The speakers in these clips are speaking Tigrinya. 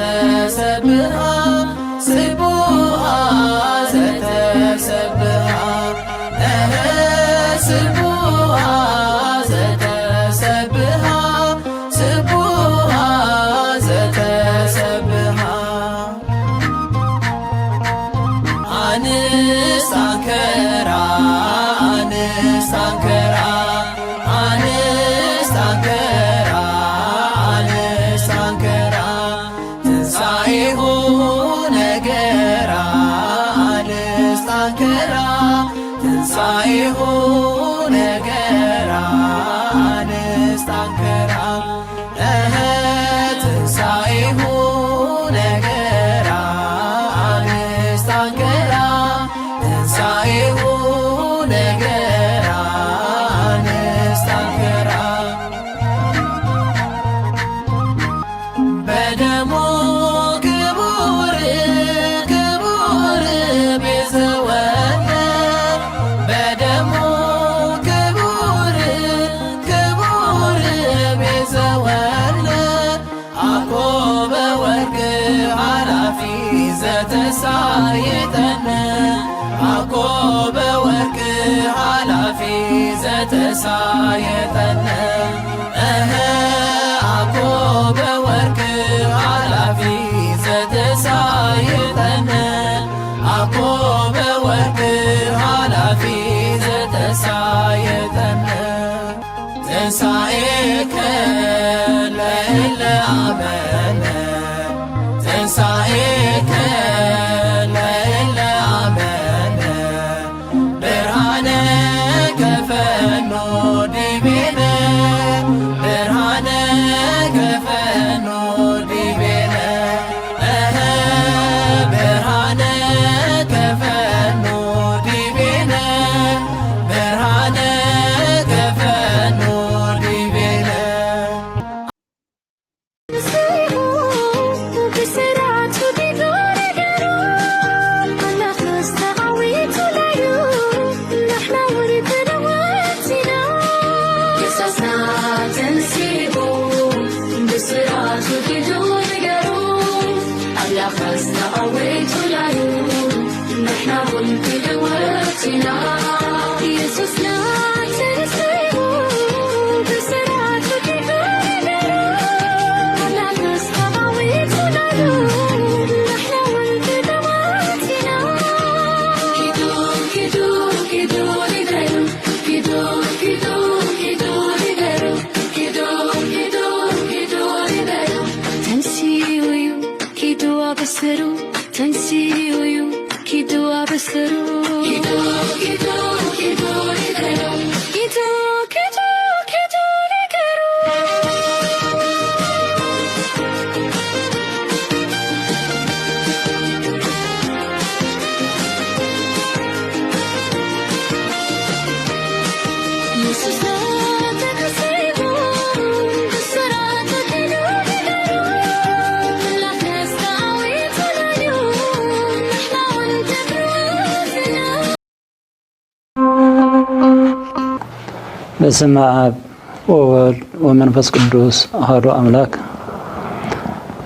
ዘተሰብሃ ስቡሃ ዘተሰብሃ እህ ስቡሃ ዘተሰብሃ ስቡሃ ዘተሰብሃ ኣንስት ኣንከራ ኣንስት ኣንከራ ኣንስት ኣንከራ ኣንስት ኣንከራ ትንሳኤሁ ነገራ ኣንስት ኣንከራ ትንሳኤሁ ነገራ ኣንስት ኣንከራ እህ ትንሳኤሁ ነገራ ኣንስት ኣንከራ ትንሳኤሁ ነገራ ኣንስት ኣንከራ በደሙ ክቡር ክቡር ቤዘወነ በደሙ ክቡር ክቡር ቤዘወነ ኣኮበ ወርቅ ኃላፊ ዘተሳየጠነ ኣኮበ ወርቅ ኃላፊ ዘተሳየጠነ እህ ኣኮበ ወርቅ ኃላፊ ዘተሳየጠነ ኣኮበ ወርቅ ኃላፊ ዘተሳየጠነ ትንሳኤከ ለእለ ኣመነ ትንሳኤከ ለእለ ኣመነ ብርሃነ ከፈኖ ዲቤነ ብርሃነ ከፈኖ ዲቤነ እህ ብርሃነ ከፈኖ ዲቤነ ብርሃነ ከፈኖ ዲቤነ በስመ አብ ወወልድ ወመንፈስ ቅዱስ አሐዱ አምላክ።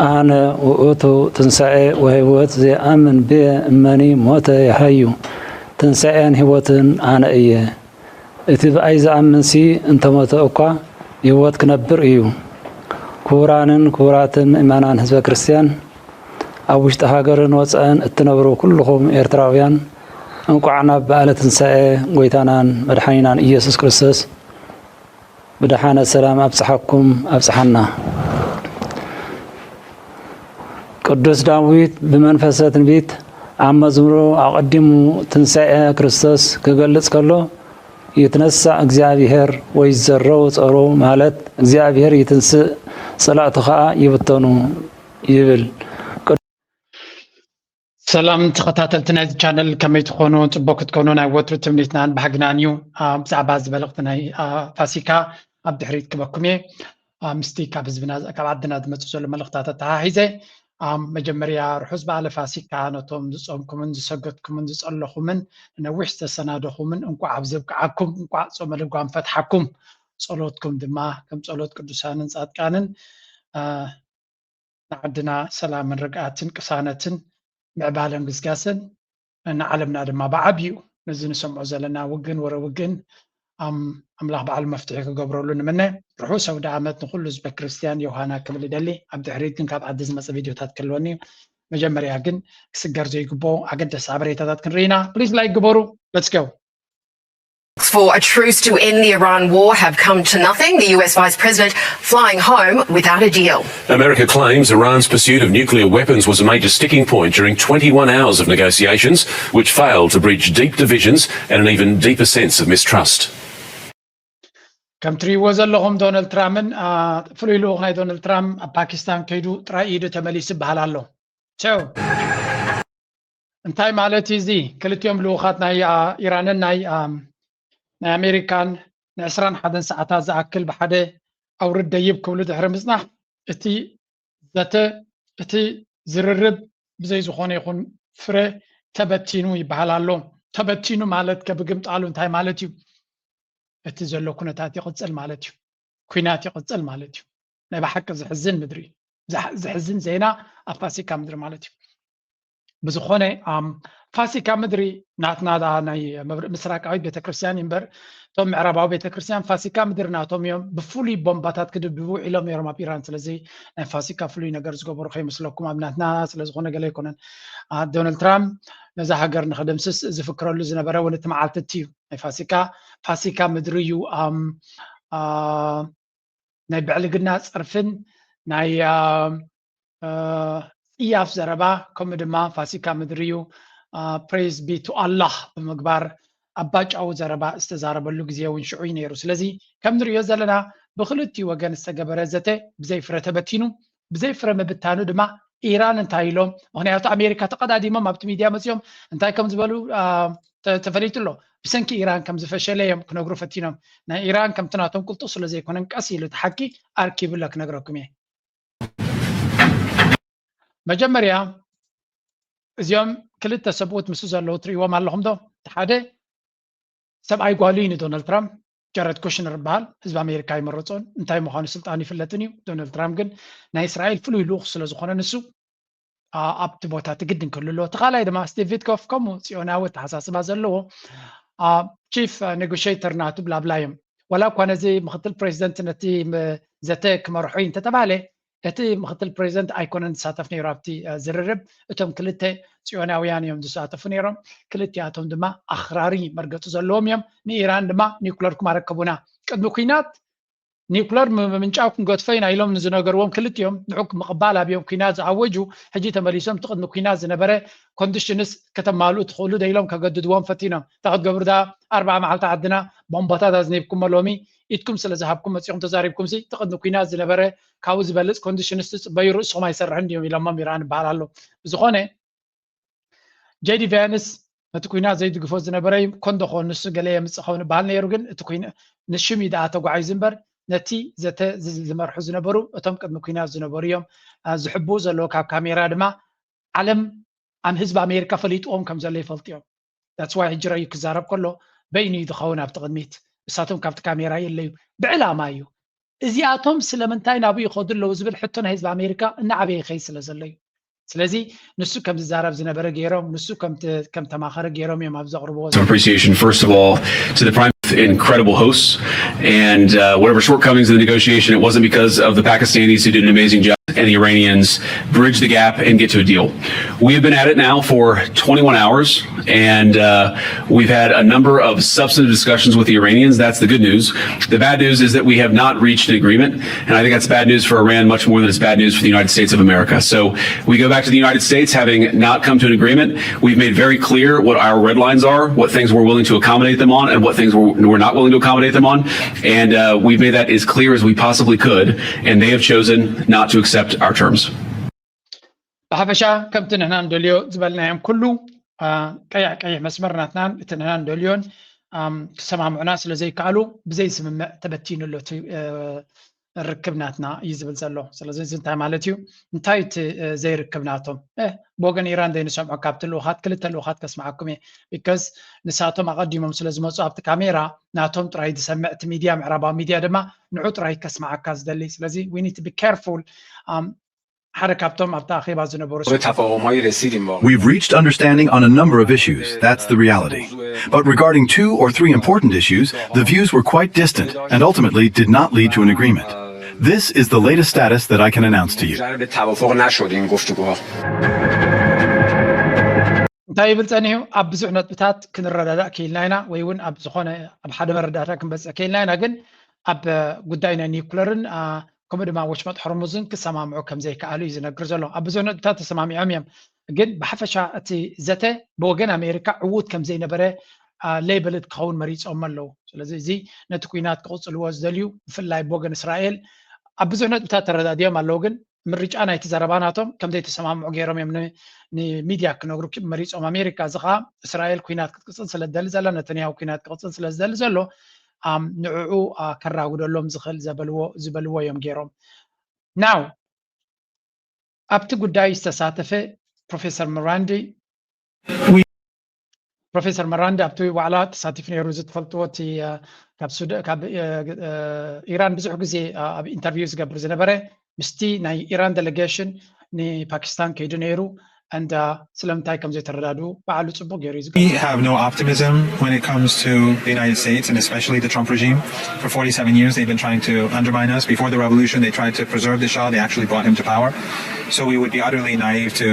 አነ ውእቱ ትንሳኤ ወሕይወት፣ ዘየአምን ብየ እመኒ ሞተ የሐዩ። ትንሳኤን ሕይወትን አነ እየ። እቲ ብኣይ ዝኣምንሲ እንተሞተ እኳ ይህወት ክነብር እዩ። ክቡራንን ክቡራትን ምእመናን ህዝበ ክርስቲያን፣ ኣብ ውሽጢ ሃገርን ወፃእን እትነብሩ ኩልኹም ኤርትራውያን፣ እንቋዕ ናብ በዓለ ትንሳኤ ጎይታናን መድሓኒናን ኢየሱስ ክርስቶስ ብደሓነ ሰላም ኣብፅሓኩም ኣብፅሓና። ቅዱስ ዳዊት ብመንፈሰ ትንቢት ኣብ መዝሙሩ ኣቐዲሙ ትንሳኤ ክርስቶስ ክገልጽ ከሎ፣ ይትነሳእ እግዚኣብሔር ወይዘረው ጸሩ፣ ማለት እግዚኣብሔር ይትንስእ፣ ጸላእቱ ኸኣ ይብተኑ ይብል። ሰላም ተኸታተልቲ ናይዚ ቻነል፣ ከመይ ትኾኑ? ጽቡቅ ክትኮኑ ናይ ወትሩ ትምኒትናን ባህግናን እዩ። አ፣ ብዛዕባ እዚ መልእኽቲ ናይ፣ አ፣ ፋሲካ ኣብ ድሕሪት ክበኩም እየ። አ፣ ምስቲ ካብ ህዝብና፣ ካብ ዓድና ዝመጽእ ዘሎ መልእኽታት ኣተሓሒዘ፣ አ፣ መጀመርያ ርሑስ በዓለ ፋሲካ ነቶም ዝጾምኩምን ዝሰገድኩምን ዝጸለኹምን፣ ነዊሕ ዝተሰናደኹምን እንቋዕ ኣብ ዘብቅዓኩም፣ እንቋዕ ጾመ ልጓም ፈትሓኩም። ጸሎትኩም ድማ ከም ጸሎት ቅዱሳንን ጻድቃንን፣ አ፣ ንዓድና ሰላምን ርግኣትን ቅሳነትን ምዕባለን ግስጋሰን፣ ንዓለምና ድማ ብዓብዩ ነዚ ንሰምዖ ዘለና ውግን ወረ ውግን ኣም- ኣምላኽ በዓል መፍትሒ ክገብረሉ ንምነ። ርሑስ ኣውደ ዓመት ንኹሉ ህዝበ ክርስትያን ዮሃና ክብል ይደሊ። ኣብ ድሕሪት ግን ካብ ዓዲ ዝመፀ ቪድዮታት ክህልወኒ እዩ። መጀመርያ ግን ክስገር ዘይግብኦ ኣገደሲ ሓበሬታታት ክንርኢና። ፕሊዝ ላይክ ግበሩ። Let's go. For a truce to end the Iran war have come to nothing, the U S Vice President flying home without a deal. America claims Iran's pursuit of nuclear weapons was a major sticking point during twenty-one hours of negotiations, which failed to bridge deep divisions and an even deeper sense of mistrust. ከም ትሪእዎ ዘለኹም ዶናልድ ትራምፕን ፍሉይ ልኡኽ ናይ ዶናልድ ትራምፕ ኣብ ፓኪስታን ከይዱ ጥራይ ኢዱ ተመሊሱ ይበሃል ኣሎ። ቸው እንታይ ማለት እዩ እዚ? ክልቲኦም ልኡኻት ናይ ኢራንን ናይ ናይ ኣሜሪካን ንዕስራን ሓደን ሰዓታት ዝኣክል ብሓደ ኣውርድ ደይብ ክብሉ ድሕሪ ምጽናሕ እቲ ዘተ እቲ ዝርርብ ብዘይ ዝኾነ ይኹን ፍረ ተበቲኑ ይበሃል ኣሎ። ተበቲኑ ማለት ከብግምጣሉ እንታይ ማለት እዩ? እቲ ዘሎ ኩነታት ይቕጽል ማለት እዩ። ኩናት ይቕጽል ማለት እዩ። ናይ ብሓቂ ዝሕዝን ምድሪ፣ ዝሕዝን ዜና ኣብ ፋሲካ ምድሪ ማለት እዩ። ብዝኾነ ፋሲካ ምድሪ ናትና ናይ ምስራቃዊት ቤተክርስትያን እምበር እቶም ምዕራባዊ ቤተክርስትያን ፋሲካ ምድሪ ናቶም እዮም። ብፍሉይ ቦምባታት ክድብድቡ ውዒሎም ነይሮም ኣብ ኢራን። ስለዚ ናይ ፋሲካ ፍሉይ ነገር ዝገበሩ ከይመስለኩም ኣብ ናትና ስለዝኾነ ገለ ኣይኮነን። ዶናልድ ትራምፕ ነዛ ሃገር ንክድምስስ ዝፍክረሉ ዝነበረ እውን እቲ መዓልቲ እቲ እዩ ናይ ፋሲካ። ፋሲካ ምድሪ እዩ። ናይ ብዕልግና ጸርፍን ናይ ጽያፍ ዘረባ ከምኡ ድማ ፋሲካ ምድሪ እዩ praise be to Allah ብምግባር ኣባጫዊ ዘረባ ዝተዛረበሉ ግዜ እውን ሽዑ እዩ ነይሩ። ስለዚ ከም ንሪኦ ዘለና ብክልቲኡ ወገን ዝተገበረ ዘተ ብዘይ ፍረ ተበቲኑ። ብዘይ ፍረ ምብታኑ ድማ ኢራን እንታይ ኢሎም? ምክንያቱ ኣሜሪካ ተቐዳዲሞም ኣብቲ ሚድያ መፂኦም እንታይ ከም ዝበሉ ተፈሊጡ ኣሎ። ብሰንኪ ኢራን ከም ዝፈሸለ እዮም ክነግሩ ፈቲኖም። ናይ ኢራን ከምቲ ናቶም ቅልጡፍ ስለ ዘይኮነን ቀስ ኢሉ እቲ ሓቂ ኣርኪቡ ኣሎ ክነግረኩም እየ። መጀመርያ እዚኦም ክልተ ሰብኡት ምስ ዘለዉ ትርእዎም ኣለኹም ዶ? ሓደ ሰብኣይ ጓሉ እዩ ንዶናልድ ትራምፕ። ጀረድ ኩሽነር ይበሃል። ህዝቢ ኣሜሪካ ኣይመረፆን። እንታይ ምዃኑ ስልጣን ይፍለጥን እዩ። ዶናልድ ትራምፕ ግን ናይ እስራኤል ፍሉይ ልኡኽ ስለ ዝኾነ ንሱ ኣብቲ ቦታ እቲ ግድን ክህሉ ኣለዎ። እቲ ካልኣይ ድማ ስቲቭ ቪትኮፍ ከምኡ ፅዮናዊ ኣተሓሳስባ ዘለዎ ቺፍ ኔጎሽተር ናቱ ብላብላ እዮም። ዋላ እኳ ነዚ ምክትል ፕሬዚደንት ነቲ ዘተ ክመርሖ እዩ እንተተባሃለ እቲ ምክትል ፕሬዚደንት ኣይኮነን ዝሳተፍ ነይሩ ኣብቲ ዝርርብ። እቶም ክልተ ፅዮናውያን እዮም ዝሳተፉ ነይሮም። ክልቲኣቶም ድማ ኣኽራሪ መርገፂ ዘለዎም እዮም። ንኢራን ድማ ኒውክለርኩም ኣረከቡና ቅድሚ ኩናት ኒውክለር ምምንጫው ክንገድፎ ኢና ኢሎም ንዝነገርዎም ክልቲኦም ንዑ ምቕባል ኣብዮም ኩናት ዝኣወጁ ሕጂ ተመሊሶም እቲ ቅድሚ ኩናት ዝነበረ ኮንዲሽንስ ከተማልኡ ትኽእሉ ዶ ኢሎም ከገድድዎም ፈቲኖም። እንታይ ክትገብሩ ደኣ ኣርብዓ መዓልቲ ዓድና ቦምባታት ኣዝኒብኩሞ ሎሚ ኢድኩም ስለ ዝሃብኩም መፂኹም ተዛሪብኩም ሲ እቲ ቅድሚ ኩናት ዝነበረ ካብኡ ዝበልፅ ኮንዲሽንስ ትፅበዩ ርእስኹም ኣይሰርሕን ድዮም ኢሎሞም ኢራን ይበሃል ኣሎ። ብዝኾነ ጄዲ ቫንስ ነቲ ኩናት ዘይድግፎ ዝነበረ እዩ ኮንዶ ኾን ንሱ ገለ የምፅእ ኸውን ይበሃል ነይሩ ግን እቲ ኩና ንሽም እዩ ደኣ ተጓዒዙ እምበር ነቲ ዘተ ዝመርሑ ዝነበሩ እቶም ቅድሚ ኩናት ዝነበሩ እዮም ዝሕብኡ ዘለዉ ካብ ካሜራ ድማ ዓለም ኣም ህዝቢ ኣሜሪካ ፈሊጥዎም ከም ዘሎ ይፈልጡ እዮም that's why ሕጂ ረዩ ክዛረብ ከሎ በይኑ እዩ ዝኸውን ኣብቲ ቅድሚት እሳቶም ካብቲ ካሜራ የለዩ ብዕላማ እዩ እዚኣቶም ስለምንታይ ናብኡ ይኸዱ ኣለዉ ዝብል ሕቶ ናይ ህዝቢ ኣሜሪካ እናዓበየ ይኸይድ ስለ ዘሎ እዩ ስለዚ ንሱ ከም ዝዛረብ ዝነበረ ገይሮም ንሱ ከም ተማኸረ ገይሮም እዮም ኣብ ዘቕርብዎ Some appreciation, first of all, to the Prime Minister's incredible hosts and uh, whatever shortcomings in the negotiation, it wasn't because of the Pakistanis who did an amazing job and the Iranians bridge the gap and get to a deal. We have been at it now for twenty-one hours, and uh, we've had a number of substantive discussions with the Iranians. That's the good news. The bad news is that we have not reached an agreement, and I think that's bad news for Iran much more than it's bad news for the United States of America. So we go back to the United States having not come to an agreement. We've made very clear what our red lines are, what things we're willing to accommodate them on, and what things we're, we're not willing to accommodate them on. And uh, we've made that as clear as we possibly could, and they have chosen not to accept our terms. ብሓፈሻ ከምቲ ንሕና ንደልዮ ዝበልናዮም ኩሉ ቀይሕ ቀይሕ መስመር ናትናን እቲ ንሕና ንደልዮን ክሰማምዑና ስለ ዘይከኣሉ ብዘይ ስምምዕ ተበቲኑ ኣሎ እቲ ርክብ ናትና እዩ ዝብል ዘሎ ስለዚ እዚ እንታይ ማለት እዩ እንታይ እቲ ዘይርክብ ናቶም ብወገን ኢራን ዘይንሰምዖ ካብቲ ልኡኻት ክልተ ልኡኻት ከስምዓኩም እየ because ንሳቶም ኣቐዲሞም ስለ ዝመፁ ኣብቲ ካሜራ ናቶም ጥራይ ዝሰምዕ እቲ ሚድያ ምዕራባዊ ሚድያ ድማ ንዑ ጥራይ ከስምዓካ ዝደሊ ስለዚ we need to be careful ሓደ ካብቶም ኣብታ ኣኼባ ዝነበሩ We've reached understanding on a number of issues. That's the reality. But regarding two or three important issues, the views were quite distant and ultimately did not lead to an agreement. This is the latest status that I can announce to you. እንታይ ይብል ጸኒሑ? ኣብ ብዙሕ ነጥብታት ክንረዳዳእ ክኢልና ኢና፣ ወይ እውን ኣብ ዝኾነ ኣብ ሓደ መረዳእታ ክንበጽሕ ክኢልና ኢና። ግን ኣብ ጉዳይ ናይ ኒውክለርን ከምኡ ድማ ወሽመጥ ሆርሙዝን ክሰማምዑ ከም ዘይከኣሉ እዩ ዝነግር ዘሎ። ኣብ ብዙሕ ነጥብታት ተሰማሚዖም እዮም፣ ግን ብሓፈሻ እቲ ዘተ ብወገን ኣሜሪካ ዕዉት ከም ዘይነበረ ሌብልድ ክኸውን መሪፆም ኣለዉ። ስለዚ እዚ ነቲ ኩናት ክቕፅልዎ ዝደልዩ፣ ብፍላይ ብወገን እስራኤል ኣብ ብዙሕ ነጥብታት ተረዳዲኦም ኣለዉ፣ ግን ምርጫ ናይቲ ዘረባ ናቶም ከም ዘይተሰማምዑ ገይሮም እዮም ንሚድያ ክነግሩ መሪፆም። ኣሜሪካ እዚ ከዓ እስራኤል ኩናት ክትቅፅል ስለ ዝደሊ ዘላ፣ ነተንያሁ ኩናት ክቕፅል ስለ ዝደሊ ዘሎ ንዕኡ ከራጉደሎም ዝኽእል ዝበልዎ እዮም ገይሮም። ናው ኣብቲ ጉዳይ ዝተሳተፈ ፕሮፌሰር መራንዲ ፕሮፌሰር መራንዲ ኣብቲ ዋዕላ ተሳቲፉ ነይሩ። እዚ ትፈልጥዎ እቲ ካብ ኢራን ብዙሕ ግዜ ኣብ ኢንተርቪው ዝገብር ዝነበረ ምስቲ ናይ ኢራን ዴሌጌሽን ንፓኪስታን ከይዱ ነይሩ። እንዳ ስለምንታይ ከም ዘይተረዳድኡ ባዕሉ ጽቡቅ ገይሩ እዩ ዝገልጽ። We have no optimism when it comes to the United States and especially the Trump regime. For forty-seven years, they've been trying to undermine us. Before the revolution, they tried to preserve the Shah. They actually brought him to power. So we would be utterly naive to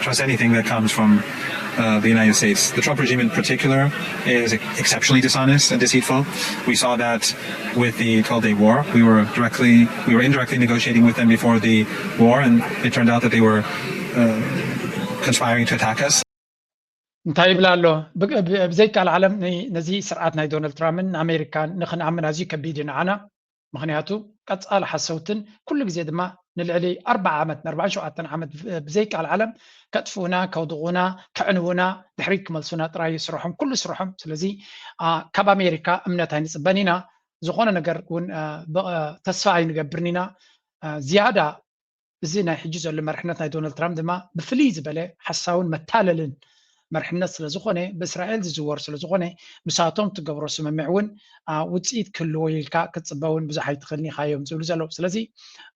trust anything that comes from uh, the United States. The Trump regime in particular is exceptionally dishonest and deceitful. We saw that with the twelve-day war. We were directly, we were indirectly negotiating with them before the war, and it turned out that they were uh, conspiring to attack us. እንታይ ይብል ኣሎ? ብዘይቃል ዓለም ነዚ ስርዓት ናይ ዶናልድ ትራምፕን ኣሜሪካን ንክንኣምን ኣዝዩ ከቢድ እዩ ንዓና። ምክንያቱ ቀጻሊ ሓሰውትን ኩሉ ግዜ ድማ ንልዕሊ ኣርባዓ ዓመት ንኣርባዓን ሸውዓተን ዓመት ብዘይቃል ዓለም ከጥፍኡና፣ ከውድቑና፣ ከዕንውና፣ ድሕሪት ክመልሱና ጥራይ እዩ ስርሖም፣ ኩሉ ስርሖም። ስለዚ ካብ ኣሜሪካ እምነት ኣይንጽበን ኢና። ዝኾነ ነገር እውን ተስፋ ኣይንገብርን ኢና። ዝያዳ እዚ ናይ ሕጂ ዘሎ መርሕነት ናይ ዶናልድ ትራምፕ ድማ ብፍልይ ዝበለ ሓሳውን መታለልን መርሕነት ስለ ዝኾነ፣ ብእስራኤል ዝዝወር ስለ ዝኾነ፣ ምሳቶም ትገብሮ ስምምዕ እውን ውፅኢት ክህልዎ ኢልካ ክትፅበ እውን ብዙሕ ኣይትኽእልን ኢኻ እዮም ዝብሉ ዘለዉ። ስለዚ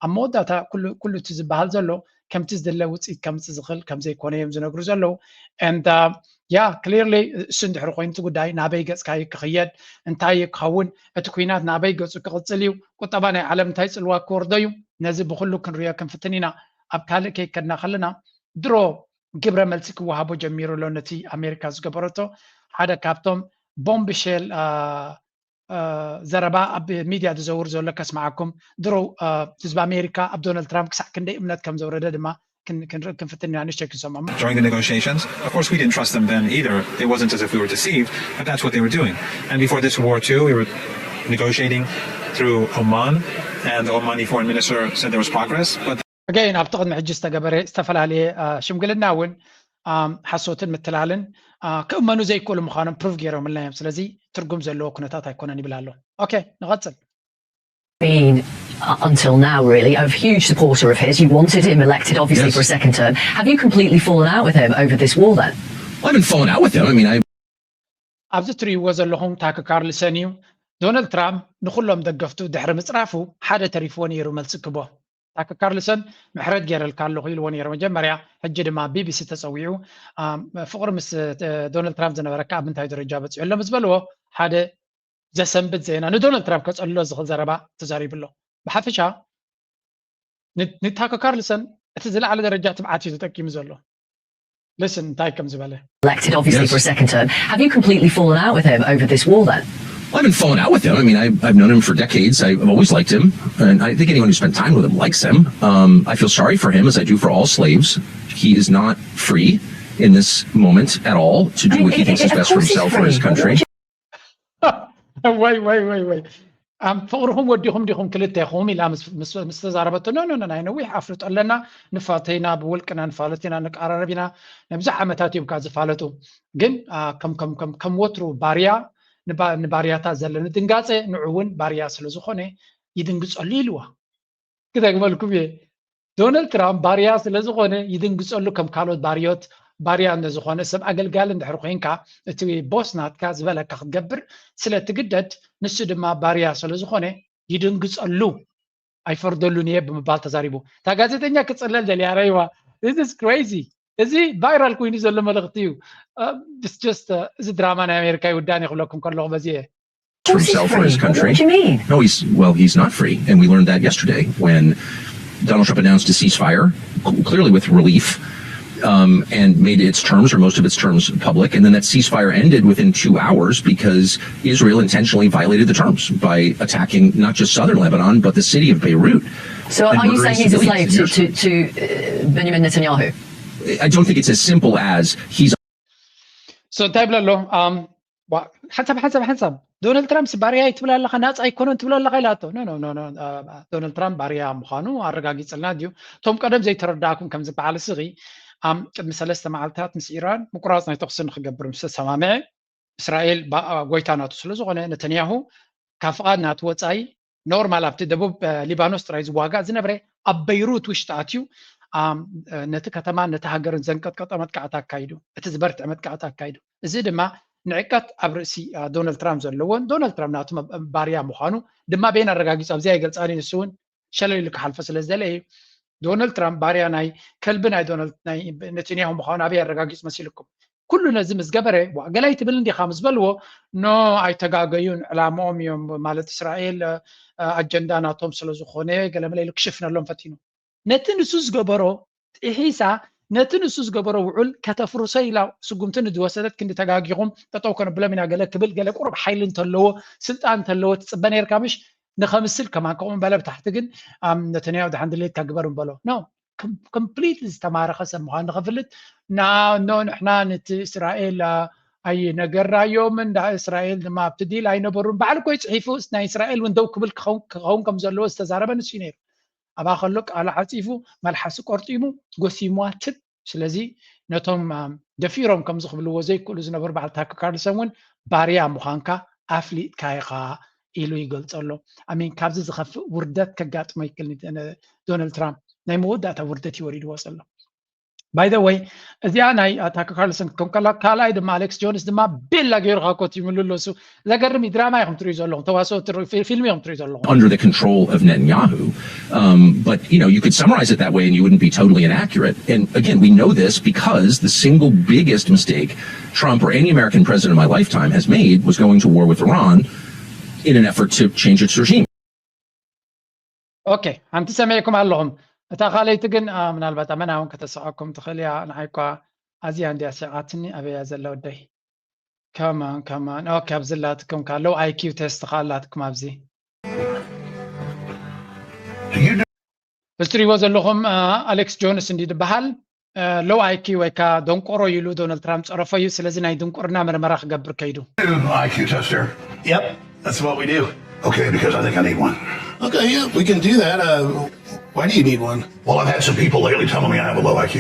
ኣብ መወዳእታ ኩሉ እቲ ዝበሃል ዘሎ ከምቲ ዝድለ ውፅኢት ከምፅእ ዝኽእል ከም ዘይኮነ እዮም ዝነግሩ ዘለዉ። And yeah, clearly እሱ እንድሕሪ ኮይኑ እቲ ጉዳይ ናበይ ገፅካ እዩ ክኽየድ፣ እንታይ እዩ ክኸውን፣ እቲ ኩናት ናበይ ገፁ ክቕፅል እዩ፣ ቁጠባ ናይ ዓለም እንታይ ፅልዋ ክወርዶ እዩ፣ ነዚ ብኹሉ ክንሪኦ ክንፍትን ኢና። ኣብ ካልእ ከይከድና ከለና ድሮ ግብረ መልሲ ክወሃቦ ጀሚሩ ኣሎ ነቲ ኣሜሪካ ዝገበረቶ። ሓደ ካብቶም ቦምብሼል ዘረባ ኣብ ሚድያ ዝዘውር ዘሎ ከስምዓኩም። ድሮ ህዝቢ ኣሜሪካ ኣብ ዶናልድ ትራምፕ ክሳዕ ክንደይ እምነት ከም ዘውረደ ድማ ክንርኢ ክንፍትን ኢና። ንእሽተይ ክንሰምዖም። During the negotiations, of course, we didn't trust them then either. It wasn't as if we were deceived, but that's what they were doing. And before this war, too, we were negotiating through Oman, and the Omani foreign minister said there was progress, but Again, ኣብቲ ቅድሚ ሕጂ ዝተገበረ ዝተፈላለየ ሽምግልና እውን ሓሶትን ምትላልን ክእመኑ ዘይክእሉ ምዃኖም ፕሩቭ ገይሮምልና እዮም። ስለዚ ትርጉም ዘለዎ ኩነታት ኣይኮነን ይብል ኣሎ። ኦኬ፣ ንቐጽል። Been uh, until now really a huge supporter of his. You wanted him elected, obviously, Yes. for a second term. Have you completely fallen out with him over this war then? I haven't fallen out with him. I mean, I ኣብዚ ትርእይዎ ዘለኹም ታክ ካርልሰን እዩ። ዶናልድ ትራምፕ ንኹሎም ደገፍቱ ድሕሪ ምፅራፉ ሓደ ተሪፍዎ ነይሩ መልሲ ክቦ። ታክ ካርልሰን ምሕረት ገይረልካ ኣለኹ ኢልዎ ነይሩ መጀመርያ። ሕጂ ድማ ቢቢሲ ተፀዊዑ ፍቕሪ ምስ ዶናልድ ትራምፕ ዝነበረካ ኣብ ምንታይ ደረጃ በፂሑ ኣሎ ምስ በልዎ ሓደ ዘሰንብድ ዜና ንዶናልድ ትራምፕ ከፀልሎ ዝኽእል ዘረባ ተዛሪቡ ኣሎ። ብሓፈሻ ንታኮ ካርልሰን እቲ ዝለዓለ ደረጃ ትብዓት እዩ ተጠቂሙ ዘሎ። ልስን እንታይ ከም ዝበለ Elected, obviously, Yes. for a second term. Have you completely fallen out with him over this war then? I haven't fallen out with him. I mean, I, I've known him for decades. I, I've always liked him. And I think anyone who spent time with him likes him. Um, I feel sorry for him, as I do for all slaves. He is not free in this moment at all to do what he thinks is best for himself or his country. ወይ ወይ ወይ ወይ ኣም ፍቕርኹም ወዲኹም ዲኹም ክልቴኹም ኢላ ምስ ምስ- ምስ ተዛረበቶ ኖ ኖ ኖ፣ ናይ ነዊሕ ኣፍልጦ ኣለና፣ ንፋተይና፣ ብውልቅና ንፋለት ኢና፣ ንቀራረብ ኢና። ንብዙሕ ዓመታት እዮም ካብ ዝፋለጡ። ግን አ፣ ከም ከም ከም ከም ወትሩ ባርያ ንባ- ንባርያታት ዘለኒ ድንጋፀ ንዑ እውን ባርያ ስለ ዝኾነ ይድንግፀሉ ኢልዋ። ክደግመልኩም እየ። ዶናልድ ትራምፕ ባርያ ስለ ዝኾነ ይድንግፀሉ፣ ከም ካልኦት ባርዮት ባርያ እንተዝኾነ ሰብ ኣገልጋሊ እንድሕር ኮይንካ እቲ ቦስ ናትካ ዝበለካ ክትገብር ስለ ትግደድ፣ ንሱ ድማ ባርያ ስለ ዝኾነ ይድንግፀሉ። ኣይፈርደሉን እየ ብምባል ተዛሪቡ። እታ ጋዜጠኛ ክፅለል ደልያ ረይዋ። This is crazy። እዚ ቫይራል ኮይኑ ዘሎ መልእኽቲ እዩ። It's just እዚ ድራማ ናይ ኣሜሪካ ይውዳን ይኽብለኩም ከለኹ በዚ እየ። Trump sell for his country. What do you mean? No, he's well, he's not free, and we learned that yesterday when Donald Trump announced a ceasefire, clearly with relief, um, and made its terms or most of its terms public. And then that ceasefire ended within two hours because Israel intentionally violated the terms by attacking not just southern Lebanon but the city of Beirut. So are you saying he's a slave to, to, to uh, Benjamin Netanyahu? I don't think it's as simple as he's. So እንታይ ብሎ ኣሎ? ሓንሳብ ሓንሳብ ሓንሳብ ዶናልድ ትራምፕ ባርያ ትብል ኣለኻ፣ ናፃ ኣይኮነን ትብል ኣለኻ ኢላቶ። ዶናልድ ትራምፕ ባርያ ምዃኑ ኣረጋጊፅልና ድዩ? እቶም ቀደም ዘይተረዳእኩም ከም ዝበሃል ስኺ ቅድሚ ሰለስተ መዓልታት ምስ ኢራን ምቁራፅ ናይ ተኩሲ ንክገብር ምስ ተሰማምዐ እስራኤል ጎይታ ናቱ ስለዝኾነ ነተንያሁ ካብ ፍቓድ ናቱ ወፃኢ ኖርማል ኣብቲ ደቡብ ሊባኖስ ጥራይ ዝዋጋእ ዝነበረ ኣብ በይሩት ውሽጢ ኣትዩ ነቲ ከተማን ነቲ ሃገርን ዘንቀጥቀጠ መጥቃዕቲ ኣካይዱ፣ እቲ ዝበርትዐ መጥቃዕቲ ኣካይዱ። እዚ ድማ ንዕቀት ኣብ ርእሲ ዶናልድ ትራምፕ ዘለዎን ዶናልድ ትራምፕ ናቱ ባርያ ምዃኑ ድማ በየን ኣረጋጊጹ ኣብዚኣ ይገልጻን እዩ። ንሱ እውን ሸለል ኢሉ ክሓልፎ ስለ ዝደለ እዩ። ዶናልድ ትራምፕ ባርያ ናይ ከልቢ ናይ ነተንያሁ ምዃኑ ኣበይ ኣረጋጊጹ መሲልኩም? ኩሉ ነዚ ምስ ገበረ ገለ ኣይትብል እንዲኻ ምስ በልዎ ኖ ኣይተጋገዩን፣ ዕላምኦም እዮም ማለት እስራኤል ኣጀንዳ ናቶም ስለ ዝኾነ ገለ መለ ኢሉ ክሽፍነሎም ፈቲኑ። ነቲ ንሱ ዝገበሮ ጥሒሳ ነቲ ንሱ ዝገበሮ ውዑል ከተፍርሶ ኢላ ስጉምቲ ንዝወሰደት ክንዲ ተጋጊኹም ጠጠው ከነብሎም ኢና ገለ ክብል ገለ ቁሩብ ሓይሊ እንተለዎ ስልጣን እንተለዎ ትፅበ ነርካ ምሽ ንኸምስል ከማን ከምኡ በለ ብታሕቲ ግን ነተንያሁ ድሓን ድሌትካ ግበር ምበሎ ኖ ኮምፕሊትሊ ዝተማረኸ ሰብ ምዃኑ ንኸፍልጥ ኖ ንሕና ነቲ እስራኤል ኣይነገርናዮምን እስራኤል ድማ ኣብቲ ዲል ኣይነበሩን ባዕሉ ኮይ ፅሒፉ ናይ እስራኤል እውን ደው ክብል ክኸውን ከም ዘለዎ ዝተዛረበ ንሱ ነይሩ ኣብኣ ከሎ ቃሉ ዓፂፉ መልሓሱ ቆርጢሙ ጎሲምዋ ትብ ስለዚ ነቶም ደፊሮም ከም ዝኽብልዎ ዘይክእሉ ዝነበሩ በዓል ታከር ካርልሰን እውን ባርያ ምዃንካ ኣፍሊጥካ ኢኻ ኢሉ ይገልፆ ኣሎ። ኣሚን ካብዚ ዝኸፍእ ውርደት ከጋጥሞ ይክእል ዶናልድ ትራምፕ ናይ መወዳእታ ውርደት ይወሪድዎ ዘሎ። By the way እዚኣ ናይ ታከር ካርልሰን ከም ከላ ካልኣይ ድማ ኣሌክስ ጆንስ ድማ ቤላ ገይሩ ካኮት ይምሉ ኣለሱ ዘገርም ድራማ ኢኹም ትሪኡ ዘለኹም ተዋስኦ ፊልም ኢኹም ትሪኡ ዘለኹም። Under the control of Netanyahu. Um, but you know, you could summarize it that way and you wouldn't be totally inaccurate. And again, we know this because the single biggest mistake Trump or any American president in my lifetime has made was going to war with Iran in an effort to change its regime. ኦኬ ሓንቲ ሰሚዕኩም ኣለኹም እታ ካልኣይቲ ግን ምናልባት ኣመና እውን ከተስዓኩም ትኽእል እያ ንዓይ እኳ ኣዝያ እንድያ ስዒቓትኒ ኣበያ ዘላ ወደይ ከማን ከማን ኦኬ ኣብዚ ኣላትኩም ከ ሎው ኣይኪው ቴስት ከ ኣላትኩም ኣብዚ እዚ ትሪእዎ ዘለኹም ኣሌክስ ጆንስ እንዲ ዝበሃል ሎው ኣይኪው ወይ ከዓ ደንቆሮ ኢሉ ዶናልድ ትራምፕ ፀረፎ እዩ ስለዚ ናይ ድንቁርና መርመራ ክገብር ከይዱ I Q tester. Yep, that's what we do. Okay, because I think I need one. Okay, yeah, we can do that. Uh, why do you need one? Well, I've had some people lately telling me I have a low I Q.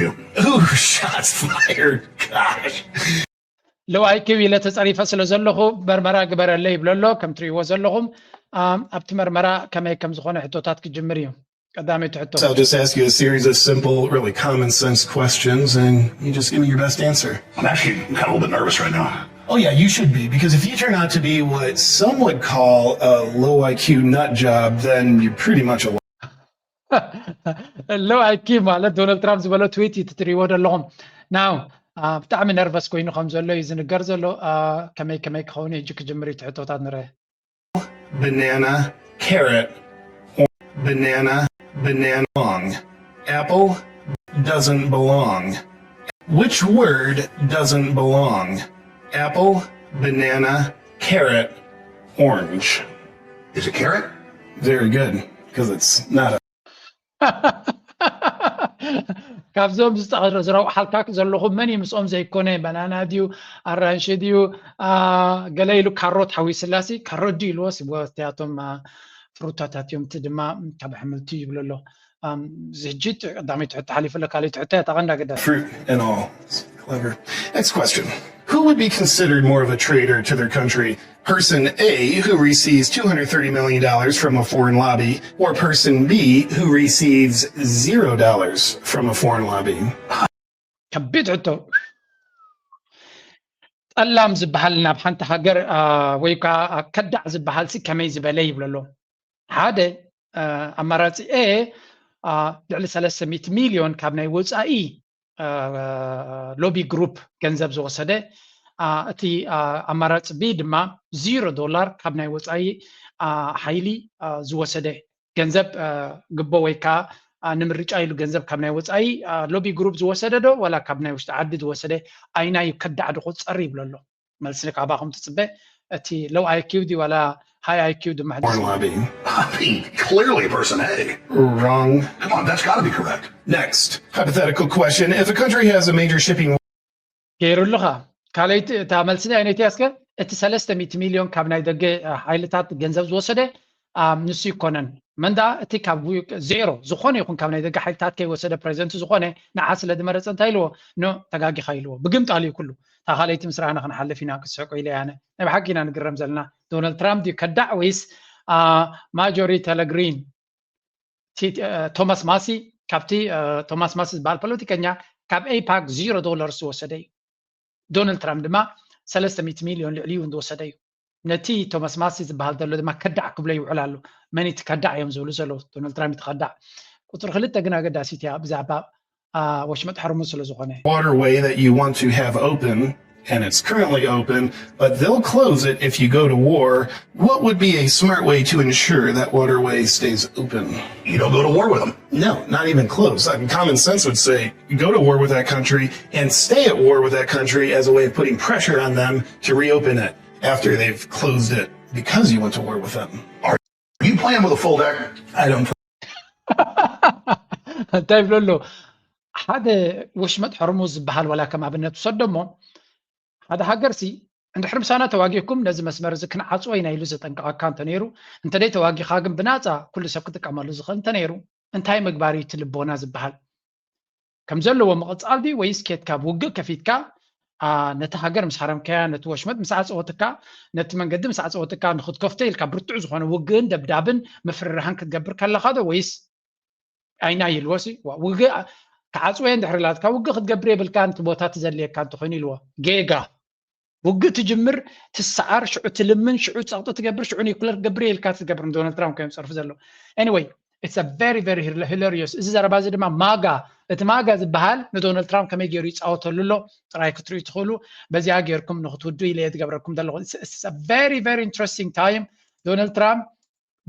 Ooh, shots fired. Gosh. ሎው ኣይኪው ኢለ ተፀሪፈ ስለ ዘለኹ መርመራ ግበረለይ ይብሎ ኣሎ ከም ትሪእዎ ዘለኹም ኣብቲ መርመራ ከመይ ከም ዝኾነ ሕቶታት ክጅምር እዩ ቀዳመይቲ ሕቶ So I'll just ask you a series of simple, really common sense questions, and you just give me your best answer. I'm actually kind of a little bit nervous right now. Oh, yeah, you should be, because if you turn out to be what some would call a low I Q nut job, then you're pretty much a ሎው ኣይኪው ማለት ዶናልድ ትራምፕ ዝበሎ ትዊት እዩ ትሪእዎ ዘለኹም ናው ብጣዕሚ ነርቨስ ኮይኑ ከም ዘሎ እዩ ዝንገር ዘሎ ከመይ ከመይ ክኸውን ሕጂ ክጅምር እዩ ትሕቶታት ንረ banana, carrot, or banana, banana, long. Apple doesn't belong. Which word doesn't belong? Apple, banana, carrot, orange. Is it carrot? Very good, because it's not a ካብዞም ዝረውሓልካ ዘለኹ መን እዩ ምስኦም ዘይኮነ ባናና ድዩ ኣራንሺ ድዩ ገለ ኢሉ ካሮት ሓዊስላሲ ካሮት ድዩ ኢልዎ ሲቦ እቲያቶም ፍሩታታት እዮም እቲ ድማ ካብ ኣሕምልቲ ይብሎ ኣሎ ዝህጂ ቀዳመይቲ ሕቶ ሓሊፉ ኣሎ ካልይቲ ሕቶ እያ ታቐንዳ ግዳ fruit and all. Clever. Next question. Who would be considered more of a traitor to their country? Person A, who receives two hundred thirty million dollars from a foreign lobby, or person B, who receives zero dollars from a foreign lobby? ከቢድ ሕቶ ጠላም ዝበሃል ናብ ሓንቲ ሃገር ወይ ከዓ ከዳዕ ዝበሃል ሲ ከመይ ዝበለ ይብሎ ኣሎ ሓደ ኣማራፂ ኤ ልዕሊ ሰለስተ ሚእቲ ሚልዮን ካብ ናይ ወፃኢ ሎቢ ግሩፕ ገንዘብ ዝወሰደ፣ እቲ ኣማራፂ ቢ ድማ ዚሮ ዶላር ካብ ናይ ወፃኢ ሓይሊ ዝወሰደ ገንዘብ፣ ግቦ ወይ ከዓ ንምርጫ ኢሉ ገንዘብ ካብ ናይ ወፃኢ ሎቢ ግሩፕ ዝወሰደ ዶ ዋላ ካብ ናይ ውሽጢ ዓዲ ዝወሰደ? ኣይናይ ከዳዕ ድቁፀር ይብሎ ኣሎ። መልሲ ካባኹም ትፅበ። እቲ ሎው ኣይኪው ዲ ዋላ ሃይ ኣይኪው ድማ Foreign lobbying. I mean, clearly person A. Wrong. Come on, that's got to be correct. Next. Hypothetical question. If a country has a major shipping ገይሩሉኻ ካልይቲ እታ መልሲ ናይ ነቲ ያስከ እቲ ሰለስተ ሚእቲ ሚልዮን ካብ ናይ ደገ ሓይልታት ገንዘብ ዝወሰደ ንሱ ይኮነን። መን ደኣ እቲ ካብ ዜሮ ዝኾነ ይኹን ካብ ናይ ደገ ሓይልታት ከይወሰደ ፕሬዚደንቱ ዝኾነ ንዓ ስለ ዝመረፀ እንታይ ኢልዎ? ኖ ተጋጊኻ ኢልዎ። ብግምጣል እዩ ኩሉ። እታ ካልኣይቲ ምስ ረኣና ክንሓልፍ ኢና። ክስሕቁ ኢለ ኣነ ናይ ብሓቂ ኢና ንግረም ዘለና። ዶናልድ ትራምፕ ድዩ ከዳዕ ወይስ ማጆሪ ተለግሪን? ቶማስ ማሲ ካብቲ ቶማስ ማሲ ዝበሃል ፖለቲከኛ ካብ ኤይፓክ ዚሮ ዶላርስ ዝወሰደ እዩ። ዶናልድ ትራምፕ ድማ ሰለስተ ሚእቲ ሚልዮን ልዕሊኡ እውን ዝወሰደ እዩ። ነቲ ቶማስ ማሲ ዝበሃል ዘሎ ድማ ከዳዕ ክብሎ ይውዕል ኣሎ። መን እቲ ከዳዕ እዮም ዝብሉ ዘለዉ? ዶናልድ ትራምፕ እቲ ከዳዕ። ቁፅሪ ክልተ ግን ኣገዳሲት እያ ብዛዕባ ወሽመጥ ሕርሙዝ ስለ ዝኾነ። Waterway that you want to have open, and it's currently open, but they'll close it if you go to war. What would be a smart way to ensure that waterway stays open? You don't go to war with them. No, not even close. I mean, common sense would say go to war with that country and stay at war with that country as a way of putting pressure on them to reopen it after they've closed it because you went to war with them. Are you playing with a full deck? I don't. እንታይ ይብሎ ኣሎ? ሓደ ወሽመጥ ሕርሙዝ ዝበሃል ዋላ ከም ኣብነት ውሰዶ እሞ ሓደ ሃገር ሲ እንድሕር ምሳና ተዋጊእኩም ነዚ መስመር እዚ ክንዓፅዎ ኢና ኢሉ ዘጠንቀቐካ እንተነይሩ፣ እንተደይ ተዋጊኻ ግን ብናፃ ኩሉ ሰብ ክጥቀመሉ ዝኽእል እንተነይሩ እንታይ ምግባር እዩ እቲ ልቦና ዝበሃል? ከም ዘለዎ ምቕፃል ድዩ ወይስ ኬድካ ውግእ ከፊትካ ነቲ ሃገር ምስ ሃረምካያ ነቲ ወሽመጥ ምስ ዓፀወትካ ነቲ መንገዲ ምስ ዓፀወትካ ንክትከፍቶ ኢልካ ብርቱዕ ዝኾነ ውግእን ደብዳብን ምፍርራህን ክትገብር ከለኻ ዶ ወይስ ኣይና ይልወሲ ውግእ ክዓፅወ እንድሕር ላትካ ውግእ ክትገብር የብልካ ንቲ ቦታ ትዘልየካ እንተኮይኑ ኢልዎ ጌጋ ውግእ ትጅምር ትሰዓር ሽዑ ትልምን ሽዑ ፀቕጢ ትገብር ሽዑ ኒኩለር ክትገብር ኢልካ ትገብር ዶናልድ ትራምፕ ከም ፀርፊ ዘሎ anyway it's a very very hilarious እዚ ዘረባ እዚ ድማ ማጋ እቲ ማጋ ዝበሃል ንዶናልድ ትራምፕ ከመይ ገይሩ ይፃወተሉ ኣሎ ጥራይ ክትርእዩ ትኽእሉ በዚኣ ገይርኩም ንክትውዱ ኢለ ትገብረኩም ዘለኹ very very interesting time ዶናልድ ትራምፕ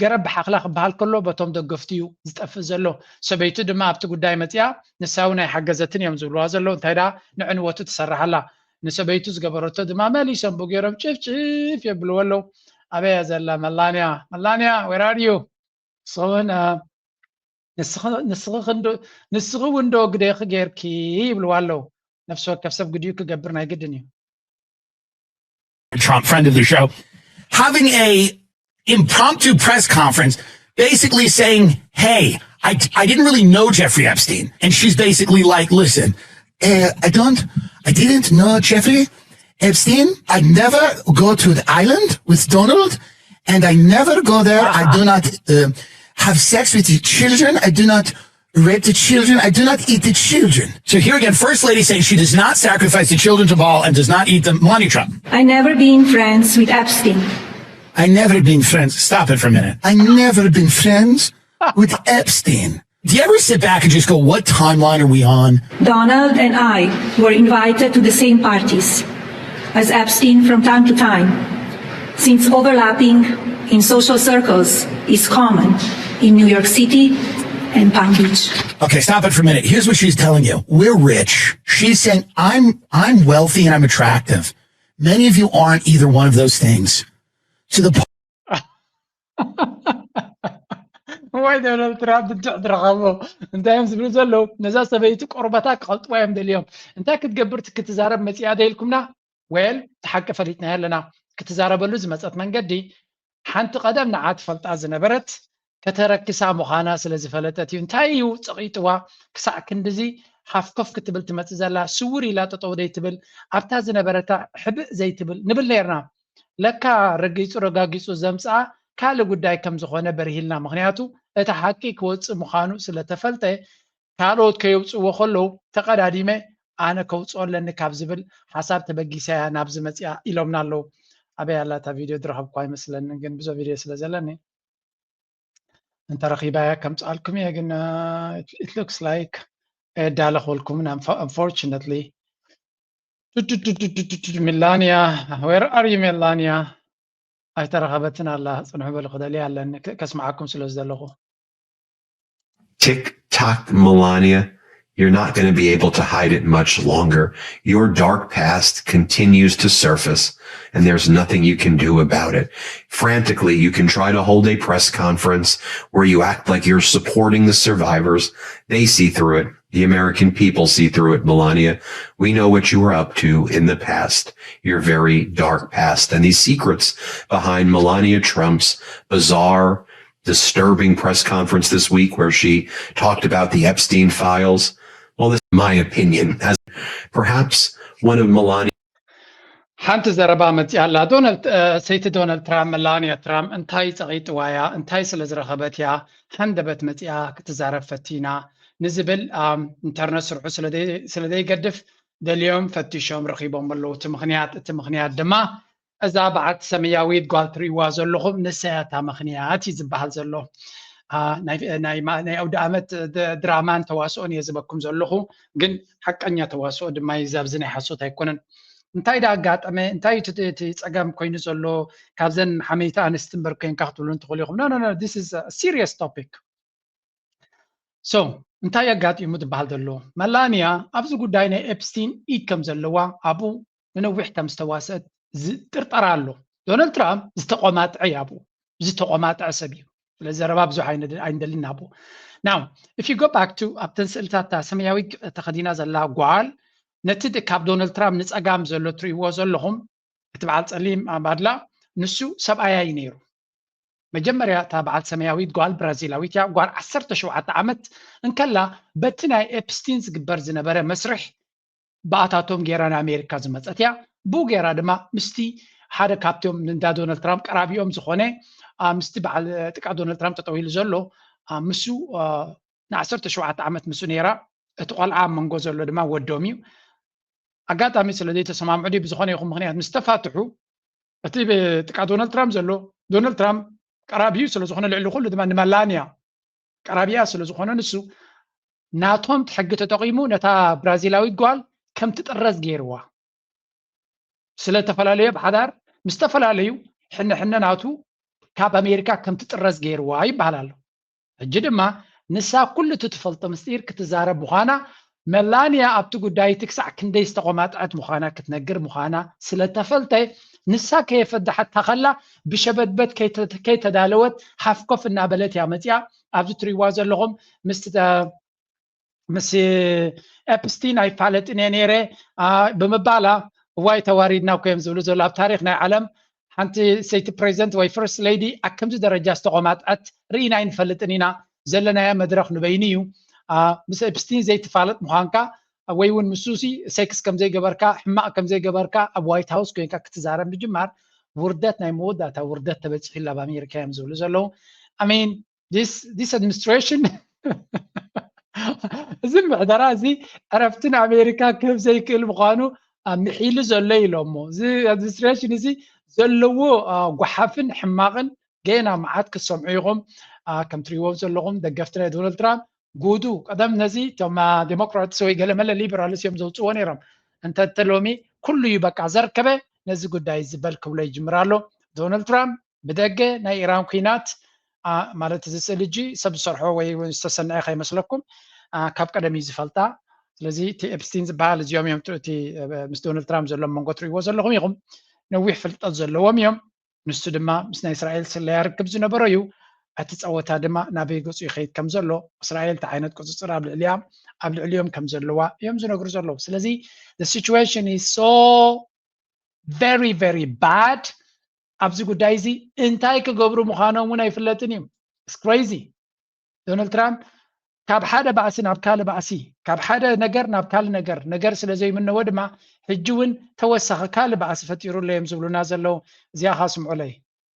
ገረብ ብሓኽላ ክበሃል ከሎ በቶም ደገፍቱ እዩ ዝጠፍእ ዘሎ ሰበይቱ ድማ ኣብቲ ጉዳይ መፂኣ ንሳ እውን ኣይሓገዘትን እዮም ዝብልዋ ዘለዉ እንታይ ደኣ ንዕንወቱ ትሰርሕ ኣላ ንሰበይቱ ዝገበረቶ ድማ መሊሶም ብገይሮም ጭፍጭፍ የብልዎ ኣለዉ ኣበያ ዘላ መላንያ መላንያ where are you ንስኺ እውን ንስኺ እውን ዶ ግደኺ ገይርኪ ይብልዋ ኣለዉ ነፍሲ ወከፍ ሰብ ግዲኡ ክገብር ናይ ግድን እዩ Trump, friend of the show, having a impromptu press conference, basically saying, "Hey, I, I didn't really know Jeffrey Epstein," and she's basically like, "Listen, uh, I don't, I didn't know Jeffrey Epstein. I never go to the island with Donald, and I never go there. I do not uh, have sex with the children. I do not." Rape the children. I do not eat the children. So here again, First Lady saying she does not sacrifice the children to Baal and does not eat the money trap. I never been friends with Epstein. I never been friends. Stop it for a minute. I never been friends with Epstein. Do you ever sit back and just go, what timeline are we on? Donald and I were invited to the same parties as Epstein from time to time, since overlapping in social circles is common in New York City and Palm Beach. Okay, stop it for a minute. Here's what she's telling you. We're rich. She's saying, I'm I'm wealthy and I'm attractive. Many of you aren't either one of those things. To the ወይ ዶናልድ ትራምፕ እንድዕ ዝረኸቦ እንታይ እዮም ዝብሉ ዘለዉ ነዛ ሰበይቲ ቆርበታ ክቐልጥዋ እዮም ደልዮም እንታይ ክትገብር ክትዛረብ መፅያ ደ ኢልኩምና well እቲ ሓቂ ፈሊጥናዮ ኣለና ክትዛረበሉ ዝመፀት መንገዲ ሓንቲ ቀደም ንዓ ትፈልጣ ዝነበረት ከተረክሳ ምዃና ስለ ዝፈለጠት እዩ እንታይ እዩ ፀቒጥዋ ክሳዕ ክንድዚ ሃፍኮፍ ክትብል ትመፅእ ዘላ ስውር ኢላ ጠጠው ዘይትብል ኣብታ ዝነበረታ ሕብእ ዘይትብል ንብል ነርና ለካ ረጊፁ ረጋጊፁ ዘምፅኣ ካልእ ጉዳይ ከም ዝኾነ በሪሂልና ምኽንያቱ እቲ ሓቂ ክወፅእ ምዃኑ ስለ ተፈልጠ ካልኦት ከየውፅእዎ ከለዉ ተቐዳዲመ ኣነ ከውፅኦ ኣለኒ ካብ ዝብል ሓሳብ ተበጊሳ እያ ናብዚ መፅኣ ኢሎምና ኣለዉ ኣበይ ኣላ እታ ቪድዮ ዝረኸብኳ ኣይመስለንን ግን ብዙ ቪድዮ ስለ ዘለኒ እንተረኺባያ ከምፅኣልኩም እየ፣ ግን it looks like ኣየዳለኹልኩምን፣ unfortunately። ሜላንያ፣ where are you, ሜላንያ? ኣይተረኸበትን ኣላ። ፅንሑ በሉ፣ ክደልያ ኣለኒ፣ ከስምዓኩም ስለ ዝደለኹ። TikTok Melania, you're not going to be able to hide it much longer. Your dark past continues to surface, and there's nothing you can do about it. Frantically, you can try to hold a press conference where you act like you're supporting the survivors. They see through it. The American people see through it, Melania. We know what you were up to in the past, your very dark past, and these secrets behind Melania Trump's bizarre, disturbing press conference this week where she talked about the Epstein files. Well, this is my opinion as perhaps one of Melania. ሓንቲ ዘረባ መፂኣ ኣላ። ዶናልድ ሰይቲ ዶናልድ ትራምፕ፣ መላንያ ትራምፕ እንታይ ፀቒጥዋ እያ? እንታይ ስለ ዝረኸበት እያ ሃንደበት መፂኣ ክትዛረብ ፈቲና ንዝብል ኢንተርነት ስርሑ ስለ ዘይገድፍ ደልዮም ፈቲሾም ረኺቦም ኣለዉ። እቲ ምኽንያት እቲ ምኽንያት ድማ እዛ በዓልቲ ሰማያዊት ጓል ትርእይዋ ዘለኹም ንሳ እያ እታ ምኽንያት እዩ ዝበሃል ዘሎ። ናይ ኣውደ ኣመት ድራማን ተዋስኦን እየ ዝበኩም ዘለኹ፣ ግን ሓቀኛ ተዋስኦ ድማ እዩ፣ ኣብዚ ናይ ሓሶት ኣይኮነን። እንታይ ደኣ ኣጋጠመ? እንታይ እቲ ጸገም ኮይኑ ዘሎ? ካብዘን ሓመይቲ ኣንስቲ እምበር ኮይንካ ክትብሉ እንትኽእሉ ኢኹም። No, no, no, this is a serious topic. So እንታይ ኣጋጢሙ ዝበሃል ዘሎ? መላንያ ኣብዚ ጉዳይ ናይ ኤፕስቲን ኢድ ከም ዘለዋ ኣብኡ ንነዊሕ ከም ዝተዋስአት ዝጥርጠር ኣሎ። ዶናልድ ትራምፕ ዝተቆማጥዐ እዩ ኣብኡ፣ ዝተቆማጥዐ ሰብ እዩ። ስለዚ ዘረባ ብዙሕ ኣይንደልን ኣብኡ። Now if you go back to ኣብተን ስእልታት እታ ሰማያዊ ተኸዲና ዘላ ጓል፣ ነቲ ካብ ዶናልድ ትራምፕ ንጸጋም ዘሎ ትርእይዎ ዘለኹም፣ እቲ በዓል ጸሊም ኣባድላ፣ ንሱ ሰብኣያ እዩ ነይሩ። መጀመርያ እታ በዓል ሰማያዊት ጓል ብራዚላዊት እያ። ጓል ዓሰርተ ሸውዓተ ዓመት እንከላ በቲ ናይ ኤፕስቲን ዝግበር ዝነበረ መስርሕ ብኣታቶም ገይራ ንኣሜሪካ ዝመፀት እያ። ብኡ ገይራ ድማ ምስቲ ሓደ ካብቶም ንዳ ዶናልድ ትራምፕ ቀራቢኦም ዝኾነ ምስቲ በዓል ጥቃ ዶናልድ ትራምፕ ጠጠው ኢሉ ዘሎ ምሱ ንዓሰርተ ሸውዓተ ዓመት ምስኡ ነይራ። እቲ ቆልዓ ኣብ መንጎ ዘሎ ድማ ወዶም እዩ። ኣጋጣሚ ስለ ዘይተሰማምዑ ድዩ ብዝኾነ ይኹን ምኽንያት ምስ ተፋትሑ እቲ ጥቃ ዶናልድ ትራምፕ ዘሎ ዶናልድ ትራምፕ ቀራቢኡ ስለ ዝኾነ ልዕሊ ኩሉ ድማ ንመላንያ ቀራቢኣ ስለ ዝኾነ ንሱ ናቶም ሕጊ ተጠቒሙ ነታ ብራዚላዊት ጓል ከም ትጥረዝ ገይርዋ። ስለ ተፈላለዩ ብሓዳር ምስ ተፈላለዩ ሕነ ሕነ ናቱ ካብ ኣሜሪካ ከም ትጥረዝ ገይርዋ ይበሃል ኣሎ። ሕጂ ድማ ንሳ ኩሉ እቲ ትፈልጦ ምስጢር ክትዛረብ ምዃና መላንያ ኣብቲ ጉዳይ እቲ ክሳዕ ክንደይ ዝተቆማጥዐት ምዃና ክትነግር ምዃና ስለተፈልጠ ንሳ ከየፈዳሓታ ከላ ብሸበድበድ ከይተዳለወት ሃፍኮፍ እናበለት እያ መፅያ። ኣብዚ ትሪእዋ ዘለኹም ምስ ምስ ኤፕስቲን ኣይፋለጥን እየ ነይረ ብምባላ እዋይ ተዋሪድና እኮ እዮም ዝብሉ ዘሎ ኣብ ታሪክ ናይ ዓለም። ሓንቲ ሰይቲ ፕሬዚደንት ወይ ፈርስት ሌዲ ኣብ ከምዚ ደረጃ ዝተቆማጥዐት ርኢና ኣይንፈልጥን ኢና። ዘለናዮ መድረክ ንበይኑ እዩ። ምስ ኤፕስቲን ዘይትፋለጥ ምዃንካ ወይ እውን ምሱሲ ሴክስ ከምዘይገበርካ ሕማቅ ከምዘይገበርካ ኣብ ዋይት ሃውስ ኮይንካ ክትዛረብ ምጅማር ውርደት ናይ መወዳእታ ውርደት ተበፂሑላ ኣብ ኣሜሪካ እዮም ዝብሉ ዘለዉ። ኣሜን this administration እዚ ምሕደራ እዚ ዕረፍቲ ንኣሜሪካ ክህብ ዘይክእል ምዃኑ ምሒሉ ዘሎ ኢሎሞ። እዚ ኣድሚኒስትሬሽን እዚ ዘለዎ ጓሓፍን ሕማቕን ገና መዓት ክትሰምዑ ኢኹም። ከም ትሪእዎም ዘለኹም ደገፍቲ ናይ ዶናልድ ትራምፕ ጉዱ ቀደም ነዚ እቶም ዴሞክራትስ ወይ ገለመለ ሊበራልስ እዮም ዘውፅዎ ነይሮም። እንተ ሎሚ ኩሉ እዩ በቃ ዘርከበ ነዚ ጉዳይ ዝበል ክብሎ ይጅምር ኣሎ። ዶናልድ ትራምፕ ብደገ ናይ ኢራን ኩናት ማለት እዚ ስእሊ እጂ ሰብ ዝሰርሖ ወይ ዝተሰንዐ ከይመስለኩም ካብ ቀደም እዩ ዝፈልጣ። ስለዚ እቲ ኤፕስቲን ዝበሃል እዚኦም እዮም እቲ ምስ ዶናልድ ትራምፕ ዘሎ መንጎ ትርእይዎ ዘለኹም ኢኹም። ነዊሕ ፍልጠት ዘለዎም እዮም። ንሱ ድማ ምስ ናይ እስራኤል ስለያ ርክብ ዝነበሮ እዩ። እቲ ፀወታ ድማ ናበይ ገፁ ይኸይድ ከም ዘሎ እስራኤል እቲ ዓይነት ቁፅፅር ኣብ ልዕሊያ ኣብ ልዕሊኦም ከም ዘለዋ እዮም ዝነግሩ ዘለዉ። ስለዚ situation is so very very bad። ኣብዚ ጉዳይ እዚ እንታይ ክገብሩ ምዃኖም እውን ኣይፍለጥን እዩ። Crazy። ዶናልድ ትራምፕ ካብ ሓደ ባእሲ ናብ ካልእ ባእሲ፣ ካብ ሓደ ነገር ናብ ካልእ ነገር ነገር ስለ ዘይምነዎ ድማ ሕጂ እውን ተወሳኺ ካልእ ባእሲ ፈጢሩ ኣሎ እዮም ዝብሉና ዘለዉ። እዚኣ ኻ ስምዑለይ።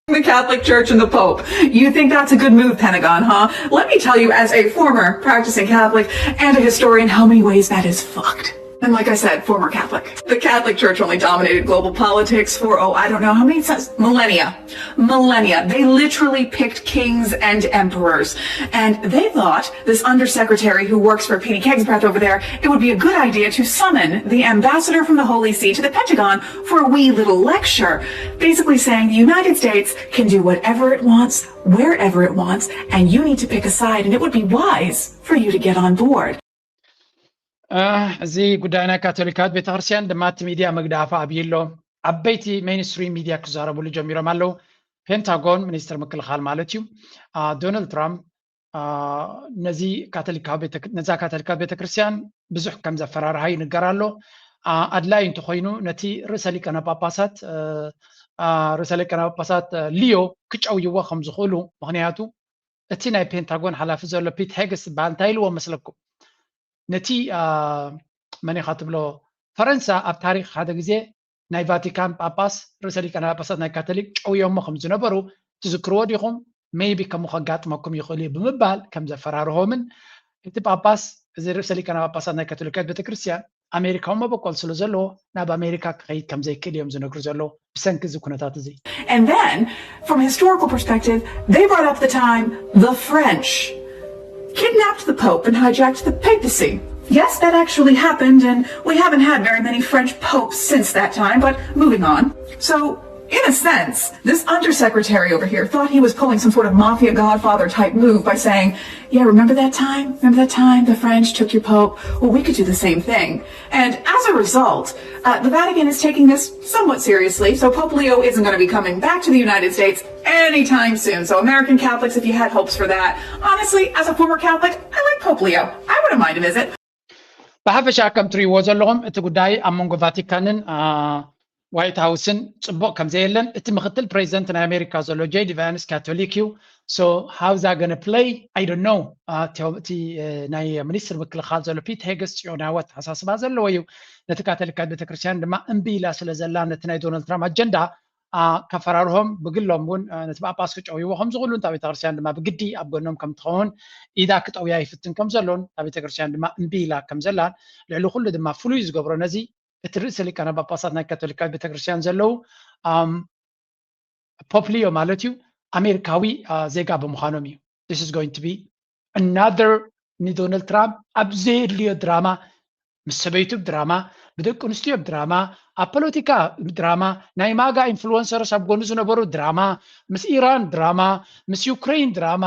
The Catholic Church and the Pope. You think that's a good move, Pentagon, huh? Let me tell you, as a former practicing Catholic and a historian, how many ways that is fucked. And like I said, former Catholic. The Catholic Church only dominated global politics for, oh, I don't know how many cen- millennia. Millennia. They literally picked kings and emperors. And they thought this undersecretary who works for Petey Kegsbreath over there, it would be a good idea to summon the ambassador from the Holy See to the Pentagon for a wee little lecture, basically saying the United States can do whatever it wants, wherever it wants, and you need to pick a side, and it would be wise for you to get on board. እ፣ እዚ ጉዳይ ናይ ካቶሊካዊት ቤተክርስትያን ድማ እቲ ሚድያ ምግዳፋ ኣብዩ ኣሎ። ዓበይቲ ሜንስትሪም ሚድያ ክዛረብሉ ጀሚሮም ኣለዉ። ፔንታጎን፣ ሚኒስትር ምክልኻል ማለት እዩ። ዶናልድ ትራምፕ ነዚ ነዛ ካቶሊካዊት ቤተክርስትያን ብዙሕ ከም ዘፈራርሃ ይንገር ኣሎ። ኣድላይ እንተኮይኑ ነቲ ርእሰ ሊቀነ ጳጳሳት ርእሰ ሊቀነ ጳጳሳት ሊዮ ክጨውይዎ ከም ዝኽእሉ፣ ምክንያቱ እቲ ናይ ፔንታጎን ሓላፊ ዘሎ ፒት ሄግስ ዝበሃል እንታይ ኢልዎ መስለኩም? ነቲ መን ኢኻ ትብሎ፣ ፈረንሳ ኣብ ታሪክ ሓደ ግዜ ናይ ቫቲካን ጳጳስ ርእሰ ሊቃነ ጳጳሳት ናይ ካቶሊክ ጨውዮሞ ከም ዝነበሩ ትዝክርዎ ዲኹም? ሜይቢ ከምኡ ከጋጥመኩም ይኽእል እዩ ብምባል ከም ዘፈራርሆምን፣ እቲ ጳጳስ፣ እዚ ርእሰ ሊቃነ ጳጳሳት ናይ ካቶሊካዊት ቤተክርስትያን ኣሜሪካዊ መበቆል ስለ ዘለዎ ናብ ኣሜሪካ ክኸይድ ከም ዘይክእል እዮም ዝነግሩ ዘለዉ ብሰንኪ እዚ ኩነታት እዚ። And then, from a historical perspective, they brought up the time the French kidnapped the Pope and hijacked the papacy. Yes, that actually happened, and we haven't had very many French popes since that time, but moving on. So, in a sense, this undersecretary over here thought he was pulling some sort of mafia godfather type move by saying, "Yeah, remember that time? Remember that time the French took your pope? Well, we could do the same thing." And as a result, uh, the Vatican is taking this somewhat seriously, so Pope Leo isn't going to be coming back to the United States anytime soon. So, American Catholics, if you had hopes for that, honestly, as a former Catholic, I like Pope Leo. I wouldn't mind a visit. ብሓፈሻ ከም ትሪእዎ ዘለኹም እቲ ጉዳይ ኣብ መንጎ ቫቲካንን ዋይት ሃውስን ፅቡቕ ከም ዘየለን እቲ ምክትል ፕሬዚደንት ናይ ኣሜሪካ ዘሎ ጄዲ ቫንስ ካቶሊክ እዩ። So how's that gonna play? I don't know. እቲ ናይ ሚኒስትር ምክልኻል ዘሎ ፒት ሄግስ ጽዮናዊ ኣተሓሳስባ ዘለዎ እዩ። ነቲ ካቶሊካዊት ቤተክርስትያን ድማ እምቢ ኢላ ስለ ዘላ ነቲ ናይ ዶናልድ ትራምፕ ኣጀንዳ ከፈራርሆም፣ ብግሎም እውን ነቲ ጳጳስ ክጨውይዎ ከም ዝኽእሉ፣ እታ ቤተክርስትያን ድማ ብግዲ ኣብ ጎኖም ከም ትኸውን ኢዳ ክጠውያ ይፍትን ከም ዘሎን እታ ቤተክርስትያን ድማ እምቢ ኢላ ከም ዘላን፣ ልዕሊ ኩሉ ድማ ፍሉይ ዝገብሮ ነዚ እቲ ርእሰ ሊቃነ ጳጳሳት ናይ ካቶሊካዊት ቤተክርስትያን ዘለዉ ፖፕ ሊዮ ማለት እዩ ኣሜሪካዊ ዜጋ ብምዃኖም እዩ። This is going to be another ንዶናልድ ትራምፕ ኣብ ዘየድልዮ ድራማ፣ ምስ ሰበይቱ ድራማ፣ ብደቂ ኣንስትዮ ድራማ፣ ኣብ ፖለቲካ ድራማ፣ ናይ ማጋ ኢንፍሉወንሰርስ ኣብ ጎኑ ዝነበሩ ድራማ፣ ምስ ኢራን ድራማ፣ ምስ ዩክሬን ድራማ፣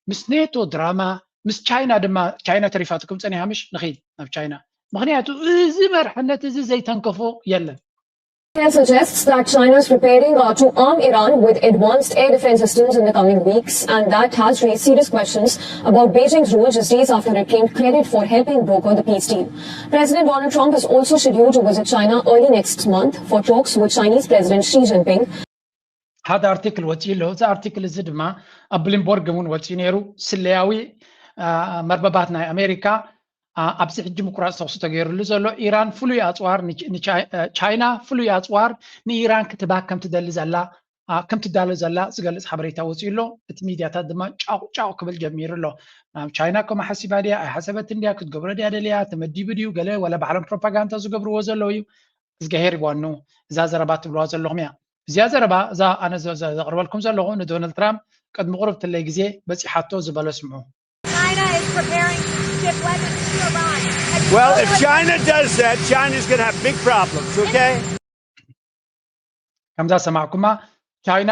ምስ ኔቶ ድራማ፣ ምስ ቻይና ድማ፣ ቻይና ተሪፋትኩም ጸኒሓ ምሽ ንኺድ ናብ ቻይና። ምክንያቱ እዚ መርሕነት እዚ ዘይተንከፎ የለን። Intel suggests that China is preparing uh, to arm Iran with advanced air defense systems in the coming weeks, and that has raised serious questions about Beijing's role just days after it claimed credit for helping broker the peace deal. President Donald Trump is also scheduled to visit China early next month for talks with Chinese President Xi Jinping. ሓደ ኣርቲክል ወፂኡ ኣሎ። እዚ ኣርቲክል እዚ ድማ ኣብ ብሊምቦርግ እውን ወፂኡ ነይሩ። ስለያዊ መርበባት ናይ ኣሜሪካ ኣብዚ ሕጂ ምቁራፅ ተኩሲ ተገይሩሉ ዘሎ ኢራን ፍሉይ ኣፅዋር ቻይና ፍሉይ ኣፅዋር ንኢራን ክትባክ ከምትደሊ ዘላ ከምትዳሎ ዘላ ዝገልፅ ሓበሬታ ወፂኡ ኣሎ። እቲ ሚድያታት ድማ ጫቑ ጫቑ ክብል ጀሚሩ ኣሎ። ናብ ቻይና ከምኡ ሓሲባ ድያ ኣይሓሰበትን ድያ ክትገብሮ ድያ ደልያ ተመዲቡ ድዩ ገለ ወላ ባዕሎም ፕሮፓጋንዳ ዝገብርዎ ዘለዉ እዩ። እዝጋሄር ይዋኑ እዛ ዘረባ ትብልዋ ዘለኹም እያ። እዚኣ ዘረባ እዛ ኣነ ዘቕርበልኩም ዘለኹ ንዶናልድ ትራምፕ ቅድሚ ቁርብ ትለይ ግዜ በፂሓቶ ዝበሎ ስምዑ። China is preparing to ship weapons to Iran. Well, if China does that, China's going to have big problems, okay? ከምዛ ሰማዕኩማ ቻይና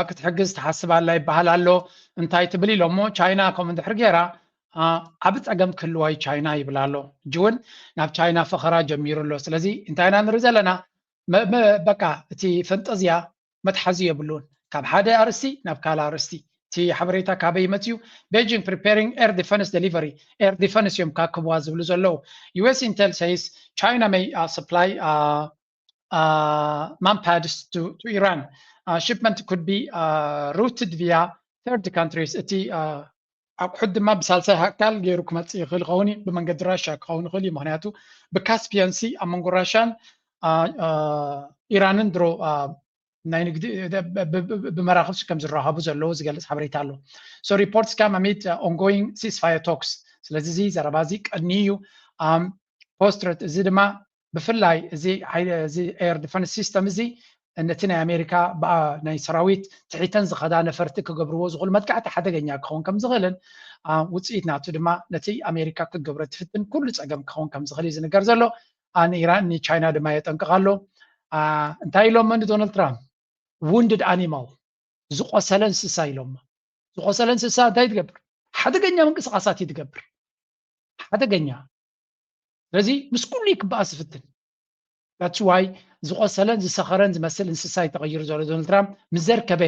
ክትሕግዝ ትሓስብ ኣላ ይበሃል ኣሎ። እንታይ ትብል ኢሎሞ ቻይና ከምኡ እንድሕር ገይራ ዓብ ጸገም ክህልዋ እዩ ቻይና ይብል ኣሎ። ሕጂ እውን ናብ ቻይና ፈኸራ ጀሚሩ ኣሎ። ስለዚ እንታይ ኢና ንርኢ ዘለና? በቃ እቲ ፈንጠዝያ መትሓዚ የብሉን። ካብ ሓደ ኣርእስቲ ናብ ካልእ ኣርእስቲ እቲ ሓበሬታ ካበይ ይመጽእ እዩ? Beijing preparing air defense delivery air defense እዮም ካክብዋ ዝብሉ ዘለዉ። US intel says China may supply manpads to Iran. Shipment could be routed via third countries. እቲ ኣቑሑት ድማ ብሳልሳይ ኣካል ገይሩ ክመፅእ ይኽእል ይኸውን እዩ። ብመንገዲ ራሻ ክኸውን ይኽእል እዩ። ምክንያቱ ብካስፒያን ሲ ኣብ መንጎ ራሻን ኢራንን ድሮ ናይ ንግዲ ብመራኽብ ከም ዝራኸቡ ዘለዉ ዝገልፅ ሓበሬታ ኣሎ። So reports come amid ongoing ceasefire talks. ስለዚ እዚ ዘረባ እዚ ቀኒ እዩ። ፖስትረት እዚ ድማ ብፍላይ እዚ ሓይ- እዚ air defense system እዚ ነቲ ናይ ኣሜሪካ ብኣ- ናይ ሰራዊት ትሒተን ዝኸዳ ነፈርቲ ክገብርዎ ዝኽእሉ መጥቃዕቲ ሓደገኛ ክኸውን ከም ዝኽእልን አ፣ ውፅኢት ናቱ ድማ ነቲ ኣሜሪካ ክትገብሮ ትፍትን ኩሉ ፀገም ክኸውን ከም ዝኽእል እዩ ዝንገር ዘሎ። አ፣ ንኢራን ንቻይና ድማ የጠንቅቕ ኣሎ። አ፣ እንታይ ኢሎሞ ንዶናልድ ትራምፕ? Wounded animal፣ ዝቆሰለ እንስሳ ኢሎሞ። ዝቆሰለ እንስሳ እንታይ ትገብር? ሓደገኛ ምንቅስቃሳት እዩ ትገብር። ሓደገኛ። ስለዚ ምስ ኩሉ ይክበኣስ ይፍትን። That's why ዝቆሰለን ዝሰኸረን ዝመስል እንስሳ እዩ ተቐይሩ ዘሎ። ዶናልድ ትራምፕ ምስ ዘርከበ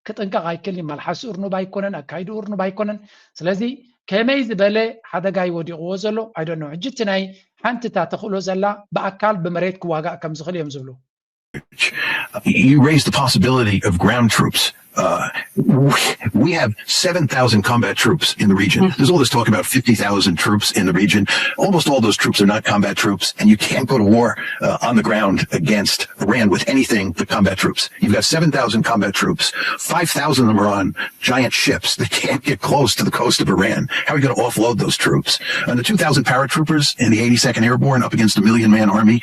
ክጥንቀቕ ኣይክእልን። መልሓሱ እርኑብ ኣይኮነን፣ ኣካይዱ እርኑብ ኣይኮነን። ስለዚ ከመይ ዝበለ ሓደጋ እዩ ወዲቕዎ ዘሎ? I don't know። ሕጂ እቲ ናይ ሓንቲ እታ ተኽእሎ ዘላ ብኣካል ብመሬት ክዋጋእ ከም ዝኽእል እዮም ዝብሉ። You raised the possibility of ground troops. Uh, we, we have seven thousand combat troops in the region. There's all this talk about fifty thousand troops in the region. Almost all those troops are not combat troops, and you can't go to war uh, on the ground against Iran with anything but combat troops. You've got seven thousand combat troops. Five thousand of them are on giant ships that can't get close to the coast of Iran. How are you going to offload those troops? And the two thousand paratroopers and the eighty-second Airborne up against a million man army,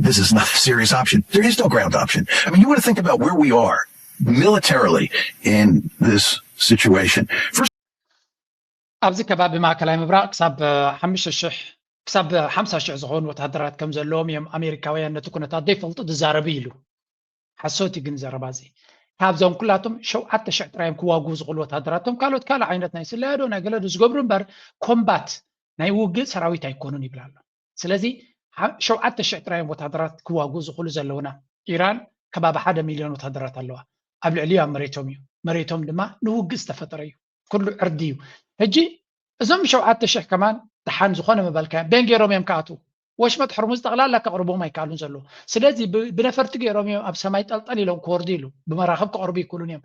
this is not a serious option. There is no ground option. I mean, you want to think about where we are militarily in this situation. First, ኣብዚ ከባቢ ማእከላይ ምብራቕ ክሳብ ሓሙሽተ ሽሕ ክሳብ ሓምሳ ሽሕ ዝኾኑ ወታደራት ከም ዘለዎም እዮም ኣሜሪካውያን ነቲ ኩነታት ዘይፈልጡ ዝዛረቡ ኢሉ። ሓሶት እዩ ግን ዘረባ እዚ። ካብዞም ኩላቶም ሸውዓተ ሽሕ ጥራይ እዮም ክዋግኡ ዝኽእሉ ወታደራት። እቶም ካልኦት ካልእ ዓይነት ናይ ስለያዶ ናይ ገለዶ ዝገብሩ እምበር ኮምባት ናይ ውግእ ሰራዊት ኣይኮኑን ይብል ኣሎ። ስለዚ ሓ- ሸውዓተ ሽሕ ጥራይ እዮም ወታደራት ክዋግኡ ዝኽእሉ ዘለውና። ኢራን ከባቢ ሓደ ሚልዮን ወታደራት ኣለዋ። ኣብ ልዕሊኡ ኣብ መሬቶም እዩ። መሬቶም ድማ ንውግእ ዝተፈጠረ እዩ። ኩሉ ዕርዲ እዩ። ሕጂ እዞም ሸውዓተ ሽሕ ከማን ደሓን ዝኾነ ምበልካዮም በን ገይሮም እዮም ክኣትዉ። ወሽመጥ ሕርሙዝ ጠቕላላ ከቕርቦም ኣይከኣሉን ዘለዉ። ስለዚ ብ- ብነፈርቲ ገይሮም እዮም ኣብ ሰማይ ጠልጠል ኢሎም ክወርዱ ኢሉ ብመራኽብ ክቐርቡ ይክእሉን እዮም።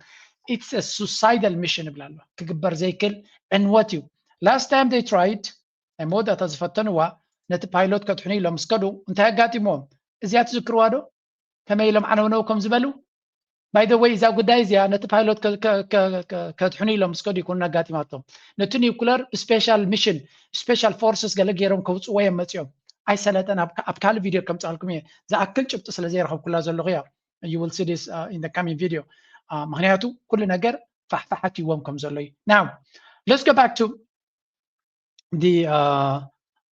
It's a suicidal mission እብላ ኣሎ። ክግበር ዘይክል ዕንወት እዩ። Last time they tried ናይ መወዳእታ ዝፈተንዋ ነቲ ፓይሎት ከድሕኑ ኢሎም ምስ ከዱ እንታይ ኣጋጢሞም? እዚኣ ትዝክርዋ ዶ? ከመይ ኢሎም ዓነውነው ከም ዝበሉ? By the way እዛ ጉዳይ እዚኣ ነቲ ፓይሎት ከ- ከ- ከ- ከ- ከድሕኑ ኢሎም ምስ ከዱ ይኮኑን ኣጋጢማቶም። ነቲ ኒውክለር ብስፔሻል ሚሽን ስፔሻል ፎርስስ ገለ ገይሮም ከውፅዎ እዮም መፂኦም። ኣይሰለጠን። ኣብ ካ- ኣብ ካልእ ቪድዮ ከምፅኣልኩም እየ። ዝኣክል ጭብጢ ስለ ዘይረኸብኩላ ዘለኹ እያ። You will see this uh, in the coming video. Uh, ምክንያቱ ኩሉ ነገር ፋሕፋሓት ይዎም ከም ዘሎ እዩ። Now let's go back to the uh,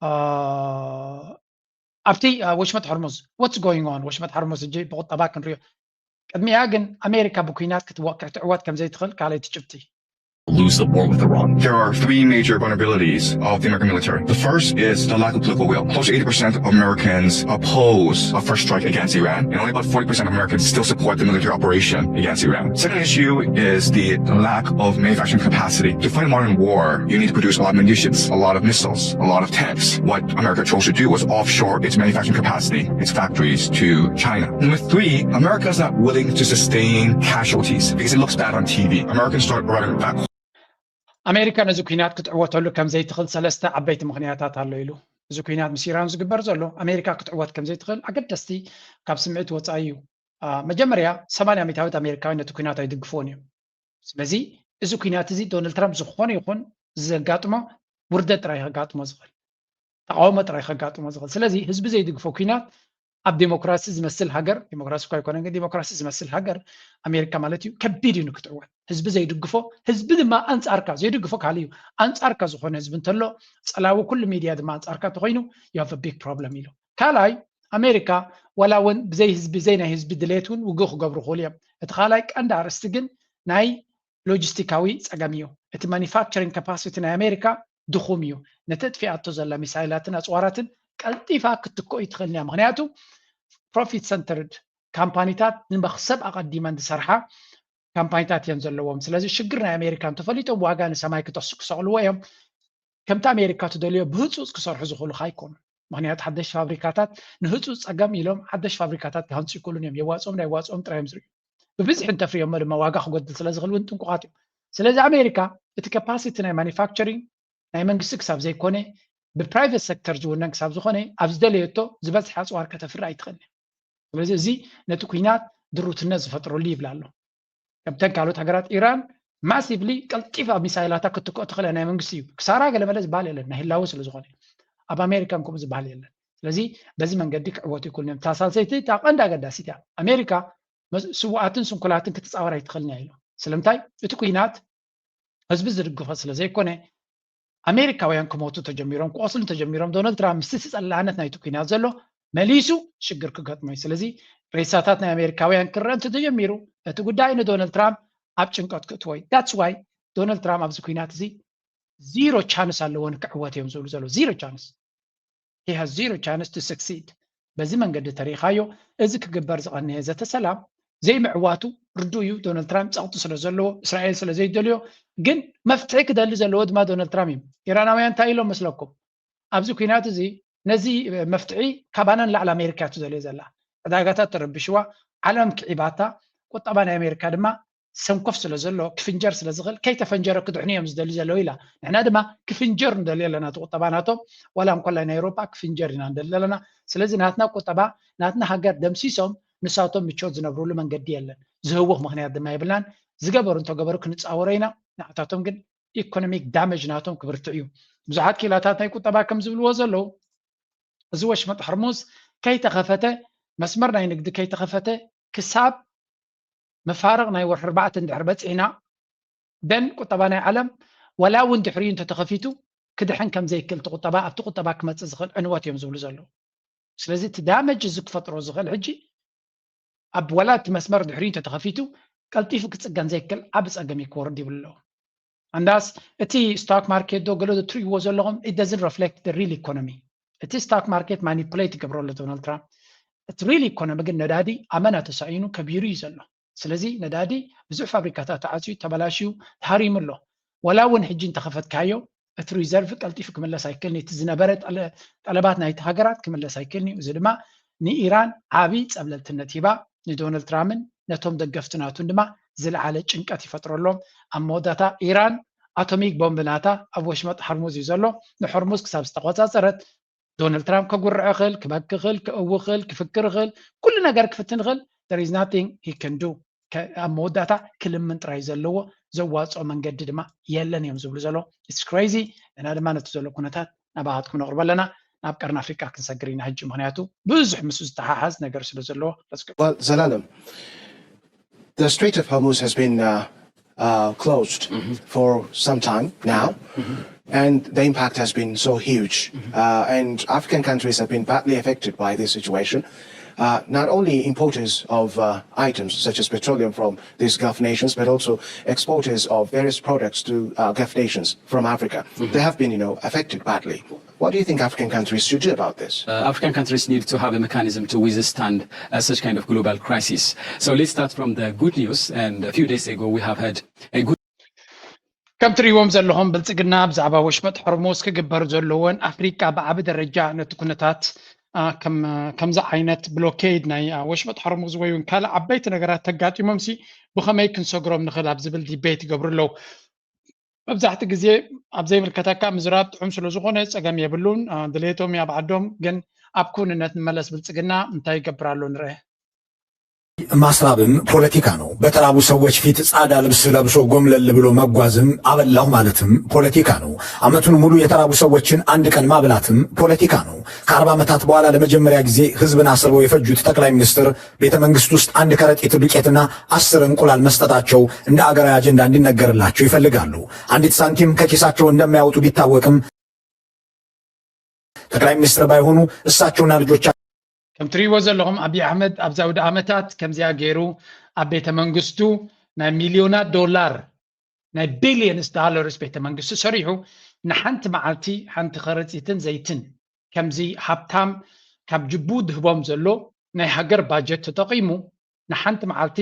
uh, ኣብቲ uh, ወሽመጥ ሕርሙዝ what's going on? ወሽመጥ ሕርሙዝ እጂ ብቁጠባ ክንሪኦ ቅድሚያ ግን ኣሜሪካ ብኩናት ክትወ- ክትዕወት ከም ዘይትኽእል ካልኣይቲ ጭብጢ። Lose the war with Iran. There are three major vulnerabilities of the American military. The first is the lack of political will. Close to eighty percent of Americans oppose a first strike against Iran, and only about forty percent of Americans still support the military operation against Iran. Second issue is the lack of manufacturing capacity. To fight a modern war, you need to produce a lot of munitions, a lot of missiles, a lot of tanks. What America chose to do was offshore its manufacturing capacity, its factories to China. Number three, America is not willing to sustain casualties because it looks bad on T V. Americans start running back. ኣሜሪካ ነዚ ኩናት ክትዕወተሉ ከም ዘይትኽእል ሰለስተ ዓበይቲ ምኽንያታት ኣሎ ኢሉ። እዚ ኩናት ምስ ኢራን ዝግበር ዘሎ ኣሜሪካ ክትዕወት ከም ዘይትኽእል ኣገደስቲ ካብ ስምዒት ወፃኢ እዩ። መጀመርያ ሰማንያ ሚእታዊት ኣሜሪካውያን ነቲ ኩናት ኣይድግፍዎን እዮም። ስለዚ እዚ ኩናት እዚ ዶናልድ ትራምፕ ዝኾነ ይኹን ዘጋጥሞ ውርደት ጥራይ ከጋጥሞ ዝኽእል፣ ተቃውሞ ጥራይ ከጋጥሞ ዝኽእል። ስለዚ ህዝቢ ዘይድግፎ ኩናት ኣብ ዴሞክራሲ ዝመስል ሃገር፣ ዴሞክራሲ እኳ ኣይኮነን ግን ዴሞክራሲ ዝመስል ሃገር ኣሜሪካ ማለት እዩ ከቢድ እዩ ንክትዕወት። ህዝቢ ዘይድግፎ፣ ህዝቢ ድማ ኣንጻርካ ዘይድግፎ ካልእ እዩ፣ ኣንጻርካ ዝኾነ ህዝቢ እንተሎ ጸላዊ ኩሉ ሚድያ ድማ ኣንጻርካ እንተኾይኑ you have a big problem ኢሉ። ካልኣይ ኣሜሪካ ዋላ እውን ብዘይ ህዝቢ ዘይ ናይ ህዝቢ ድሌት እውን ውግእ ክገብሩ ክኽእሉ እዮም። እቲ ካልኣይ ቀንዲ ኣርእስቲ ግን ናይ ሎጂስቲካዊ ጸገም እዩ። እቲ ማኒፋክቸሪንግ ካፓሲቲ ናይ ኣሜሪካ ድኹም እዩ። ነተጥፊኣቶ ዘላ ሚሳይላትን ኣጽዋራትን ቀልጢፋ ክትትክኦ ይትኽእልን እያ። ምክንያቱ ፕሮፊት ሰንተርድ ካምፓኒታት ንመክሰብ ኣቐዲመን ዝሰርሓ ካምፓኒታት እየን ዘለዎም። ስለዚ ሽግር ናይ ኣሜሪካ እንተፈሊጦም ዋጋ ንሰማይ ክጠሱ ክሰቕልዎ እዮም። ከምቲ ኣሜሪካ ትደልዮ ብህፁፅ ክሰርሑ ዝኽእሉ ኣይኮኑን። ምክንያቱ ሓደሽ ፋብሪካታት ንህፁፅ ፀገም ኢሎም ሓደሽ ፋብሪካታት ክሃንፁ ይክእሉን እዮም። የዋፅኦም ናይ ዋፅኦም ጥራይ እዮም ዝርእዩ። ብብዝሒ እንተፍርዮሞ ድማ ዋጋ ክጎድል ስለ ዝኽእል እውን ጥንቁቓት እዮም። ስለዚ ኣሜሪካ እቲ ካፓሲቲ ናይ ማኒፋክቸሪንግ ናይ መንግስቲ ክሳብ ዘይኮነ ብፕራይቨት ሴክተር ዝውነን ክሳብ ዝኾነ ኣብ ዝደለየቶ ዝበዝሐ ኣፅዋር ከተፍሪ ኣይትኽእልን። ስለዚ እዚ ነቲ ኩናት ድሩትነት ዝፈጥረሉ ይብል ኣሎ። ከምተን ካልኦት ሃገራት ኢራን ማሲቭሊ ቀልጢፋ ሚሳይላታ ክትክኦ ትኽእል ናይ መንግስቲ እዩ። ክሳራ ገለመለ ዝበሃል የለን ናይ ህላወ ስለ ዝኾነ ኣብ ኣሜሪካን ከምኡ ዝበሃል የለን። ስለዚ በዚ መንገዲ ክዕወቱ ይክእሉ እዮም። እታ ሳልሰይቲ እታ ቀንዲ ኣገዳሲት እያ። ኣሜሪካ መስ- ስውኣትን ስንኩላትን ክትፃወር ኣይትኽእልን እያ ኢሎም። ስለምንታይ? እቲ ኩናት ህዝቢ ዝድግፎ ስለ ዘይኮነ ኣሜሪካውያን ክሞቱ ተጀሚሮም ክቆስሉ ተጀሚሮም ዶናልድ ትራምፕ ምስቲ ጸላእነት ናይቲ ኩናት ዘሎ መሊሱ ሽግር ክገጥሞ እዩ። ስለዚ ሬሳታት ናይ ኣሜሪካውያን ክረአ እንተተጀሚሩ እቲ ጉዳይ ንዶናልድ ትራምፕ ኣብ ጭንቀት ክእትዎ እዩ። That's why ዶናልድ ትራምፕ ኣብዚ ኩናት እዚ ዚሮ ቻንስ ኣለዎ ንክዕወት እዮም ዝብሉ ዘለዉ። Zero chance. He has zero chance to succeed. በዚ መንገዲ ተሪኻዮ እዚ ክግበር ዝቐነየ ዘተ ሰላም ዘይምዕዋቱ ርዱ እዩ። ዶናልድ ትራምፕ ጸቕጢ ስለ ዘለዎ እስራኤል ስለ ዘይደልዮ ግን መፍትሒ ክደሊ ዘለዎ ድማ ዶናልድ ትራምፕ እዩ። ኢራናውያን እንታይ ኢሎም መስለኩም? ኣብዚ ኩናት እዚ ነዚ መፍትሒ ካባና ንላዕሊ ኣሜሪካ እያ ትደልዮ ዘላ። ዕዳጋታት ተረብሽዋ፣ ዓለም ክዒባታ፣ ቁጠባ ናይ ኣሜሪካ ድማ ሰንኮፍ ስለ ዘሎ ክፍንጀር ስለ ዝኽእል ከይተፈንጀረ ክድሕኑ እዮም ዝደልዩ ዘለዉ ኢላ። ንሕና ድማ ክፍንጀር ንደሊ ኣለና እቲ ቁጠባ ናቶም ዋላ እንኮላይ ናይ ኤውሮጳ ክፍንጀር ኢና ንደሊ ዘለና። ስለዚ ናትና ቁጠባ ናትና ሃገር ደምሲሶም ንሳቶም ምቾት ዝነብሩሉ መንገዲ የለን። ዝህውኽ ምኽንያት ድማ የብልናን። ዝገበሩ እንተገበሩ ክንፃወሮ ኢና። ንዓታቶም ግን ኢኮኖሚክ ዳመጅ ናቶም ክብርትዕ እዩ። ብዙሓት ኪላታት ናይ ቁጠባ ከም ዝብልዎ ዘለዉ እዚ ወሽመጥ ሕርሙዝ ከይተኸፈተ መስመር ናይ ንግዲ ከይተኸፈተ ክሳብ መፋርቕ ናይ ወርሒ ኣርባዕተ እንድሕር በፂሕና ደን ቁጠባ ናይ ዓለም ወላ እውን ድሕሪኡ እንተተኸፊቱ ክድሕን ከም ዘይክእል እቲ ቁጠባ ኣብቲ ቁጠባ ክመፅእ ዝኽእል ዕንወት እዮም ዝብሉ ዘለዉ። ስለዚ እቲ ዳመጅ እዚ ክፈጥሮ ዝኽእል ሕጂ ኣብ ወላ እቲ መስመር ድሕሪኡ እንተተኸፊቱ ቀልጢፉ ክፅገን ዘይክእል ዓብ ፀገም እዩ ክወርድ ይብሉ ኣለዉ። ኣንዳስ እቲ ስቶክ ማርኬት ዶ ገለ ትርእይዎ ዘለኹም it doesn't reflect the real economy። እቲ ስቶክ ማርኬት ማኒፕሌት ይገብሮ ኣሎ ዶናልድ ትራምፕ። እቲ ሪል ኢኮኖሚ ግን ነዳዲ ኣመና ተሳኢኑ ከቢሩ እዩ ዘሎ። ስለዚ ነዳዲ ብዙሕ ፋብሪካታት ተዓፅዩ ተበላሽዩ ተሃሪሙ ኣሎ። ወላ እውን ሕጂ እንተኸፈትካዮ እቲ ሪዘርቭ ቀልጢፉ ክምለስ ኣይክእልን እቲ ዝነበረ ጠለባት ናይቲ ሃገራት ክምለስ ኣይክእልን እዩ። እዚ ድማ ንኢራን ዓብይ ፀብለልትነት ሂባ ንዶናልድ ትራምፕን ነቶም ደገፍቲ ናቱን ድማ ዝለዓለ ጭንቀት ይፈጥረሎም። ኣብ መወዳእታ ኢራን ኣቶሚክ ቦምብ ናታ ኣብ ወሽመጥ ሐርሙዝ እዩ ዘሎ። ንሐርሙዝ ክሳብ ዝተቆፃፀረት ዶናልድ ትራምፕ ከጉርዕ ይኽእል፣ ክበኪ ይኽእል፣ ክእዊ ይኽእል፣ ክፍክር ይኽእል፣ ኩሉ ነገር ክፍትን ይኽእል። There is nothing he can do። ኣብ መወዳእታ ክልምን ጥራይ ዘለዎ ዘዋፅኦ መንገዲ ድማ የለን እዮም ዝብሉ ዘሎ። It's crazy። ንሕና ድማ ነቲ ዘሎ ኩነታት ናባኻትኩም ነቕርቦ ኣለና። ናብ ቀርኒ ኣፍሪቃ ክንሰግር ኢና ሕጂ፣ ምክንያቱ ብዙሕ ምስ ዝተሓሓዝ ነገር ስለ ዘለዎ። ዘላለም The Strait of Hormuz has been uh, uh, closed mm -hmm. for some time now, mm -hmm. and the impact has been so huge. Mm -hmm. uh, and African countries have been badly affected by this situation. Uh, not only importers of uh, items such as petroleum from these Gulf nations, but also exporters of various products to uh, Gulf nations from Africa, mm -hmm. they have been, you know, affected badly. What do you think African countries should do about this? Uh, African countries need to have a mechanism to withstand uh, such kind of global crisis. So let's start from the good news. And a few days ago, we have had a good. ከም ትርእይዎም ዘለኹም ብልፅግና ብዛዕባ ወሽመጥ ሕርሙዝ ክግበር ዘለዎን ኣፍሪቃ ብዓቢ ደረጃ ነቲ ኩነታት ከምዚ ዓይነት ብሎኬድ ናይ ወሽመጥ ሕርሙዝ ወይ እውን ካልእ ዓበይቲ ነገራት ተጋጢሞም ሲ ብኸመይ ክንሰግሮም ንኽእል ኣብ ዝብል ዲቤት ይገብሩ ኣለዉ። መብዛሕቲ ግዜ ኣብ ዘይምልከተካ ምዝራብ ጥዑም ስለ ዝኾነ ፀገም የብሉን። ድሌቶም ኣብ ዓዶም ግን ኣብ ክውንነት ንመለስ ብልፅግና እንታይ ይገብር ኣሎ ንርአ። ማስራብም ፖለቲካ ነው። በተራቡ ሰዎች ፊት ጻዳ ልብስ ለብሶ ጎምለል ብሎ መጓዝም አበላሁ ማለትም ፖለቲካ ነው። አመቱን ሙሉ የተራቡ ሰዎችን አንድ ቀን ማብላትም ፖለቲካ ነው። ከአርባ ዓመታት በኋላ ለመጀመሪያ ጊዜ ህዝብን አስርበው የፈጁት ጠቅላይ ሚኒስትር ቤተ መንግስት ውስጥ አንድ ከረጢት ዱቄትና አስር እንቁላል መስጠታቸው እንደ አገራዊ አጀንዳ እንዲነገርላቸው ይፈልጋሉ። አንዲት ሳንቲም ከኪሳቸው እንደማያወጡ ቢታወቅም ጠቅላይ ሚኒስትር ባይሆኑ እሳቸውና ልጆቻቸው ከም ትሪእዎ ዘለኹም ኣብይ ኣሕመድ ኣብዚ ኣውደ ዓመታት ከምዚኣ ገይሩ ኣብ ቤተ መንግስቱ ናይ ሚሊዮናት ዶላር ናይ ቢሊየንስ ዳለርስ ቤተ መንግስቱ ሰሪሑ ንሓንቲ መዓልቲ ሓንቲ ከረፂትን ዘይትን ከምዚ ሃብታም ካብ ጅቡ ድህቦም ዘሎ ናይ ሃገር ባጀት ተጠቒሙ ንሓንቲ መዓልቲ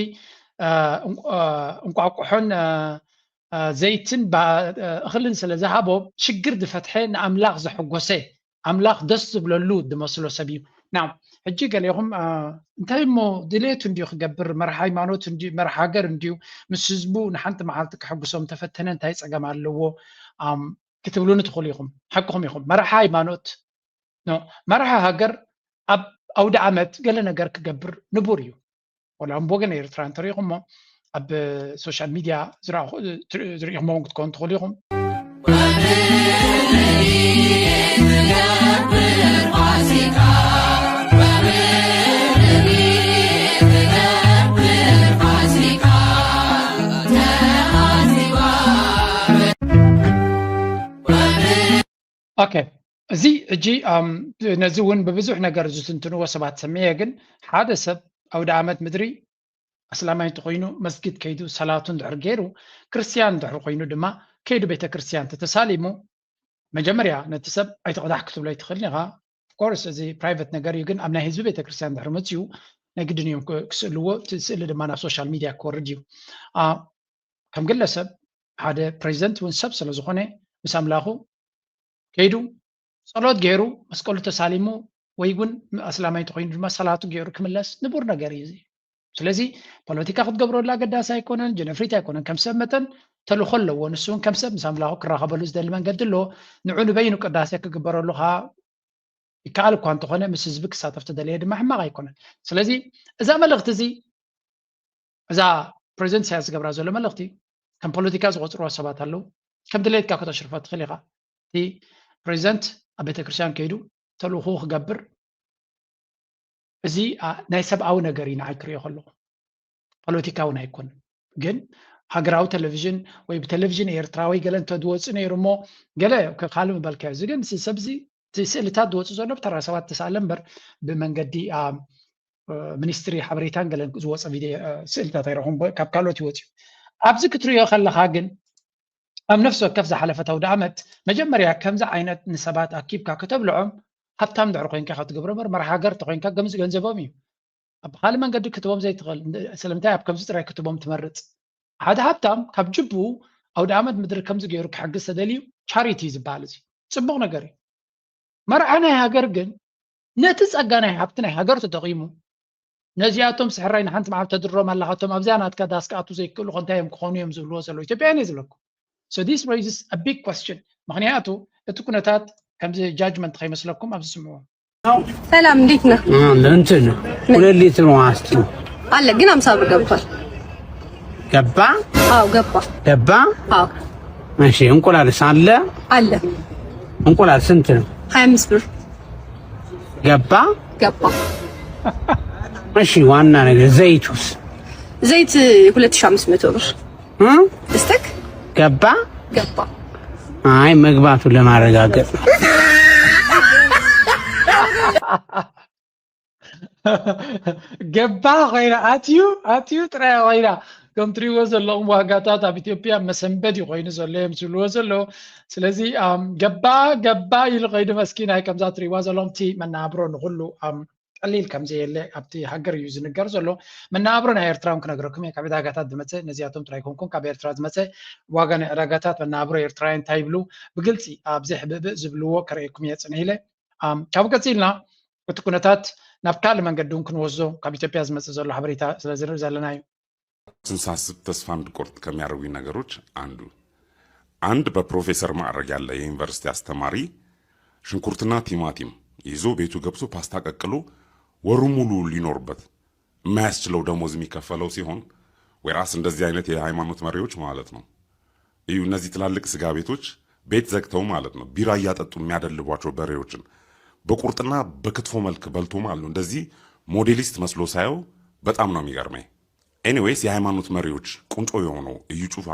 እንቋቁሖን ዘይትን እኽልን ስለ ዝሃቦ ሽግር ዝፈትሐ ንኣምላኽ ዘሐጎሰ ኣምላኽ ደስ ዝብለሉ ዝመስሎ ሰብ እዩ። ናው ሕጂ ገሌኹም እንታይ እሞ ድሌቱ እንዲዩ ክገብር መርሒ ሃይማኖት እንዲዩ መርሒ ሃገር እንዲዩ ምስ ህዝቡ ንሓንቲ መዓልቲ ክሕጉሶም ተፈተነ እንታይ ፀገም ኣለዎ ክትብሉኒ ትኽእሉ ኢኹም። ሓቅኹም ኢኹም። መራሒ ሃይማኖት መራሒ ሃገር ኣብ ኣውደ ዓመት ገለ ነገር ክገብር ንቡር እዩ። ወላ እምቦ ግን ኤርትራ እንተሪኢኹሞ ኣብ ሶሻል ሚድያ ዝሪኢኹሞ እውን ክትከውን ትኽእሉ ኢኹም። ኦኬ፣ እዚ ሕጂ ነዚ እውን ብብዙሕ ነገር ዝትንትንዎ ሰባት ሰሚዐ። ግን ሓደ ሰብ ኣውደ ኣመት ምድሪ ኣስላማይ እንተኮይኑ መስጊድ ከይዱ ሰላቱ እንድሕር ገይሩ፣ ክርስትያን እንድሕር ኮይኑ ድማ ከይዱ ቤተክርስትያን ተተሳሊሙ፣ መጀመርያ ነቲ ሰብ ኣይትቕዳሕ ክትብሎ ኣይትኽእልን ኢኻ። ኦፍኮርስ እዚ ፕራይቨት ነገር እዩ። ግን ኣብ ናይ ህዝቢ ቤተክርስትያን ድሕሪ መፅኡ ናይ ግድን እዮም ክስእልዎ። እቲ ስእሊ ድማ ናብ ሶሻል ሚድያ ክወርድ እዩ። ከም ግለሰብ ሓደ ፕሬዚደንት እውን ሰብ ስለዝኾነ ምስ ኣምላኹ ከይዱ ጸሎት ገይሩ መስቀሉ ተሳሊሙ ወይ እውን ኣስላማይ እንተኮይኑ ድማ ሰላቱ ገይሩ ክምለስ ንቡር ነገር እዩ። ስለዚ ፖለቲካ ክትገብረሉ ኣገዳሲ ኣይኮነን፣ ጀነፍሪት ኣይኮነን። ከም ሰብ መጠን ተልእኾ ኣለዎ። ንሱ እውን ከም ሰብ ምስ ኣምላኹ ክራኸበሉ ዝደሊ መንገዲ ኣለዎ። ንዑ ንበይኑ ቅዳሴ ክግበረሉ ከዓ ይከኣል እኳ እንተኾነ ምስ ህዝቢ ክሳተፍ ተደለየ ድማ ሕማቕ ኣይኮነን። ስለዚ እዛ መልእኽቲ እዚ እዛ ፕሬዚደንት ኢሳያስ ዝገብራ ዘሎ መልእኽቲ ከም ፖለቲካ ዝቆፅርዋ ሰባት ኣለዉ። ከም ድሌትካ ከተሽርፎ ትኽእል ኢኻ። እቲ ፕሬዚደንት ኣብ ቤተክርስትያን ከይዱ ተልእኹ ክገብር እዚ ናይ ሰብኣዊ ነገር እዩ ንዓይ ክሪኦ ከለኹ። ፖለቲካ እውን ኣይኮንን። ግን ሃገራዊ ቴሌቪዥን ወይ ብቴሌቪዥን ኤርትራ ወይ ገለ እንተዝወፅእ ነይሩ እሞ ገለ ካልእ ምበልካዮ። እዚ ግን እዚ ሰብ እዚ እቲ ስእልታት ዝወፅእ ዘሎ ብተራ ሰባት ተሳእለ እምበር ብመንገዲ ሚኒስትሪ ሓበሬታን ገለን ዝወፀ ቪድዮ ስእልታት ኣይረኹም ካብ ካልኦት ይወፅዩ። ኣብዚ ክትሪኦ ከለካ ግን ኣብ ነፍሲ ወከፍ ዝሓለፈት ኣውደ ዓመት መጀመርያ ከምዚ ዓይነት ንሰባት ኣኪብካ ከተብልዖም ሃብታም ድሕሪ ኮይንካ ካብ ትገብሮ እምበር መርሓ ሃገር ተኮይንካ ከምዚ ገንዘቦም እዩ። ኣብ ካልእ መንገዲ ክትቦም ዘይትኽእል ስለምንታይ ኣብ ከምዚ ጥራይ ክትቦም ትመርፅ? ሓደ ሃብታም ካብ ጅብኡ ኣውደ ዓመት ምድሪ ከምዚ ገይሩ ክሕግዝ ተደልዩ ቻሪቲ ዝበሃል እዚ ፅቡቕ ነገር እዩ። መርዓ ናይ ሃገር ግን ነቲ ጸጋ ናይ ሃብቲ ናይ ሃገር ተጠቒሙ ነዚኣቶም ስሕራይ ንሓንቲ መዓልቲ ተድሮም ኣለኻቶም ኣብዚኣ ናትካ ዳስ ክኣቱ ዘይክእሉ ከንታይ እዮም ክኾኑ እዮም ዝብልዎ ዘለዉ ኢትዮጵያውያን እየ ዝብለኩም። So this raises a big question። ምኽንያቱ እቲ ኩነታት ከምዚ ጃጅመንት ከይመስለኩም ኣብዚ ስምዑ። ሰላም እንዴት ነህ? እንትን ሁለት ሊትር ውሃ ስጪኝ። አለ ግን አምሳ ብር ገብቷል። ገባ? አዎ ገባ። ገባ? አዎ እሺ። እንቁላልስ አለ? አለ እንቁላል ስንት ነው? ሀያ አምስት ብር ገባ? ገባ። እሺ። ዋና ነገር ዘይቱስ? ዘይት ሁለት ሺህ አምስት መቶ ብር እ? እስቲክ ገባ? ገባ። አይ መግባቱን ለማረጋገጥ ነው። ገባ ኮይና ኣትዩ ኣትዩ ጥራይ ኮይና ከም ትሪእዎ ዘለኹም ዋጋታት ኣብ ኢትዮጵያ መሰንበዲ ኮይኑ ዘሎ እዮም ዝብልዎ ዘለዉ። ስለዚ ኣም፣ ገባ ገባ ኢሉ ከይዱ መስኪናይ ከምዛ ትሪእዋ ዘለኹም እቲ መናብሮ ንኩሉ ኣም፣ ቀሊል ከም ዘየለ ኣብቲ ሃገር እዩ ዝንገር ዘሎ። መናብሮ ናይ ኤርትራ እውን ክነግረኩም እየ። ካብ ዕዳጋታት ዝመፀ ነዚኣቶም ጥራይ ኮንኩም ካብ ኤርትራ ዝመፀ ዋጋ ናይ ዕዳጋታት መናብሮ ኤርትራውያን እንታይ ይብሉ ብግልፂ ኣብ ዘይሕብእብእ ዝብልዎ ከርእየኩም እየ ፅንሕ ኢለ። ኣም፣ ካብኡ ቀፂልና እቲ ኩነታት ናብ ካልእ መንገዲ እውን ክንወስዶ ካብ ኢትዮጵያ ዝመፅእ ዘሎ ሓበሬታ ስለ ዝርኢ ዘለና እዩ። ስንሳስብ ተስፋ እንድቆርጥ ከሚያደርጉኝ ነገሮች አንዱ አንድ በፕሮፌሰር ማዕረግ ያለ የዩኒቨርሲቲ አስተማሪ ሽንኩርትና ቲማቲም ይዞ ቤቱ ገብቶ ፓስታ ቀቅሎ ወሩ ሙሉ ሊኖርበት የማያስችለው ደሞዝ የሚከፈለው ሲሆን whereas እንደዚህ አይነት የሃይማኖት መሪዎች ማለት ነው እዩ እነዚህ ትላልቅ ስጋ ቤቶች ቤት ዘግተው ማለት ነው ቢራ እያጠጡ የሚያደልቧቸው በሬዎችን በቁርጥና በክትፎ መልክ በልቶ ማለት ነው። እንደዚህ ሞዴሊስት መስሎ ሳየው በጣም ነው የሚገርመኝ። Anyways የሃይማኖት መሪዎች ቁንጮ የሆነው እዩ ጩፋ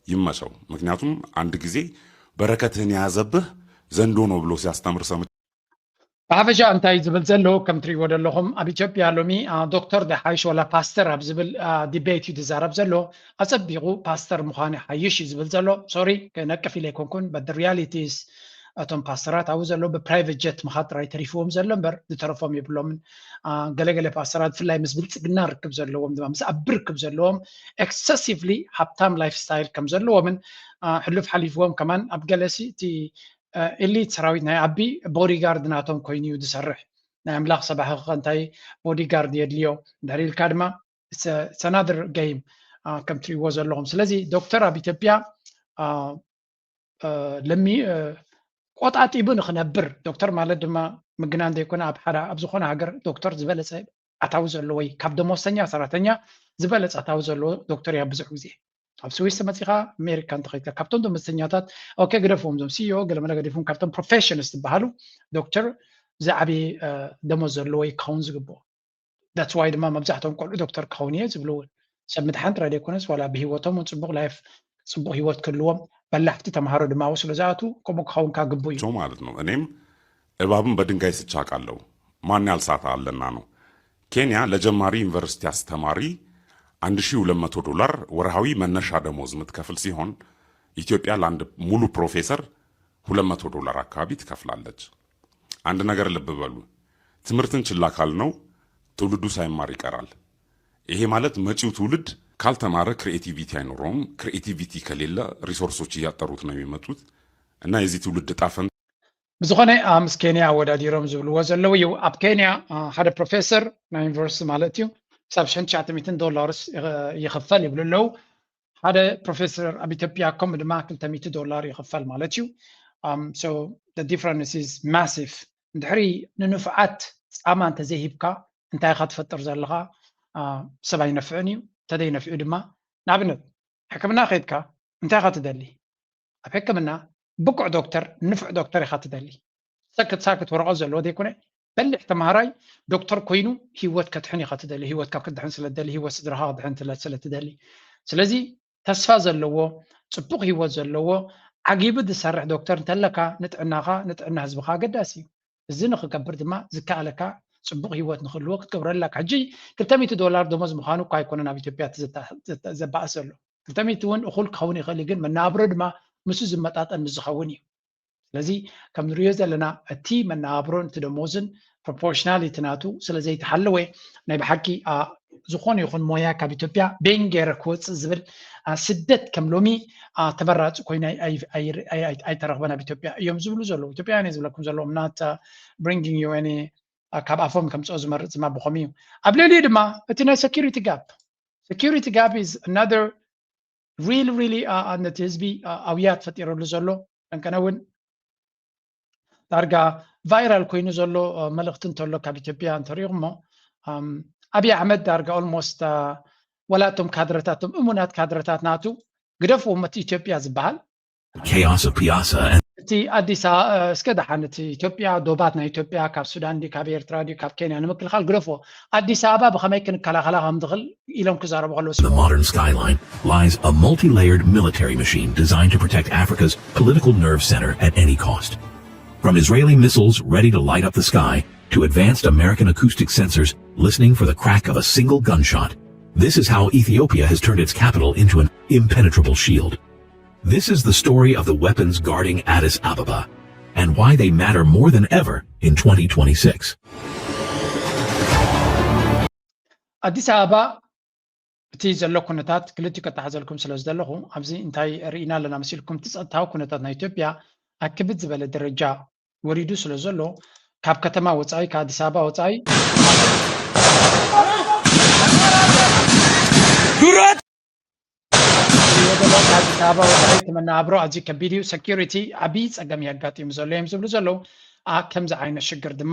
ይመቸው። ምክንያቱም አንድ ጊዜ በረከትህን የያዘብህ ዘንዶ ነው ብሎ ሲያስተምር ሰምቼ ብሓፈሻ እንታይ ዝብል ዘሎ ከም ትሪእዎ ዘለኹም ኣብ ኢትዮጵያ ሎሚ ዶክተር ደሓይሽ ወላ ፓስተር ኣብ ዝብል ዲቤት እዩ ዝዛረብ ዘሎ። ኣፀቢቑ ፓስተር ምዃን ሓይሽ እዩ ዝብል ዘሎ። ሶሪ ክነቅፍ ኢለ ኣይኮንኩን but the reality is እቶም ፓስተራት ኣብኡ ዘሎ ብፕራይቨት ጀት ምኻድ ጥራይ ተሪፍዎም ዘሎ እምበር ዝተረፎም የብሎምን። ገለገለ ፓስተራት ብፍላይ ምስ ብልፅግና ርክብ ዘለዎም ድማ ምስ ኣቢ ርክብ ዘለዎም ኤክሰሲቭሊ ሃብታም ላይፍ ስታይል ከም ዘለዎምን ሕሉፍ ሓሊፍዎም ከማን ኣብ ገለሲ እቲ ኤሊት ሰራዊት ናይ ኣቢ ቦዲጋርድ ናቶም ኮይኑ እዩ ዝሰርሕ። ናይ ኣምላኽ ሰባኺ ከ እንታይ ቦዲጋርድ የድልዮ? እንድሕር ኢልካ ድማ ሰናድር ገይም ከም ትሪእዎ ዘለኹም። ስለዚ ዶክተር ኣብ ኢትዮጵያ ለሚ ቆጣጢቡ ንክነብር ዶክተር ማለት ድማ ምግናን ዘይኮነ ኣብ ሓደ ኣብ ዝኾነ ሃገር ዶክተር ዝበለፀ ኣታዊ ዘለዎ ወይ ካብ ደሞዝተኛ ሰራተኛ ዝበለፀ ኣታዊ ዘለዎ ዶክተር እያ ብዙሕ ግዜ ኣብ ስዊስ መፂኻ ኣሜሪካ እንተኸይድካ ካብቶም ደሞዝተኛታት ኦኬ ግደፍዎም ዞም ሲዮ ገለመለ ገዲፎም ካብቶም ፕሮፌሽንስ ዝበሃሉ ዶክተር ዝዓበየ ደሞዝ ዘለዎ ክኸውን ዝግብኦ that's why ድማ መብዛሕትኦም ቆልዑ ዶክተር ክኸውን እየ ዝብሉ እውን ሰብ ምድሓን ጥራይ ዘይኮነስ ዋላ ብሂወቶም እውን ፅቡቅ ላይፍ ፅቡቅ ሂወት ክህልዎም በላሕቲ ተምሃሮ ድማ ኣብኡ ስለ ዝኣትዉ ከምኡ ክኸውን ካብ ግቡእ እዩ። ማለት ነው። እኔም እባብን በድንጋይ ስቻ አውቃለሁ። ማን ያልሳተ አለና ነው። ኬንያ ለጀማሪ ዩኒቨርሲቲ አስተማሪ አንድ ሺህ ሁለት መቶ ዶላር ወርሃዊ መነሻ ደሞዝ የምትከፍል ሲሆን ኢትዮጵያ ለአንድ ሙሉ ፕሮፌሰር ሁለት መቶ ዶላር አካባቢ ትከፍላለች። አንድ ነገር ልብ በሉ፣ ትምህርትን ችላ ካልነው ትውልዱ ሳይማር ይቀራል። ይሄ ማለት መጪው ትውልድ ካልተማረ ክሪኤቲቪቲ አይኖረውም። ክሪኤቲቪቲ ከሌለ ሪሶርሶች እያጠሩት ነው የሚመጡት እና የዚህ ትውልድ እጣ ፈንታ ብዝኾነ ምስ ኬንያ ኣወዳዲሮም ዝብልዎ ዘለዉ እዩ። ኣብ ኬንያ ሓደ ፕሮፌሰር ናይ ዩኒቨርሲቲ ማለት እዩ ክሳብ ሽሕን ትሽዓተ ሚእትን ዶላርስ ይኽፈል ይብሉ ኣለዉ። ሓደ ፕሮፌሰር ኣብ ኢትዮጵያ ከምኡ ድማ ክልተ ሚእቲ ዶላር ይኽፈል ማለት እዩ። ዲፍረንስ ኢዝ ማሲቭ። እንድሕሪ ንንፉዓት ፃማ እንተዘይሂብካ እንታይ ኢኻ ትፈጥር ዘለኻ? ሰብ ኣይነፍዕን እዩ። እንተዘይነፊዑ ድማ ንኣብነት ሕክምና ከይድካ እንታይ ኢኻ ትደሊ? ኣብ ሕክምና ብቁዕ ዶክተር ንፉዕ ዶክተር ኢኻ ትደሊ። ሰክት ሳክት ወረቐት ዘለዎ ዘይኮነ በሊሕ ተምሃራይ ዶክተር ኮይኑ ህይወት ከድሕን ኢኻ ትደሊ። ህይወትካ ክትድሕን ስለ ትደሊ፣ ህይወት ስድራኻ ክትድሕን ስለ ትደሊ። ስለዚ ተስፋ ዘለዎ ፅቡቕ ህይወት ዘለዎ ዓጊቡ ዝሰርሕ ዶክተር እንተለካ ንጥዕናኻ ንጥዕና ህዝብኻ ኣገዳሲ እዩ። እዚ ንክገብር ድማ ዝከኣለካ ፅቡቅ ህይወት ንክህልዎ ክትገብሮ ኣለካ። ሕጂ ክልተ ሚእቲ ዶላር ደሞዝ ምዃኑ እኳ ኣይኮነን ኣብ ኢትዮጵያ እቲ ዘበኣስ ዘሎ። ክልተ ሚእቲ እውን እኹል ክኸውን ይኽእል እዩ፣ ግን መነባብሮ ድማ ምስኡ ዝመጣጠን ምስ ዝኸውን እዩ። ስለዚ ከም ንሪኦ ዘለና እቲ መነባብሮን እቲ ደሞዝን ፕሮፖርሽናል እቲ ናቱ ስለ ዘይተሓለወ ናይ ብሓቂ ዝኾነ ይኹን ሞያ ካብ ኢትዮጵያ ቤን ገይረ ክወፅእ ዝብል ስደት ከም ሎሚ ተመራፂ ኮይኑ ኣይተረኽበን ኣብ ኢትዮጵያ እዮም ዝብሉ ዘለዉ። ኢትዮጵያውያን እየ ዝብለኩም ዘለዉ፣ I'm not bringing you any ካብ ኣፎም ከምፅኦ ዝመርፅ ድማ ብኸም እዩ። ኣብ ልዕሊኡ ድማ እቲ ናይ security gap፣ security gap is another really really ነቲ ህዝቢ ኣውያት ፈጢረሉ ዘሎ። ቀንቀነ እውን ዳርጋ ቫይራል ኮይኑ ዘሎ መልእኽቲ እንተሎ ካብ ኢትዮጵያ እንተሪኢኹሞ ኣብይ ኣሕመድ ዳርጋ ኦልሞስት ወላ እቶም ካድረታት እቶም እሙናት ካድረታት ናቱ ግደፍዎም እቲ ኢትዮጵያ ዝበሃል Chaos of Piazza and እቲ ኣዲስ እስከ ደሓን እቲ ኢትዮጵያ ዶባት ናይ ኢትዮጵያ ካብ ሱዳን ድዩ ካብ ኤርትራ ድዩ ካብ ኬንያ ንምክልኻል ግደፍዎ ኣዲስ ኣበባ ብኸመይ ክንከላኸላ ከም ንኽእል ኢሎም ክዛረቡ ከለዉ the modern skyline lies a multi-layered military machine designed to protect Africa's political nerve center at any cost. From Israeli missiles ready to light up the sky to advanced American acoustic sensors listening for the crack of a single gunshot, this is how Ethiopia has turned its capital into an impenetrable shield. This is the story of the weapons guarding Addis Ababa and why they matter more than ever in twenty twenty-six. ኣዲስ ኣበባ እቲ ዘሎ ኩነታት ክልቲኡ ከተሓዘልኩም ስለ ዝደለኹ ኣብዚ እንታይ ርኢና ኣለና መሲልኩም እቲ ጸጥታዊ ኩነታት ናይ ኢትዮጵያ ኣብ ክብድ ዝበለ ደረጃ ወሪዱ ስለ ዘሎ ካብ ከተማ ወፃኢ ካብ ኣዲስ ኣበባ ወፃኢ ኣዲስ ኣበባ ወፃኢ እቲ መነባብሮ ኣዝዩ ከቢድ እዩ። ሰኪሪቲ ዓብዪ ፀገም እዩ ኣጋጢሙ ዘሎ እዮም ዝብሉ ዘለዉ። ከምዚ ዓይነት ሽግር ድማ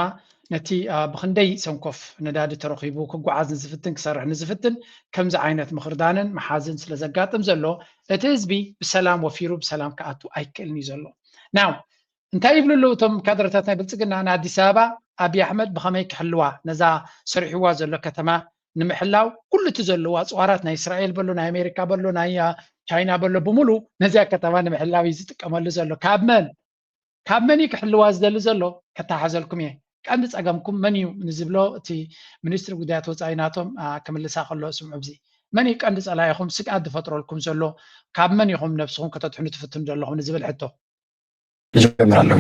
ነቲ ብክንደይ ሰንኮፍ ነዳዲ ተረኺቡ ክጓዓዝ ንዝፍትን ክሰርሕ ንዝፍትን ከምዚ ዓይነት ምኽርዳንን መሓዝን ስለ ዘጋጥም ዘሎ እቲ ህዝቢ ብሰላም ወፊሩ ብሰላም ክኣቱ ኣይክእልን እዩ ዘሎ። ናው እንታይ ይብሉ ኣለዉ እቶም ካድረታት ናይ ብልፅግና ንኣዲስ ኣበባ ኣብይ ኣሕመድ ብኸመይ ክሕልዋ ነዛ ሰሪሕዋ ዘሎ ከተማ ንምሕላው ኩሉ እቲ ዘለዎ ኣፅዋራት ናይ እስራኤል በሎ ናይ ኣሜሪካ በሎ ናይ ቻይና በሎ ብምሉ ነዚኣ ከተማ ንምሕላው እዩ ዝጥቀመሉ ዘሎ። ካብ መን ካብ መን እዩ ክሕልዋ ዝደሊ ዘሎ? ከታሓዘልኩም እየ። ቀንዲ ፀገምኩም መን እዩ ንዝብሎ እቲ ሚኒስትሪ ጉዳያት ወፃኢ ናቶም ክምልሳ ከሎ ስምዑ። ብዚ መን እዩ ቀንዲ ፀላኢኹም ስግኣት ዝፈጥረልኩም ዘሎ? ካብ መን ኢኹም ነብስኹም ከተድሕኑ ትፍትኑ ዘለኹም ንዝብል ሕቶ ጀምራለሁ።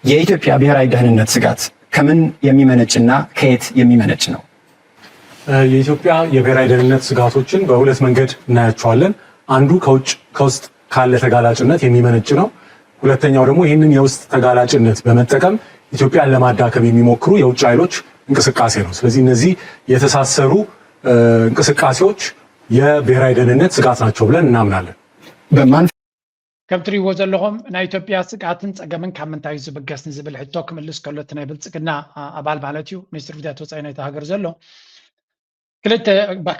የኢትዮጵያ ብሔራዊ ደህንነት ስጋት ከምን የሚመነጭና ከየት የሚመነጭ ነው? የኢትዮጵያ የብሔራዊ ደህንነት ስጋቶችን በሁለት መንገድ እናያቸዋለን። አንዱ ከውጭ ከውስጥ ካለ ተጋላጭነት የሚመነጭ ነው። ሁለተኛው ደግሞ ይህንን የውስጥ ተጋላጭነት በመጠቀም ኢትዮጵያን ለማዳከም የሚሞክሩ የውጭ ኃይሎች እንቅስቃሴ ነው። ስለዚህ እነዚህ የተሳሰሩ እንቅስቃሴዎች የብሔራዊ ደህንነት ስጋት ናቸው ብለን እናምናለን። ከም ትሪእዎ ዘለኹም ናይ ኢትዮጵያ ስግኣትን ፀገምን ካብ ምንታይ እዩ ዝብገስ ንዝብል ሕቶ ክምልስ ከሎ እቲ ናይ ብልፅግና ኣባል ማለት እዩ ሚኒስትር ጉዳያት ወፃኢ ናይቲ ሃገር ዘሎ ክልተ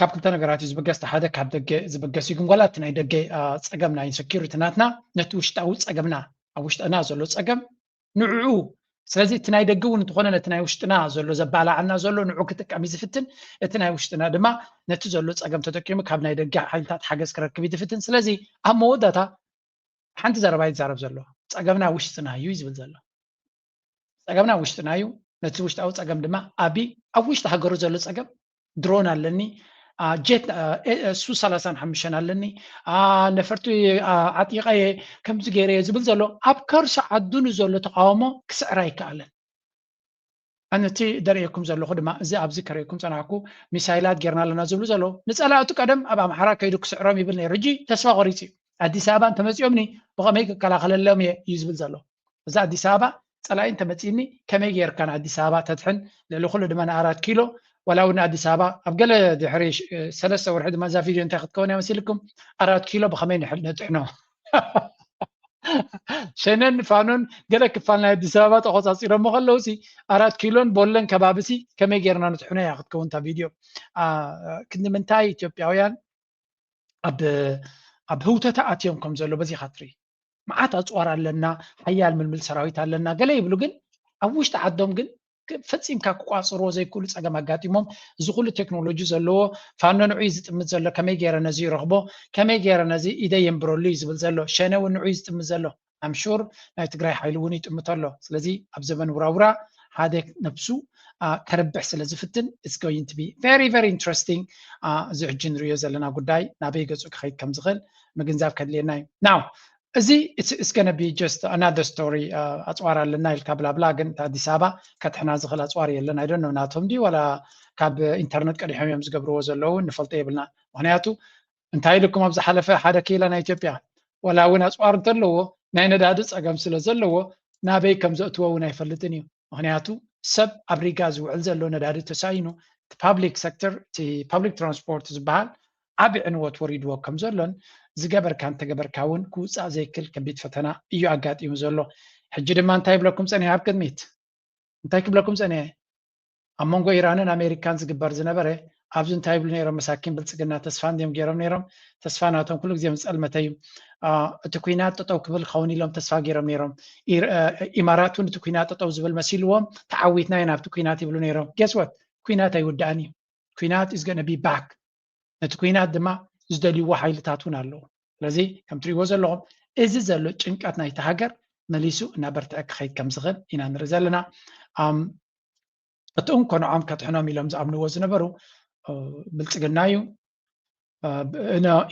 ካብ ክልተ ነገራት እዩ ዝብገስ። ሓደ ካብ ደገ ዝብገስ እዩ፣ ግን ዋላ እቲ ናይ ደገ ፀገም ናይ ሰኪሪቲ ናትና ነቲ ውሽጣዊ ፀገምና ኣብ ውሽጥና ዘሎ ፀገም ንዕኡ ስለዚ እቲ ናይ ደገ እውን እንተኾነ ነቲ ናይ ውሽጥና ዘሎ ዘባላዓና ዘሎ ንዑ ክጥቀም እዩ ዝፍትን፣ እቲ ናይ ውሽጥና ድማ ነቲ ዘሎ ፀገም ተጠቂሙ ካብ ናይ ደገ ሓይልታት ሓገዝ ክረክብ እዩ ዝፍትን። ስለዚ ኣብ መወዳእታ ሓንቲ ዘረባ ይዛረብ ዘሎ። ጸገምና ውሽጥና እዩ ዝብል ዘሎ። ጸገምና ውሽጥና እዩ። ነቲ ውሽጣዊ ጸገም ድማ ኣቢ ኣብ ውሽጢ ሃገሩ ዘሎ ጸገም ድሮን ኣለኒ፣ ጀት ሱ ሰላሳን ሓሙሽተን ኣለኒ፣ ነፈርቲ ዓጢቐ እየ፣ ከምዚ ገይረ እየ ዝብል ዘሎ ኣብ ከርሲ ዓዱ ንዘሎ ተቃውሞ ክስዕር ኣይከኣለን። ኣነ እቲ ደርእየኩም ዘለኹ ድማ እዚ ኣብዚ ከርእየኩም ጸናሕኩ ሚሳይላት ጌርና ኣለና ዝብሉ ዘለዉ ንጸላእቱ ቀደም ኣብ ኣምሓራ ከይዱ ክስዕሮም ይብል ነይሩ። ሕጂ ተስፋ ቆሪጹ እዩ። ኣዲስ ኣበባ እንተመጺኦምኒ ብኸመይ ክከላኸለሎም እየ እዩ ዝብል ዘሎ። እዚ ኣዲስ ኣበባ ጸላኢ እንተመጺእኒ ከመይ ጌርካ ንኣዲስ ኣበባ ተድሕን? ልዕሊ ኩሉ ድማ ንኣራት ኪሎ ዋላ እውን ንኣዲስ ኣበባ ኣብ ገለ ድሕሪ ሰለስተ ወርሒ ድማ እዛ ቪድዮ እንታይ ክትከውን እያ መሲልኩም? ኣራት ኪሎ ብኸመይ ንድሕኖ? ሸነን ፋኖን ገለ ክፋል ናይ ኣዲስ ኣበባ ተቆጻጺሮሞ ከለዉ ሲ ኣራት ኪሎን ቦለን ከባቢ ሲ ከመይ ጌርና ንትሕኖ እያ ክትከውን እታ ቪድዮ። ክንዲ ምንታይ ኢትዮጵያውያን ኣብ ኣብ ህውተታ ኣትዮም ከም ዘሎ በዚኻ ትርኢ። መዓት ኣጽዋር ኣለና፣ ሓያል ምልምል ሰራዊት ኣለና ገለ ይብሉ፣ ግን ኣብ ውሽጢ ዓዶም ግን ፈጺምካ ክቋጽርዎ ዘይክእሉ ጸገም ኣጋጢሞም፣ እዚ ኩሉ ቴክኖሎጂ ዘለዎ ፋኖ ንዑ እዩ ዝጥምት ዘሎ፣ ከመይ ገይረ ነዚ ይረኽቦ፣ ከመይ ገይረ ነዚ ኢደይ የንብረሉ እዩ ዝብል ዘሎ፣ ሸነ እውን ንዑ እዩ ዝጥምት ዘሎ። ኣም ሹር ናይ ትግራይ ሓይሊ እውን ይጥምቶ ኣሎ። ስለዚ ኣብ ዘመን ውራውራ ሓደ ነብሱ ከርብሕ ስለ ዝፍትን it's going to be very very interesting። እዚ ሕጂ ንሪኦ ዘለና ጉዳይ ናበይ ገፁ ክኸይድ ከም ዝኽእል ምግንዛብ ከድልየና እዩ። ናው እዚ it's gonna be just another story። ኣፅዋር ኣለና ኢልካ ብላብላ፣ ግን ኣዲስ ኣበባ ከትሕና ዝኽእል ኣፅዋር የለን። I don't know ናቶም ድዩ ዋላ ካብ ኢንተርነት ቀዲሖም እዮም ዝገብርዎ ዘለዉ ንፈልጦ የብልና። ምክንያቱ እንታይ ኢልኩም ኣብ ዝሓለፈ ሓደ ኪላ ናይ ኢትዮጵያ ዋላ እውን ኣፅዋር እንተለዎ ናይ ነዳዲ ፀገም ስለ ዘለዎ ናበይ ከም ዘእትዎ እውን ኣይፈልጥን እዩ። ምክንያቱ ሰብ ኣብ ሪጋ ዝውዕል ዘሎ ነዳዲ ተሳኢኑ እቲ ፓብሊክ ሴክተር እቲ ፓብሊክ ትራንስፖርት ዝበሃል ዓቢ ዕንወት ወሪድዎ ከም ዘሎን ዝገበርካ እንተገበርካ እውን ክውፃእ ዘይክል ከቢድ ፈተና እዩ ኣጋጢሙ ዘሎ። ሕጂ ድማ እንታይ ይብለኩም ፀኒሐ ኣብ ቅድሚት እንታይ ክብለኩም ፀኒሐ ኣብ መንጎ ኢራንን ኣሜሪካን ዝግበር ዝነበረ ኣብዚ እንታይ ይብሉ ነይሮም? መሳኪን ብልፅግና ተስፋ እንዲዮም ገይሮም ነይሮም። ተስፋ ናቶም ኩሉ ግዜ ምስ ፀልመተ እዩ። እቲ ኩናት ጠጠው ክብል ኸውን ኢሎም ተስፋ ገይሮም ነይሮም። ኢማራት እውን እቲ ኩናት ጠጠው ዝብል መሲልዎም ተዓዊትና ኢና ኣብቲ ኩናት ይብሉ ነይሮም። Guess what? ኩናት ኣይውዳእን እዩ። ኩናት is gonna be back። ነቲ ኩናት ድማ ዝደልይዎ ሓይልታት እውን ኣለዉ። ስለዚ ከም ትሪእዎ ዘለኹም እዚ ዘሎ ጭንቀት ናይቲ ሃገር መሊሱ እናበርትዐ ክኸይድ ከም ዝኽእል ኢና ንርኢ ዘለና። እቲ እንኮ ንዖም ከድሕኖም ኢሎም ዝኣምንዎ ዝነበሩ ብልፅግና እዩ፣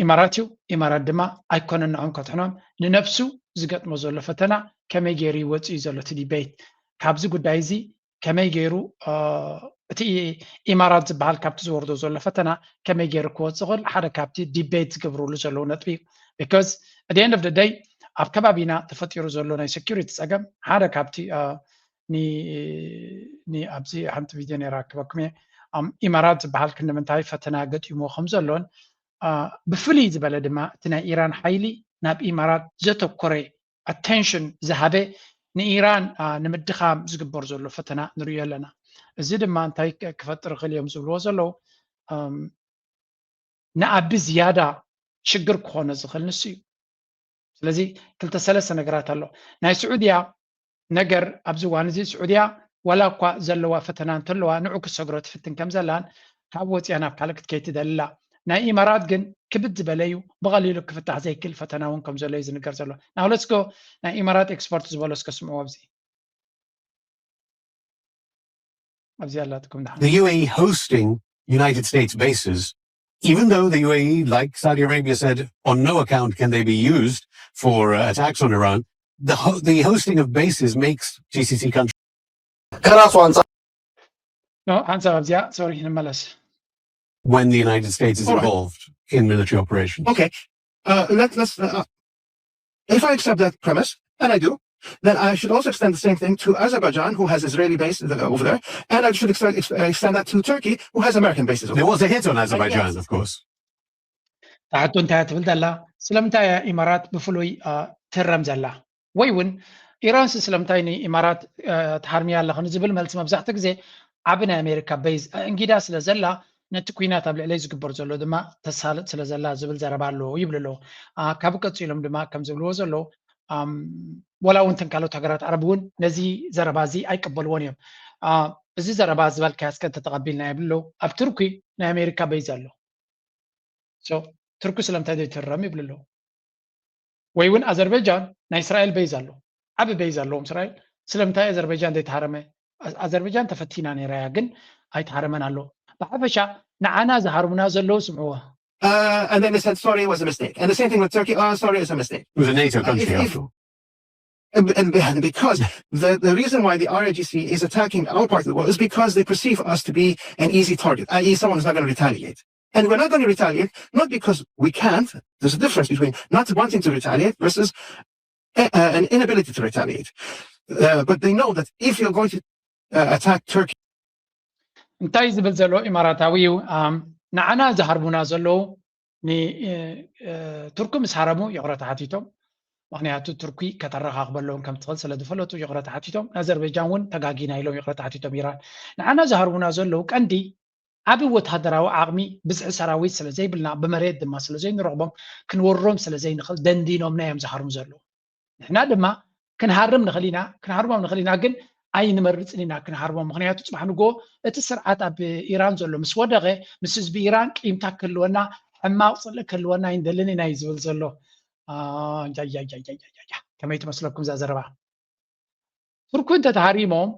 ኢማራት እዩ። ኢማራት ድማ ኣይኮነን ንዖም ከድሕኖም፣ ንነብሱ ዝገጥሞ ዘሎ ፈተና ከመይ ገይሩ ይወፅእ እዩ ዘሎ እቲ ዲቤት። ካብዚ ጉዳይ እዚ ከመይ ገይሩ እቲ ኢማራት ዝበሃል ካብቲ ዝወርዶ ዘሎ ፈተና ከመይ ገይሩ ክወፅእ ይኽእል ሓደ ካብቲ ዲቤት ዝገብርሉ ዘለዉ ነጥቢ እዩ። Because at the end of the day ኣብ ከባቢና ተፈጢሩ ዘሎ ናይ ሴኩሪቲ ፀገም ሓደ ካብቲ ኣብዚ ሓንቲ ቪድዮ ነይራ ክበኩም እየ። ኢማራት ዝበሃል ክንዲ ምንታይ ፈተና ገጢሞ ከም ዘሎን ብፍልይ ዝበለ ድማ እቲ ናይ ኢራን ሓይሊ ናብ ኢማራት ዘተኮረ ኣቴንሽን ዝሃበ ንኢራን ንምድኻም ዝግበር ዘሎ ፈተና ንሪኦ ኣለና። እዚ ድማ እንታይ ክፈጥር ይኽእል እዮም ዝብልዎ ዘለዉ ንኣቢ ዝያዳ ሽግር ክኾኖ ዝኽእል ንሱ እዩ። ስለዚ ክልተ ሰለስተ ነገራት ኣሎ። ናይ ስዑድያ ነገር ኣብዚ እዋን እዚ ስዑድያ ዋላ እኳ ዘለዋ ፈተና እንተለዋ ንዑ ክትሰግሮ ትፍትን ከም ዘላን ካብ ወፅያ ናብ ካልእ ክትከይድ ትደሊ ኣላ። ናይ ኢማራት ግን ክብድ ዝበለ እዩ፣ ብቐሊሉ ክፍታሕ ዘይክእል ፈተና እውን ከም ዘሎ እዩ ዝንገር ዘሎ። Now let's go ናይ ኢማራት ኤክስፐርት ዝበሎ እስከ ስምዕዎ ኣብዚ ኣብዚ ኣላትኩም ድሓን The U A E hosting United States bases, even though the U A E, like Saudi Arabia, said on no account can they be used for uh, attacks on Iran, the, ho- the hosting of bases makes G C C countries ከራሱ አንጻር ሓንሳብ ኣብዚኣ ሶሪ ንመለስ when the United States is All right. involved in military operations. Okay. Uh, let, let's. Uh, uh, if I accept that premise, and I do, then I should also extend the same thing to Azerbaijan, who has Israeli base th- over there, and I should extend, ex- uh, extend that to Turkey, who has American bases over There there. was a hit on Azerbaijan, of course. ታሕቱ እንታይ ትብል ዘላ ስለምንታይ እያ ኢማራት ብፍሉይ እ፣ ትህረም ዘላ ወይ እውን ኢራንስ ስለምንታይ ንኢማራት እ፣ ትሃርምያ ኣለኽን ዝብል መልሲ መብዛሕትኡ ግዜ ዓቢ ናይ ኣሜሪካ በይዝ እንጊዳ ስለ ዘላ ነቲ ኩናት ኣብ ልዕለይ ዝግበር ዘሎ ድማ ተሳልጥ ስለ ዘላ ዝብል ዘረባ ኣለዎ ይብሉ ኣለዉ። አ፣ ካብኡ ቀፂሎም ድማ ከም ዝብልዎ ዘለዉ ኣም፣ ወላ እውን ተን ካልኦት ሃገራት ዓረብ እውን ነዚ ዘረባ እዚ ኣይቀበልዎን እዮም። አ፣ እዚ ዘረባ ዝበልካዮ እስከ እንተተቐቢልና ይብሉ ኣለዉ። ኣብ ቱርኪ ናይ ኣሜሪካ በይዝ ኣሎ። So ቱርኪ ስለምንታይ ዘይትህረም ይብሉ ኣለዉ። ወይ እውን ኣዘርበጃን ናይ እስራኤል ቤዝ ኣሎ፣ ዓቢ ቤዝ ኣለዎም እስራኤል። ስለምንታይ ኣዘርበጃን ዘይተሃረመ? ኣዘርበጃን ተፈቲና ነይራ እያ፣ ግን ኣይተሃረመን ኣሎ። ብሓፈሻ ንዓና ዝሃርሙና ዘለዉ ስምዕዎ። Uh, and then they said, sorry, it was a mistake. And the same thing with Turkey, oh, sorry, it's a mistake. It was a NATO country If- if- after all. And, and, and because the, the reason why the R I G C is attacking our part of the world is because they perceive us to be an easy target, i e, someone is not going to retaliate. And we're not going to retaliate, not because we can't. There's a difference between not wanting to retaliate versus uh, uh, an inability to retaliate. Uh, but they know that if you're going to uh, attack Turkey, እንታይ ዝብል ዘሎ ኢማራታዊ እዩ? ኣም፣ ንዓና ዝሃርሙና ዘለዉ ንቱርኪ ምስ ሃረሙ ይቕረታ ሓቲቶም። ምክንያቱ ቱርኪ ከተረኻኽበሎም ከም ትኽእል ስለ ዝፈለጡ ይቕረታ ሓቲቶም። ንኣዘርበጃን እውን ተጋጊና ኢሎም ይቕረታ ሓቲቶም ኢራን። ንዓና ዝሃርሙና ዘለዉ ቀንዲ ዓቢ ወታደራዊ ዓቕሚ፣ ብዝሒ ሰራዊት ስለ ዘይብልና፣ ብመሬት ድማ ስለ ዘይንረኽቦም፣ ክንወርሮም ስለ ዘይንኽእል ደንዲኖምና እዮም ዝሃርሙ ዘለዉ። ንሕና ድማ ክንሃርም ንኽእል ኢና፣ ክንሃርሞም ንኽእል ኢና፣ ግን ኣይንመርፅን ኢና ክንሃርሞም። ምክንያቱ ፅባሕ ንግሆ እቲ ስርዓት ኣብ ኢራን ዘሎ ምስ ወደቐ፣ ምስ ህዝቢ ኢራን ቂምታ ክህልወና፣ ሕማቕ ፅልኢ ክህልወና ኣይንደልን ኢና እዩ ዝብል ዘሎ። ጃጃጃጃጃጃ ከመይ ትመስለኩም እዛ ዘረባ? ቱርኩ እንተተሃሪሞም፣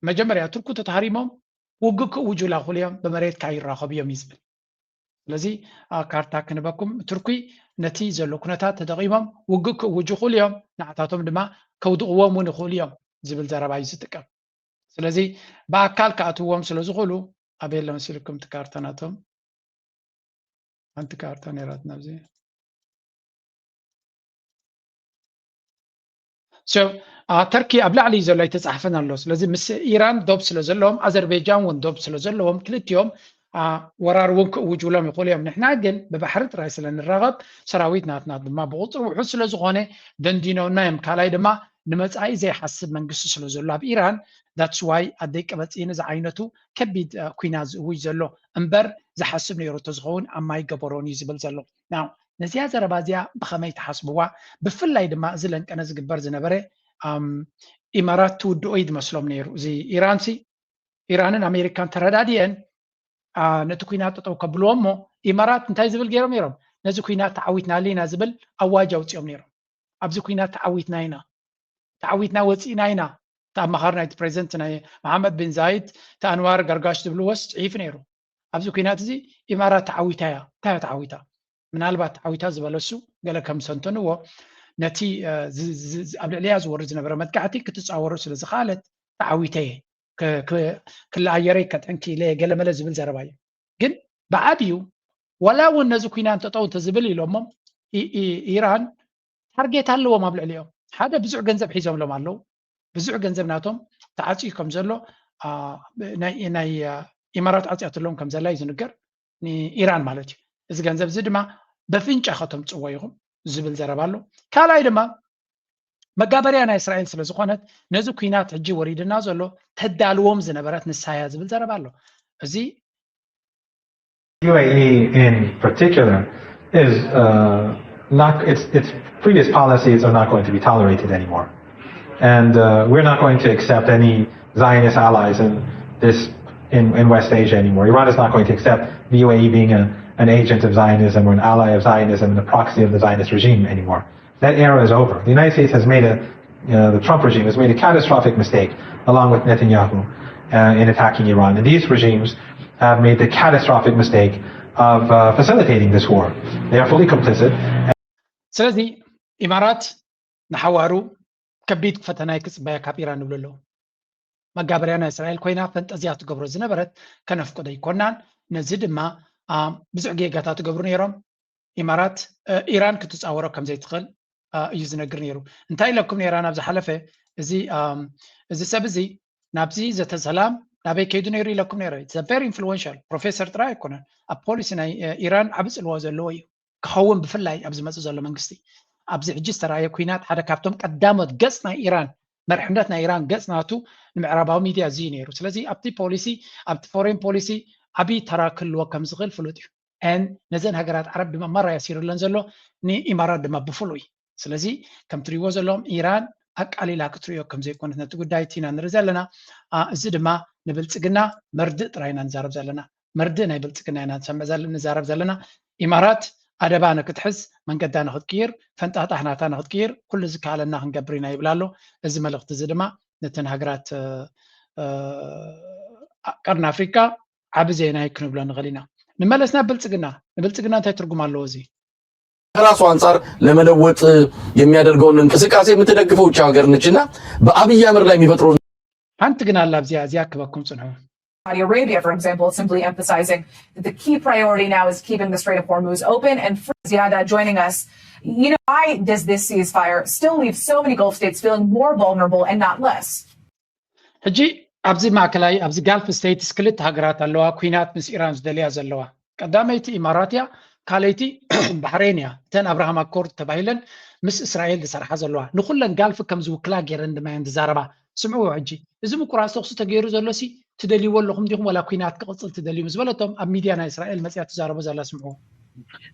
መጀመርያ ቱርኩ እንተተሃሪሞም ውግእ ክእውጁላ ክኽእሉ እዮም፣ ብመሬት ካይራኸቡ እዮም እዩ ዝብል። ስለዚ ካርታ ክንበኩም፣ ቱርኪ ነቲ ዘሎ ኩነታት ተጠቒሞም ውግእ ክእውጁ ይኽእሉ እዮም፣ ንዓታቶም ድማ ከውድቕዎም እውን ይኽእሉ እዮም ዝብል ዘረባ እዩ ዝጥቀም። ስለዚ ብኣካል ክኣትውዎም ስለ ዝኽእሉ ኣበይ ኣሎ መሲልኩም እቲ ካርታ ናቶም? ሓንቲ ካርታ ነይራትና ኣብዚ። So ተርኪ ኣብ ላዕሊ ዘሎ ኣይተፃሕፈን ኣሎ። ስለዚ ምስ ኢራን ዶብ ስለ ዘለዎም፣ ኣዘርቤጃን እውን ዶብ ስለ ዘለዎም፣ ክልቲኦም ወራር እውን ክእውጅሎም ይኽእሉ እዮም። ንሕና ግን ብባሕሪ ጥራይ ስለ ንራኸብ፣ ሰራዊት ናትና ድማ ብቁፅሪ ውሑድ ስለ ዝኾነ ደንዲኖና እዮም። ካልኣይ ድማ ንመፃኢ ዘይሓስብ መንግስቲ ስለ ዘሎ ኣብ ኢራን፣ that's why ኣደይ ቀበፂኒ ዝዓይነቱ ከቢድ ኩናት ዝእውጅ ዘሎ እምበር ዝሓስብ ነይሩ ተዝኸውን ኣብ ማይ ገበሮን እዩ ዝብል ዘሎ። ናው ነዚኣ ዘረባ እዚኣ ብኸመይ ትሓስብዋ? ብፍላይ ድማ እዚ ለንቀነ ዝግበር ዝነበረ ኢማራት ትውድኦ እዩ ዝመስሎም ነይሩ። እዚ ኢራንሲ ኢራንን ኣሜሪካን ተረዳዲአን ነቲ ኩናት ጠጠው ከብልዎ እሞ ኢማራት እንታይ ዝብል ገይሮም ነይሮም? ነዚ ኩናት ተዓዊትናሉ ኢና ዝብል ኣዋጅ ኣውፂኦም ነይሮም። ኣብዚ ኩናት ተዓዊትና ኢና፣ ተዓዊትና ወፂእና ኢና። እቲ ኣማኻሪ ናይቲ ፕሬዚደንት ናይ መሓመድ ቢን ዛይድ፣ እቲ ኣንዋር ገርጋሽ ዝብልዎስ ፅሒፉ ነይሩ። ኣብዚ ኩናት እዚ ኢማራት ተዓዊታ እያ። እንታይ እያ ተዓዊታ? ምናልባት ተዓዊታ ዝበለሱ ገለ ከም ሰንተንዎ ነቲ ኣብ ልዕሊያ ዝወርድ ዝነበረ መጥቃዕቲ ክትፃወሮ ስለ ዝኽኣለት ተዓዊተ እየ፣ ክለኣየረይ ከጥዕንኪ ኢለ ገለመለ ዝብል ዘረባ እዩ። ግን ብዓብዩ ዋላ እውን ነዚ ኩናት ጠጠው እንተዝብል ኢሎሞም ኢራን ታርጌት ኣለዎም ኣብ ልዕሊኦም። ሓደ ብዙሕ ገንዘብ ሒዞምሎም ኣለዉ። ብዙሕ ገንዘብ ናቶም ተዓፅዩ ከም ዘሎ ናይ ኢማራት ዓፅያትሎም ከም ዘላ እዩ ዝንገር፣ ንኢራን ማለት እዩ። እዚ ገንዘብ እዚ ድማ በፍንጫ ከተምፅዎ ኢኹም ዝብል ዘረባ ኣሎ። ካልኣይ ድማ መጋበርያ ናይ እስራኤል ስለ ዝኾነት ነዚ ኩናት ሕጂ ወሪድና ዘሎ ተዳልዎም ዝነበረት ንሳ እያ ዝብል ዘረባ ኣሎ። እዚ U A E in particular is uh, not, its, its previous policies are not going to be tolerated anymore. And uh, we're not going to accept any Zionist allies in this in, in West Asia anymore. Iran is not going to accept the U A E being a, an agent of Zionism or an ally of Zionism and a proxy of the Zionist regime anymore. That era is over. The United States has made a, uh, the Trump regime has made a catastrophic mistake, along with Netanyahu, uh, in attacking Iran. And these regimes have made the catastrophic mistake of uh, facilitating this war. They are fully complicit. ስለዚ ኢማራት ንሓዋሩ ከቢድ ፈተና ክፅበያ ካብ ኢራን ይብሉ ኣለዉ። መጋበርያ ናይ እስራኤል ኮይና ፈንጠዝያ ትገብሮ ዝነበረት ከነፍቅዶ ኣይኮናን። ነዚ ድማ ብዙሕ ጌጋታት ትገብሩ ነይሮም። ኢማራት ኢራን ክትፃወሮ ከም ዘይትኽእል እዩ ዝነግር ነይሩ። እንታይ ኢለኩም ነይራ ናብ ዝሓለፈ? እዚ እዚ ሰብ እዚ ናብዚ ዘተ ሰላም ናበይ ከይዱ ነይሩ ኢለኩም ነይረ። Very influential ፕሮፌሰር ጥራይ ኣይኮነን፣ ኣብ ፖሊሲ ናይ ኢራን ዓቢ ፅልዋ ዘለዎ እዩ ክኸውን፣ ብፍላይ ኣብ ዝመፅእ ዘሎ መንግስቲ። ኣብዚ ሕጂ ዝተረኣየ ኩናት ሓደ ካብቶም ቀዳሞት ገፅ ናይ ኢራን፣ መርሕነት ናይ ኢራን ገፅ ናቱ ንምዕራባዊ ሚድያ እዚ ነይሩ። ስለዚ ኣብቲ ፖሊሲ፣ ኣብቲ ፎሬን ፖሊሲ ዓቢ ተራ ክህልዎ ከም ዝኽእል ፍሉጥ እዩ። ን ነዘን ሃገራት ዓረብ ድማ ማራ ያሲርለን ዘሎ፣ ንኢማራት ድማ ብፍሉይ። ስለዚ ከም ትሪእዎ ዘለኹም ኢራን ኣቃሊላ ክትሪኦ ከም ዘይኮነት ነቲ ጉዳይ እቲ ኢና ንርኢ ዘለና። እዚ ድማ ንብልፅግና መርድእ ጥራይ ኢና ንዛረብ ዘለና። መርድእ ናይ ብልፅግና ኢና ንሰምዕ ንዛረብ ዘለና። ኢማራት ኣደባ ንክትሕዝ፣ መንገዳ ንክትቅይር፣ ፈንጣጣ ናታ ንክትቅይር ኩሉ ዝከኣለና ክንገብር ኢና ይብል ኣሎ። እዚ መልእኽቲ እዚ ድማ ነተን ሃገራት ቀርኒ ኣፍሪቃ ዓቢ ዜና እዩ ክንብሎ ንኽእል ኢና። ንመለስ ናብ ብልጽግና። ንብልጽግና እንታይ ትርጉም ኣለዎ እዚ? ከራሱ አንጻር ለመለወጥ የሚያደርገውን እንቅስቃሴ የምትደግፈው እቺ ሀገር ነች እና በአብይ አህመድ ላይ የሚፈጥረውን ሓንቲ ግን ኣላ ኣብዚኣ፣ እዚኣ ክበኩም ጽንሑ። Saudi Arabia, for example, is simply emphasizing that the key priority now is keeping the Strait of Hormuz open. And for Ziada joining us, you know, why does this ceasefire still leave so many Gulf states feeling more vulnerable and not less? ሕጂ ኣብዚ ማእከላይ ኣብዚ ጋልፍ ስቴትስ ክልተ ሃገራት ኣለዋ፣ ኩናት ምስ ኢራን ዝደልያ ዘለዋ። ቀዳመይቲ ኢማራት እያ፣ ካልኣይቲ ባሕሬን እያ። እተን ኣብርሃም ኣኮርድ ተባሂለን ምስ እስራኤል ዝሰርሓ ዘለዋ፣ ንኩለን ጋልፍ ከም ዝውክላ ገይረን ድማ እየን ዝዛረባ። ስምዕዎ ሕጂ፣ እዚ ምቁራፅ ተኩሲ ተገይሩ ዘሎ ሲ ትደልይዎ ኣለኹም ዲኹም ወላ ኩናት ክቕፅል ትደልዩ ምስ በለቶም ኣብ ሚድያ ናይ እስራኤል መፅያ ትዛረቦ ዘላ ስምዕዎ።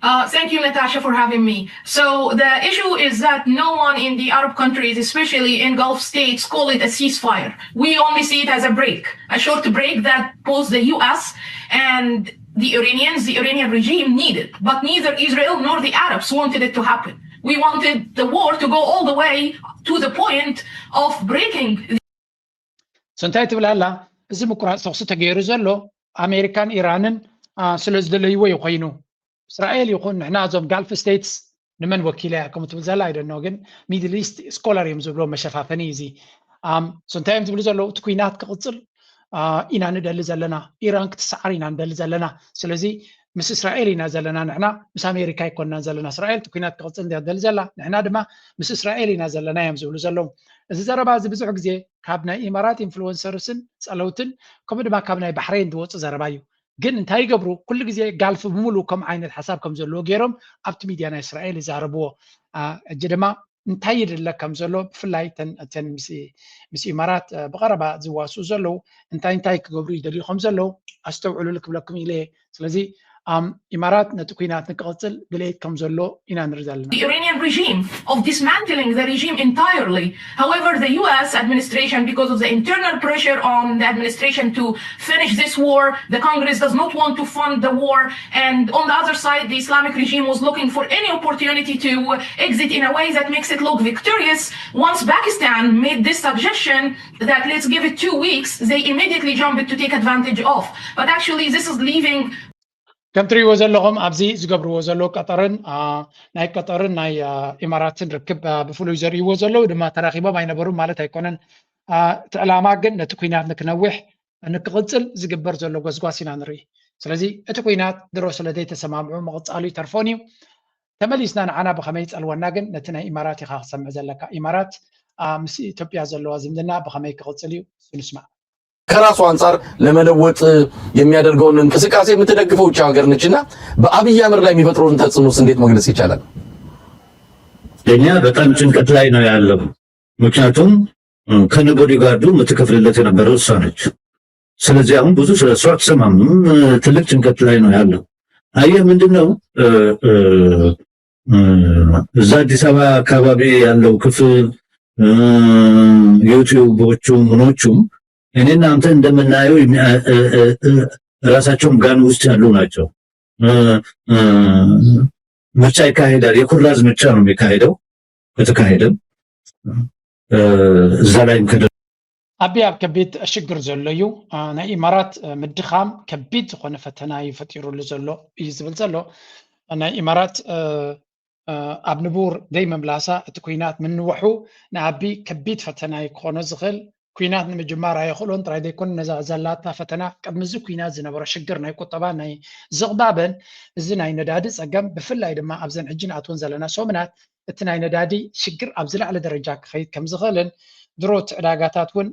Uh, thank you, Natasha, for having me. So the issue is that no one in the Arab countries, especially in Gulf states, call it a ceasefire. We only see it as a break, a short break that both the U S and the Iranians, the Iranian regime needed. But neither Israel nor the Arabs wanted it to happen. We wanted the war to go all the way to the point of breaking So እንታይ ትብል ኣላ? እዚ ምቁራፅ ተኩሲ ተገይሩ ዘሎ ኣሜሪካን ኢራንን ስለ ዝደለይዎ እዩ ኮይኑ። እስራኤል ይኹን ንሕና እዞም ጋልፍ ስቴትስ ንመን ወኪላ እያ ከምኡ ትብል ዘላ ኣይደኖ፣ ግን ሚድል ኢስት ስኮላር እዮም ዝብሎ መሸፋፈኒ እዚ። So እንታይ እዮም ዝብሉ ዘለዉ? እቲ ኩናት ክቕፅል ኢና ንደሊ ዘለና፣ ኢራን ክትሰዓር ኢና ንደሊ ዘለና። ስለዚ ምስ እስራኤል ኢና ዘለና ንሕና፣ ምስ ኣሜሪካ ኣይኮንናን ዘለና። እስራኤል እቲ ኩናት ክቕፅል እንድያ ትደሊ ዘላ፣ ንሕና ድማ ምስ እስራኤል ኢና ዘለና እዮም ዝብሉ ዘለዉ። እዚ ዘረባ እዚ ብዙሕ ግዜ ካብ ናይ ኢማራት ኢንፍሉወንሰርስን ጸለውትን ከምኡ ድማ ካብ ናይ ባሕሬን ዝወፁ ዘረባ እዩ። ግን እንታይ ይገብሩ? ኩሉ ግዜ ጋልፍ ብምሉ ከም ዓይነት ሓሳብ ከም ዘለዎ ገይሮም ኣብቲ ሚድያ ናይ እስራኤል ይዛረብዎ። ሕጂ ድማ እንታይ ይድለ ከም ዘሎ ብፍላይ እተን ምስ ኢማራት ብቐረባ ዝዋስኡ ዘለዉ እንታይ እንታይ ክገብሩ ይደልዩ ከም ዘለዉ ኣስተውዕሉሉ ክብለኩም ኢለ። ስለዚ ኢማራት ነቲ ኩናት ንክቕፅል ድሌት ከም ዘሎ ኢና ንርኢ ዘለና። The Iranian regime of dismantling the regime entirely. However, the U S administration, because of the internal pressure on the administration to finish this war, the Congress does not want to fund the war. And on the other side, the Islamic regime was looking for any opportunity to exit in a way that makes it look victorious. Once Pakistan made this suggestion that let's give it two weeks, they immediately jumped to take advantage of. But actually, this is leaving ከም ትርእይዎ ዘለኹም ኣብዚ ዝገብርዎ ዘለዉ ቀጠርን ናይ ቀጠርን ናይ ኢማራትን ርክብ ብፍሉይ ዘርእይዎ ዘለዉ ድማ ተራኺቦም ኣይነበሩን ማለት ኣይኮነን። እቲ ዕላማ ግን ነቲ ኩናት ንክነዊሕ ንክቕፅል ዝግበር ዘሎ ጎስጓስ ኢና ንርኢ። ስለዚ እቲ ኩናት ድሮ ስለ ዘይተሰማምዑ ምቕፃሉ ይተርፎን እዩ። ተመሊስና ንዓና ብኸመይ ይፀልወና ግን ነቲ ናይ ኢማራት ኢኻ ክሰምዕ ዘለካ። ኢማራት ምስ ኢትዮጵያ ዘለዋ ዝምድና ብኸመይ ክቕፅል እዩ ንስማዕ። ከራሱ አንጻር ለመለወጥ የሚያደርገውን እንቅስቃሴ የምትደግፈው እቺ ሀገር ነች እና በአብይ አህመድ ላይ የሚፈጥረውን ተጽዕኖስ እንዴት መግለጽ ይቻላል? እኛ በጣም ጭንቀት ላይ ነው ያለው። ምክንያቱም ከነ ቦዲጋርዱ የምትከፍልለት የነበረው እሷ ነች። ስለዚህ አሁን ብዙ ስለ እሷ አትሰማም። ትልቅ ጭንቀት ላይ ነው ያለው። አየህ ምንድን ነው እዛ አዲስ አበባ አካባቢ ያለው ክፍል ዩቲዩቦቹ ምኖቹም እኔ እናንተ እንደምናየው ራሳቸውም ጋን ውስጥ ያሉ ናቸው። ምርጫ ይካሄዳል። የኩራዝ ምርጫ ነው የሚካሄደው። ከተካሄደም እዛ ላይም ከደ ኣቢ ኣብ ከቢድ ሽግር ዘሎ እዩ። ናይ ኢማራት ምድኻም ከቢድ ዝኾነ ፈተና እዩ ፈጢሩሉ ዘሎ እዩ ዝብል ዘሎ። ናይ ኢማራት ኣብ ንቡር ደይ ምምላሳ እቲ ኩናት ምንውሑ ንኣቢ ከቢድ ፈተና እዩ ክኾኖ ዝኽእል። ኩናት ንምጅማር ኣየኽእሎን ጥራይ ዘይኮነ ነዛ ዘላታ ፈተና ቅድሚ እዚ ኩናት ዝነበሮ ሽግር ናይ ቁጠባ ናይ ዝቕባበን እዚ ናይ ነዳዲ ጸገም ብፍላይ ድማ ኣብዘን ሕጂ ንኣትወን ዘለና ሰሙናት እቲ ናይ ነዳዲ ሽግር ኣብ ዝለዓለ ደረጃ ክኸይድ ከም ዝኽእልን ድሮ እቲ ዕዳጋታት እውን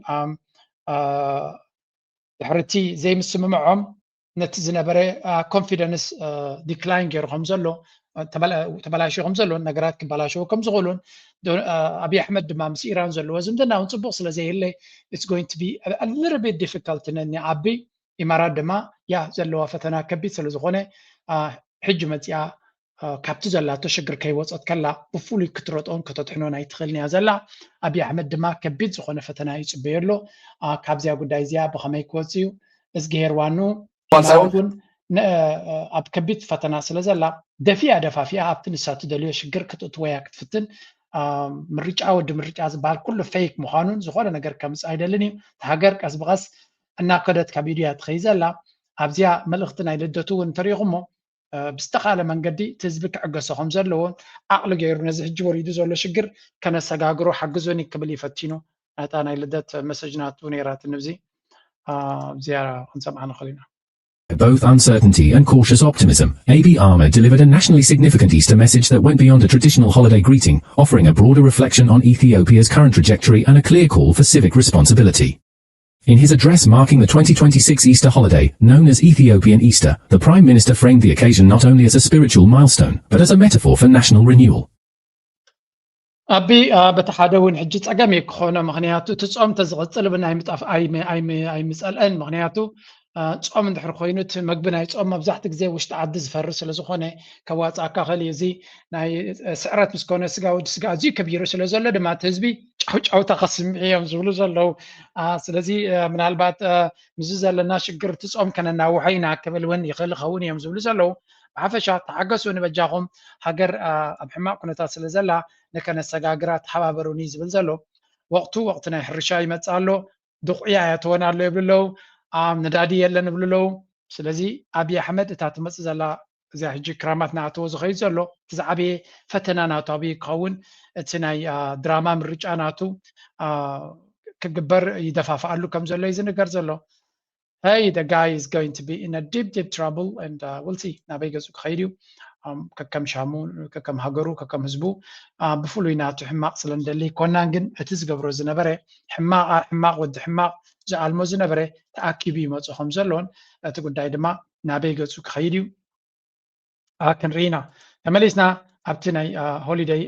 ድሕሪ እቲ ዘይምስምምዖም ነቲ ዝነበረ ኮንፊደንስ ዲክላይን ገይሩ ከም ዘሎ ተበላሽዩ ከም ዘሎ ነገራት ክበላሸው ከም ዝኽእሉን ኣብይ ኣሕመድ ድማ ምስ ኢራን ዘለዎ ዝምድና እውን ፅቡቅ ስለ ዘይህለ it's going to be a little bit difficult ነኒ ኣቢ ኢማራት ድማ ያ ዘለዋ ፈተና ከቢድ ስለ ዝኾነ ሕጂ መፅያ ካብቲ ዘላቶ ሽግር ከይወፀት ከላ ብፍሉይ ክትረጦን ከተድሕኖን ኣይትኽእልን እያ ዘላ። ኣብይ ኣሕመድ ድማ ከቢድ ዝኾነ ፈተና ይፅበዮ ኣሎ። ካብዚያ ጉዳይ እዚኣ ብኸመይ ክወፅ እዩ እዝግሄር ዋኑ ሳይሆን እውን ኣብ ከቢድ ፈተና ስለ ዘላ ደፊኣ ደፋፊኣ ኣብቲ ንሳ ትደልዮ ሽግር ክትእትወያ ክትፍትን ምርጫ ወዲ ምርጫ ዝበሃል ኩሉ ፌክ ምዃኑን ዝኾነ ነገር ከምፅእ ኣይደልን እዩ። እቲ ሃገር ቀስ ብቐስ እናከደት ካብ ኢድያ ትኸይ ዘላ ኣብዚኣ መልእኽቲ ናይ ልደቱ እውን እንተሪኢኹሞ ብዝተኻለ መንገዲ እቲ ህዝቢ ክዕገሶ ከም ዘለዎን ዓቕሊ ገይሩ ነዚ ሕጂ ወሪዱ ዘሎ ሽግር ከነሰጋግሮ ሓግዞኒ ክብል እዩ ፈቲኑ። ናታ ናይ ልደት መሰጅ ናቱ ነይራትኒ ብዚ ኣብዚኣ ክንሰምዓ ንኽእል ኢና። Both uncertainty and cautious optimism, A B Ahmed delivered a nationally significant Easter message that went beyond a traditional holiday greeting, offering a broader reflection on Ethiopia's current trajectory and a clear call for civic responsibility. In his address marking the twenty twenty-six Easter holiday, known as Ethiopian Easter, the Prime Minister framed the occasion not only as a spiritual milestone, but as a metaphor for national renewal. ኣቢ በቲ ሓደ እውን ሕጂ ፀገም እዩ ክኾኖ። ምክንያቱ እቲ ፆም ተዝቕፅል ብናይ ምጣፍ ኣይምፀልአን። ምክንያቱ ጾም እንድሕር ኮይኑ እቲ መግቢ ናይ ጾም መብዛሕትኡ ግዜ ውሽጢ ዓዲ ዝፈሪ ስለ ዝኾነ ከዋፅኣካ ክእል እዩ። እዚ ናይ ስዕረት ምስ ኮነ ስጋ ወዲ ስጋ ኣዝዩ ከቢሩ ስለ ዘሎ ድማ እቲ ህዝቢ ጫውጫውታ ከስምዕ እዮም ዝብሉ ዘለዉ። ስለዚ ምናልባት ምስዚ ዘለና ሽግር እቲ ጾም ከነናውሖ ኢና ክብል እውን ይኽእል ይኸውን እዮም ዝብሉ ዘለዉ። ብሓፈሻ ተሓገሱ ንበጃኹም፣ ሃገር ኣብ ሕማቕ ኩነታት ስለ ዘላ ንከነሰጋግራ ተሓባበሩኒ ዝብል ዘሎ። ወቕቱ ወቕቲ ናይ ሕርሻ ይመጽእ ኣሎ። ድቑያ እያ ትሆን ኣሎ ይብሉ ኣለዉ። ነዳዲ የለን ይብሉ ኣለዉ። ስለዚ ኣብይ ኣሕመድ እታ ትመፅእ ዘላ እዚኣ ሕጂ ክራማት ናኣተዎ ዝኸይድ ዘሎ እቲ ዝዓበየ ፈተና ናቱ ኣብይ ክኸውን እቲ ናይ ድራማ ምርጫ ናቱ ክግበር ይደፋፍኣሉ ከም ዘሎ እዩ ዝንገር ዘሎ። Hey, the guy is going to be in a deep, deep trouble and uh, we'll see ናበይ ገፁ ክኸይድ እዩ። ከከም ሻሙ፣ ከከም ሃገሩ፣ ከከም ህዝቡ ብፍሉይ ናቱ ሕማቕ ስለ ንደሊ ኮናን ግን እቲ ዝገብሮ ዝነበረ ሕማቕ ሕማቕ ወዲ ሕማቕ ዝኣልሞ ዝነበረ ተኣኪቡ ይመፁ ከም ዘሎን እቲ ጉዳይ ድማ ናበይ ገፁ ክኸይድ እዩ ክንርኢ ኢና። ተመሊስና ኣብቲ ናይ ሆሊደይ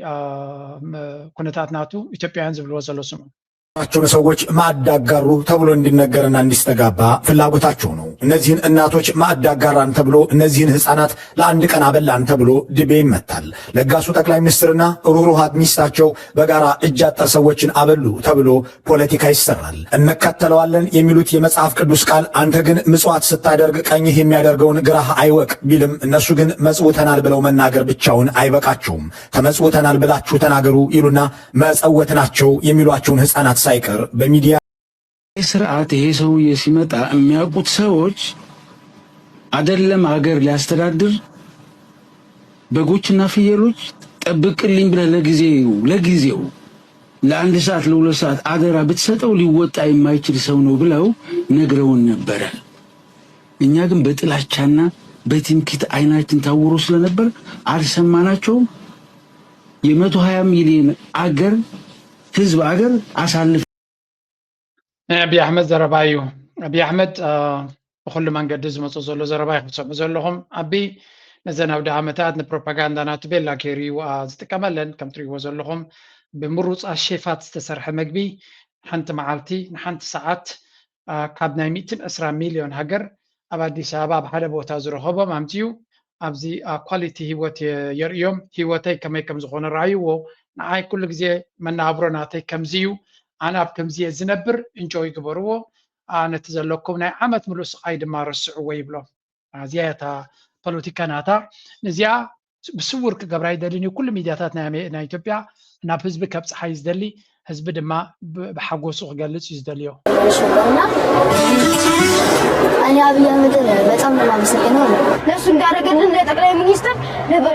ኩነታት ናቱ ኢትዮጵያውያን ዝብልዎ ዘሎ ስሙ። ናቸውን ሰዎች ማዕድ አጋሩ ተብሎ እንዲነገርና እንዲስተጋባ ፍላጎታቸው ነው። እነዚህን እናቶች ማዕድ አጋራን ተብሎ እነዚህን ህፃናት ለአንድ ቀን አበላን ተብሎ ድቤ ይመታል። ለጋሱ ጠቅላይ ሚኒስትርና ሩህሩሃት ሚስታቸው በጋራ እጅ አጠር ሰዎችን አበሉ ተብሎ ፖለቲካ ይሰራል። እንከተለዋለን የሚሉት የመጽሐፍ ቅዱስ ቃል አንተ ግን ምጽዋት ስታደርግ ቀኝህ የሚያደርገውን ግራህ አይወቅ ቢልም እነሱ ግን መጽውተናል ብለው መናገር ብቻውን አይበቃቸውም። ተመጽውተናል ብላችሁ ተናገሩ ይሉና መጸወት ናቸው የሚሏቸውን ህፃናት ሳይቀር በሚዲያ ይህ ስርዓት ይሄ ሰውዬ ሲመጣ የሚያውቁት ሰዎች አደለም ሀገር ሊያስተዳድር በጎችና ፍየሎች ጠብቅልኝ ብለህ ለጊዜው ለጊዜው ለአንድ ሰዓት ለሁለት ሰዓት አደራ ብትሰጠው ሊወጣ የማይችል ሰው ነው ብለው ነግረውን ነበረ። እኛ ግን በጥላቻና በትምክህት አይናችን ታውሮ ስለነበር አልሰማናቸውም። የመቶ ሀያ ሚሊዮን አገር ህዝብ አገር አሳልፍ ናይ ኣብዪ ኣሕመድ ዘረባ እዩ። ኣብዪ ኣሕመድ ብኩሉ መንገዲ ዝመፁ ዘሎ ዘረባ ኢኹም ትሰምዑ ዘለኹም። ኣቢ ነዘን ኣውደ ዓመታት ንፕሮፓጋንዳ ናቱ ቤላ ገይሩ እዩ ዝጥቀመለን። ከም ትሪእዎ ዘለኹም ብምሩፃት ሼፋት ዝተሰርሐ መግቢ ሓንቲ መዓልቲ ንሓንቲ ሰዓት ካብ ናይ ሚእትን ዕስራ ሚልዮን ሃገር ኣብ ኣዲስ ኣበባ ኣብ ሓደ ቦታ ዝረኸቦም ኣምፅኡ ኣብዚ ኳሊቲ ህይወት የርእዮም። ህይወተይ ከመይ ከም ዝኾነ ረኣይዎ። ንዓይ ኩሉ ግዜ መነባብሮ ናተይ ከምዚ እዩ። ኣነ ኣብ ከምዚ እየ ዝነብር፣ እንጆይ ግበርዎ። ነቲ ዘለኩም ናይ ዓመት ምሉእ ስቓይ ድማ ረስዕዎ ይብሎም። እዚኣ እያ እታ ፖለቲካ ናታ። ነዚኣ ብስውር ክገብራ ይደልን እዩ። ኩሉ ሚድያታት ናይ ኢትዮጵያ ናብ ህዝቢ ከብፅሓ እዩ ዝደሊ። ህዝቢ ድማ ብሓጎሱ ክገልፅ እዩ ዝደልዮ። እኔ አብይ አህመድን በጣም ነው የማመሰግነው። ለእሱ እንዳደረገልን ለጠቅላይ ሚኒስትር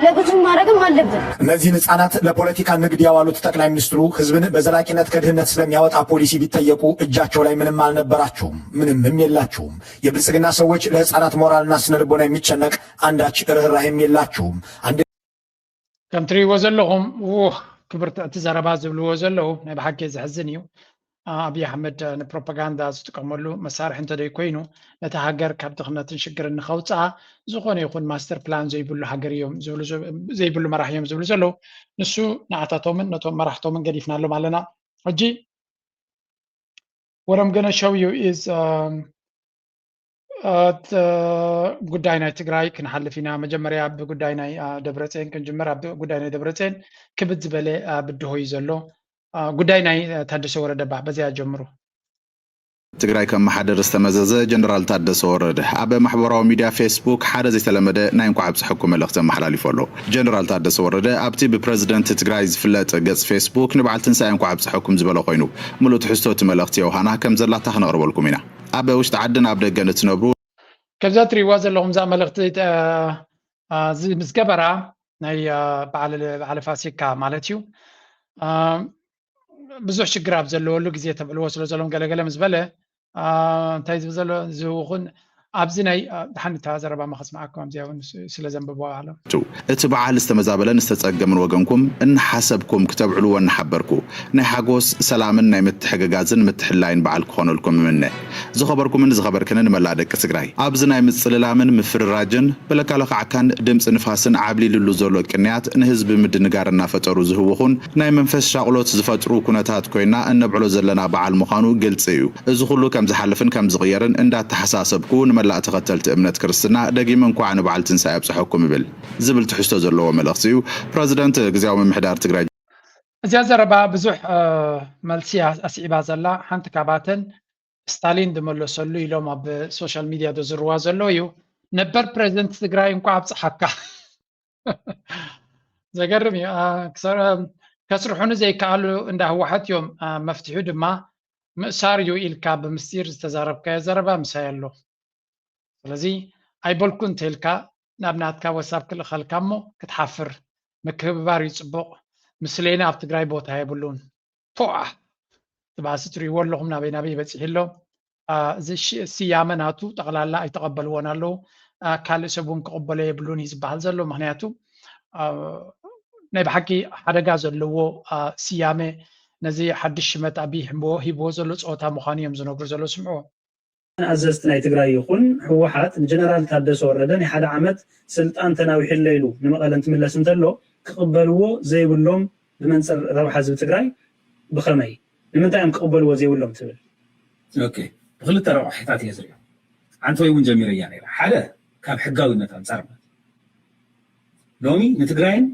ለብዙ ማድረግም አለብን። እነዚህን ህጻናት ለፖለቲካ ንግድ ያዋሉት ጠቅላይ ሚኒስትሩ ህዝብን በዘላቂነት ከድህነት ስለሚያወጣ ፖሊሲ ቢጠየቁ እጃቸው ላይ ምንም አልነበራቸውም፣ ምንምም የላቸውም። የብልጽግና ሰዎች ለህጻናት ሞራልና ስነልቦና የሚጨነቅ አንዳች ርህራሄም የላቸውም። ከም ትሪእዎ ዘለኹም ውህ ክብርቲ እቲ ዘረባ ዝብልዎ ዘለዉ ናይ ብሓቂ ዘሕዝን እዩ። ኣብዪ ኣሕመድ ንፕሮፓጋንዳ ዝጥቀመሉ መሳርሒ እንተደይ ኮይኑ ነቲ ሃገር ካብ ድኽነትን ሽግርን ንኸውፅኣ ዝኾነ ይኹን ማስተር ፕላን ዘይብሉ ሃገር እዮም ዘይብሉ መራሕ እዮም ዝብሉ ዘለዉ። ንሱ ንኣታቶምን ነቶም መራሕቶምን ገዲፍናሎም ኣለና። ሕጂ what I'm gonna show you is ጉዳይ ናይ ትግራይ ክንሓልፍ ኢና። መጀመርያ ብጉዳይ ናይ ደብረፅዮን ክንጅምር። ኣብ ጉዳይ ናይ ደብረፅዮን ክብድ ዝበለ ብድሆ እዩ ዘሎ። ጉዳይ ናይ ታደሰ ወረደ ባ በዚያ ጀምሩ። ትግራይ ከመሓድር ዝተመዘዘ ጀነራል ታደሰ ወረደ ኣብ ማሕበራዊ ሚድያ ፌስቡክ ሓደ ዘይተለመደ ናይ እንኳዕ ኣብፀሐኩም መልእኽቲ ኣመሓላሊፉ ኣሎ። ጀነራል ታደሰ ወረደ ኣብቲ ብፕረዚደንት ትግራይ ዝፍለጥ ገፅ ፌስቡክ ንበዓል ትንሳኤ እንኳዕ ኣብፀሐኩም ዝበለ ኮይኑ፣ ሙሉእ ትሕዝቶ እቲ መልእኽቲ ዮሃና ከም ዘላታ ክነቕርበልኩም ኢና። ኣብ ውሽጢ ዓድን ኣብ ደገን እትነብሩ ከምዛ እትሪእዋ ዘለኹም እዛ መልእኽቲ፣ እ፣ እ፣ እዚ ምስ ገበራ ናይ፣ እ፣ በዓል፣ በዓል ፋሲካ ማለት እዩ። እ፣ ብዙሕ ሽግር ኣብ ዘለወሉ ግዜ ተብዕልዎ ስለ ዘሎም ገለገለ ምስ በለ፣ እ፣ እንታይ ዝብል ዘሎ ዝውኹን ኣብዚ ናይ፣ እ፣ ድሓን እታ ዘረባ መኸስምዓኩም ኣብዚኣ እውን ስ-፣ ስለ ዘንብብዋ ኣሎ። እቲ በዓል ዝተመዛበለን ዝተጸገምን ወገንኩም እናሓሰብኩም ክተብዕልዎ እናሓበርኩ፣ ናይ ሓጎስ፣ ሰላምን ናይ ምትሕግጋዝን ምትሕላይን በዓል ክኾነልኩም እምነ። ዝኸበርኩምን ዝኸበርክንን መላእ ደቂ ትግራይ፣ ኣብዚ ናይ ምጽልላምን ምፍርራጅን ብለካለኻዕካን ድምፂ ንፋስን ዓብሊሉሉ ዘሎ ቅንያት ንህዝቢ ምድንጋር እናፈጠሩ ዝህውኹን ናይ መንፈስ ሻቕሎት ዝፈጥሩ ኩነታት ኮይና እነብዕሎ ዘለና በዓል ምዃኑ ግልፂ እዩ። እዚ ኩሉ ከም ዝሓልፍን ከም ዝቕየርን እንዳተሓሳሰብኩ ንመላእ ተኸተልቲ እምነት ክርስትና ደጊመ እንኳዕ ንበዓል ትንሳኤ ኣብፀሐኩም እብል ዝብል ትሕዝቶ ዘለዎ መልእኽቲ እዩ ፕረዚደንት ግዝያዊ ምምሕዳር ትግራይ። እዚኣ ዘረባ ብዙሕ፣ እ፣ መልሲ ኣስ-፣ ኣስዒባ ዘላ ሓንቲ ካብኣተን ስታሊን ዝመለሰሉ ኢሎም ኣብ ሶሻል ሚድያ ዘዝርዋ ዘሎ እዩ። ነበር ፕሬዚደንት ትግራይ እንኳዕ ኣብፀሓካ። ዘገርም እዩ። እ፣ ክሰር-፣ ከስርሑኒ ዘይከኣሉ እንዳ ህወሓት እዮም። እ፣ መፍትሒኡ ድማ ምእሳር እዩ ኢልካ ብምስጢር ዝተዛረብካዮ ዘረባ ምሳይ ኣሎ። ስለዚ ኣይበልኩ እንተኢልካ ናብ ናትካ ወሳብ ክልእኸልካ እሞ ክትሓፍር። ምክብባር እዩ ጽቡቕ። ምስሌነ ኣብ ትግራይ ቦታ የብሉን። ፎኣ! እቲ ባእሲ ትርእይዎ ኣለኹም ናበይ ናበይ በጺሑ ኣሎ። ኣ፣ እዚ ሽ-፣ ስያመ ናቱ ጠቕላላ ኣይተቐበልዎን ኣለዉ። ኣ፣ ካልእ ሰብ እውን ክቕበሎ የብሉን እዩ ዝበሃል ዘሎ። ምኽንያቱ፣ ኣ፣ ናይ ብሓቂ ሓደጋ ዘለዎ፣ ኣ፣ ስያመ ነዚ ሓድሽ ሽመት ኣቢይ ሂብዎ፣ ሂብዎ ዘሎ ጸወታ ምዃኑ እዮም ዝነግሩ ዘለዉ። ስምዕዎ። ኣዘዝቲ ናይ ትግራይ ይኹን ህወሓት ንጀነራል ታደሰ ወረደ ናይ ሓደ ዓመት ስልጣን ተናዊሑለይ ኢሉ ንመቐለ እንትምለስ እንተሎ ክቕበልዎ ዘይብሎም ብመንፅር ረብሓ ህዝቢ ትግራይ ብኸመይ? ንምንታይ እዮም ክቕበልዎ ዘይብሎም ትብል? ኦኬ፣ ብክልተ ረቋሒታት እየ ዝሪኦ። ሓንቲ ወይ እውን ጀሚረያ ነይራ። ሓደ ካብ ሕጋዊነት ኣንፃር ማለት እዩ። ሎሚ ንትግራይን